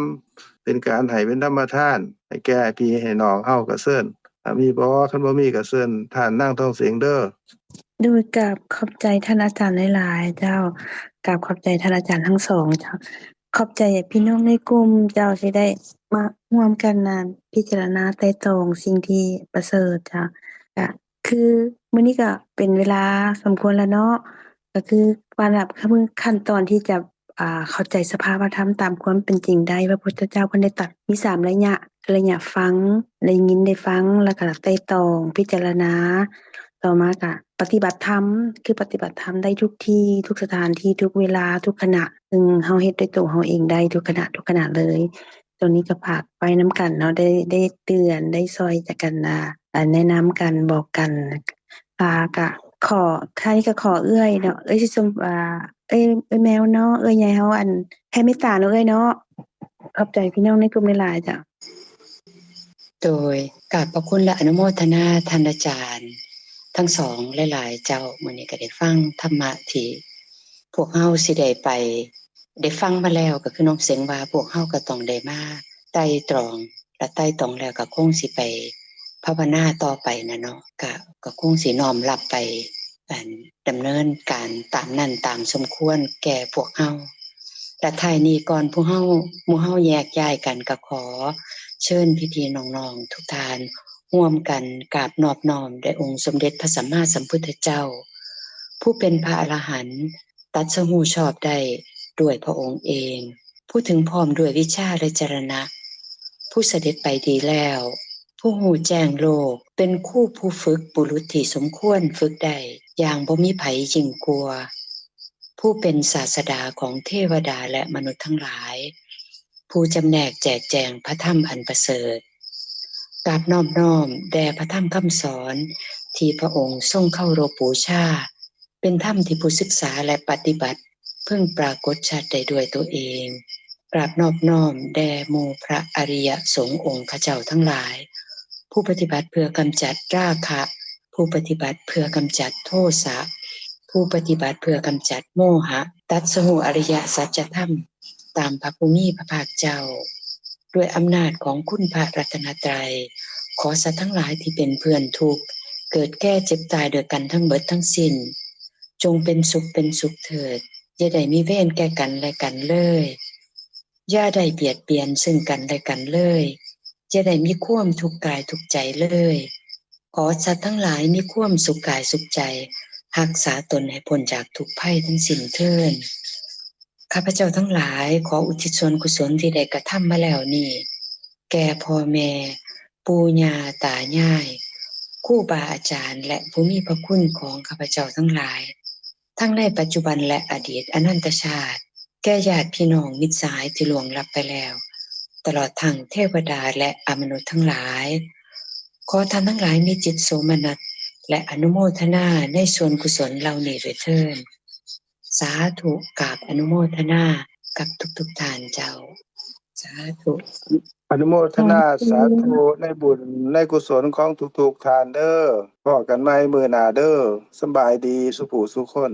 ເປັນການໃຫ້ເປັນທຳມະທານ ໃຫ້ແກ່ພີ່ໃຫ້ນ້ອງເຮົາກໍເຊີນ ຖ້າມີບໍ່? ຄັນບໍ່ມີກໍເຊີນທ່ານນາງທອງເສງເດີ. ໂດຍ ກາບຂອບໃຈທ່ານອາຈານຫຼາຍໆເຈົ້າ. ກາບຂອບໃຈທ່ານອາຈານທັງສອງເຈົ້າ. ຂອບໃຈພີ່ນ້ອງໃນກຸ່ມເຈົ້າທີ່ໄດ້ມາຮ່ວມກັນນັ້ນ ພິຈາລະນາໄຕ່ຕອງສິ່ງທີ່ປະເສີດເຈົ້າ. ກະຄືມື້ນີ້ກະເປັນເວລາສົມຄວນແລ້ວເນາະ. ກະຄືວ່າລະ ຄືຂັ້ນຕອນທີ່ຈະ ອ່າ ເຂົ້າໃຈສະພາວະທຳຕາມຄວາມເປັນຈິງໄດ້. ພະພຸດທະເຈົ້າເພິ່ນໄດ້ຕັດມີສາມໄລຍະ, ໄລຍະຟັງ, ໄດ້ຍິນໄດ້ຟັງ ແລ້ວກະໄຕ່ຕອງພິຈາລະນາ. ຕໍ່ມາກະປະຕິບັດທຳ, ຄືປະຕິບັດທຳໄດ້ທຸກທີ່, ທຸກສະຖານທີ່, ທຸກເວລາ, ທຸກຂະນະ. ເຊິ່ງເຮົາເຮັດດ້ວຍໂຕເຮົາເອງໄດ້ທຸກຂະນະ, ທຸກຂະນະເລີຍ. ໂຕນີ້ກໍຝາກໄວ້ນຳກັນເນາະ, ໄດ້ ໄດ້ເຕືອນ, ໄດ້ຊ່ອຍຈາກກັນນະ ອ່າ ແນະນຳກັນ, ບອກກັນ. ອ່າ ກະຂໍ ຂ້ານີ້ກໍຂໍເອື້ອຍເນາະ, ເອື້ອຍຊິຊົມ ອ່າ ເອື້ອຍ ເອື້ອຍແມວເນາະ, ເອື້ອຍໃຫຍ່ເຮົາ ອັນ ແຜ່ເມດຕາເນາະເອື້ອຍເນາະ. ຂອບໃຈພີ່ນ້ອງໃນກຸ່ມຫຼາຍໆ ເຈົ້າ. ໂດຍ ກາບຂອບພະຄຸນ ແລະ ອະນຸໂມທະນາທ່ານອາຈານທັງສອງຫຼາຍໆ ເຈົ້າ. ມື້ນີ້ກໍໄດ້ຟັງທຳມະທີ່ພວກເຮົາຊິໄດ້ໄປ ໄດ້ຟັງມາແລ້ວ ກໍຄືນ້ອງເສັງວ່າ ພວກເຮົາກໍຕ້ອງໄດ້ມາໄຕ່ຕອງ ລະໄຕ່ຕອງແລ້ວກໍຄົງຊິໄປພາວະນາຕໍ່ໄປນະເນາະ, ກະ ກໍຄົງຊິນ້ອມຮັບໄປ ອັນ ດຳເນີນການຕາມນັ້ນຕາມສົມຄວນແກ່ພວກເຮົາ. ລະທ້າຍນີ້ ກ່ອນພວກເຮົາ ໝູ່ເຮົາແຍກຍ້າຍກັນ ກໍຂໍເຊີນພີ່ໆນ້ອງໆທຸກທ່ານ ຮ່ວມກັນກາບນອບນ້ອມແດ່ອົງສົມເດັດພະສຳມາສຳພຸດທະເຈົ້າ ຜູ້ເປັນພະອະລະຫັນ ຕັດສະຮູ້ຊອບໄດ້ດ້ວຍພະອົງເອງ, ຜູ້ເຖິງພ້ອມດ້ວຍວິຊາ ແລະ ຈະລະນະ, ຜູ້ສະເດັດໄປດີແລ້ວ, ຜູ້ຮູ້ແຈ້ງໂລກ, ເປັນຄູຜູ້ຝຶກບຸລຸດທີ່ສົມຄວນຝຶກໄດ້ຢ່າງບໍ່ມີໃຜຍິ່ງກວ່າ, ຜູ້ເປັນສາດສະດາຂອງເທວະດາ ແລະ ມະນຸດທັງຫຼາຍ, ຜູ້ຈຳແນກແຈກແຈງພະທຳອັນປະເສີດ. ກາບນອບນ້ອມແດ່ພະທຳຄຳສອນທີ່ພະອົງຊົງເຄົາລົບບູຊາ, ເປັນທຳທີ່ຜູ້ສຶກສາ ແລະ ປະຕິບັດເພິ່ງປາກົດຊັດໄດ້ດ້ວຍຕົວເອງ. ກາບນອບນ້ອມແດ່ໝູ່ພະອະລິຍະສົງອົງຄະເຈົ້າທັງຫຼາຍ, ຜູ້ປະຕິບັດເພື່ອກຳຈັດລາຄະ, ຜູ້ປະຕິບັດເພື່ອກຳຈັດໂທສະ, ຜູ້ປະຕິບັດເພື່ອກຳຈັດໂມຫະ, ຕັດສະຮູ້ອະລິຍະສັດຈະທຳ ຕາມພະຜູ້ມີພະພາກເຈົ້າ. ດ້ວຍອຳນາດຂອງຄຸນພະລັດຕະນະໄຕ, ຂໍສັດທັງຫຼາຍທີ່ເປັນເພື່ອນທຸກ, ເກີດແກ່ເຈັບຕາຍດ້ວຍກັນທັງເບິດທັງສິ້ນ, ຈົ່ງເປັນສຸກເປັນສຸກເຖີດ, ຢ່າໄດ້ມີເວນແກ່ກັນແລະກັນເລີຍ, ຢ່າໄດ້ບຽດບຽນເຊິ່ງກັນແລະກັນເລີຍ, ຢ່າໄດ້ມີຄວາມທຸກກາຍທຸກໃຈເລີຍ. ຂໍສັດທັງຫຼາຍມີຄວາມສຸກກາຍສຸກໃຈ, ຮັກສາຕົນໃຫ້ພົ້ນຈາກທຸກໄພທັງສິ້ນເທີ້ນ. ຂ້າພະເຈົ້າທັງຫຼາຍ ຂໍອຸທິດສ່ວນກຸສົນທີ່ໄດ້ກະທຳມາແລ້ວນີ້ ແກ່ພໍ່ແມ່, ປູ່ຍ່າຕາຍາຍ, ຄູບາອາຈານ ແລະ ຜູ້ມີພະຄຸນຂອງຂ້າພະເຈົ້າທັງຫຼາຍ, ທັງໃນປັດຈຸບັນ ແລະ ອະດີດອະນັນຕະຊາດ, ແກ່ຍາດພີ່ນ້ອງມິດສະຫາຍທີ່ລ່ວງລັບໄປແລ້ວ, ຕະຫຼອດທັງເທວະດາ ແລະ ອະມະນຸດທັງຫຼາຍ. ຂໍທ່ານທັງຫຼາຍມີຈິດໂສມະນັດ ແລະ ອະນຸໂມທະນາໃນສ່ວນກຸສົນເຫຼົ່ານີ້ດ້ວຍເທີ້ນ. ສາທຸ ກາບອະນຸໂມທະນາກັບທຸກໆທ່ານເຈົ້າ. ສາທຸ. ອະນຸໂມທະນາສາທຸໃນບຸນໃນກຸສົນຂອງທຸກໆທ່ານເດີ້. ພໍ້ກັນໃໝ່ມື້ໜ້າເດີ້. ສຳບາຍດີສູ່ຜູ້ສູ່ຄົນ.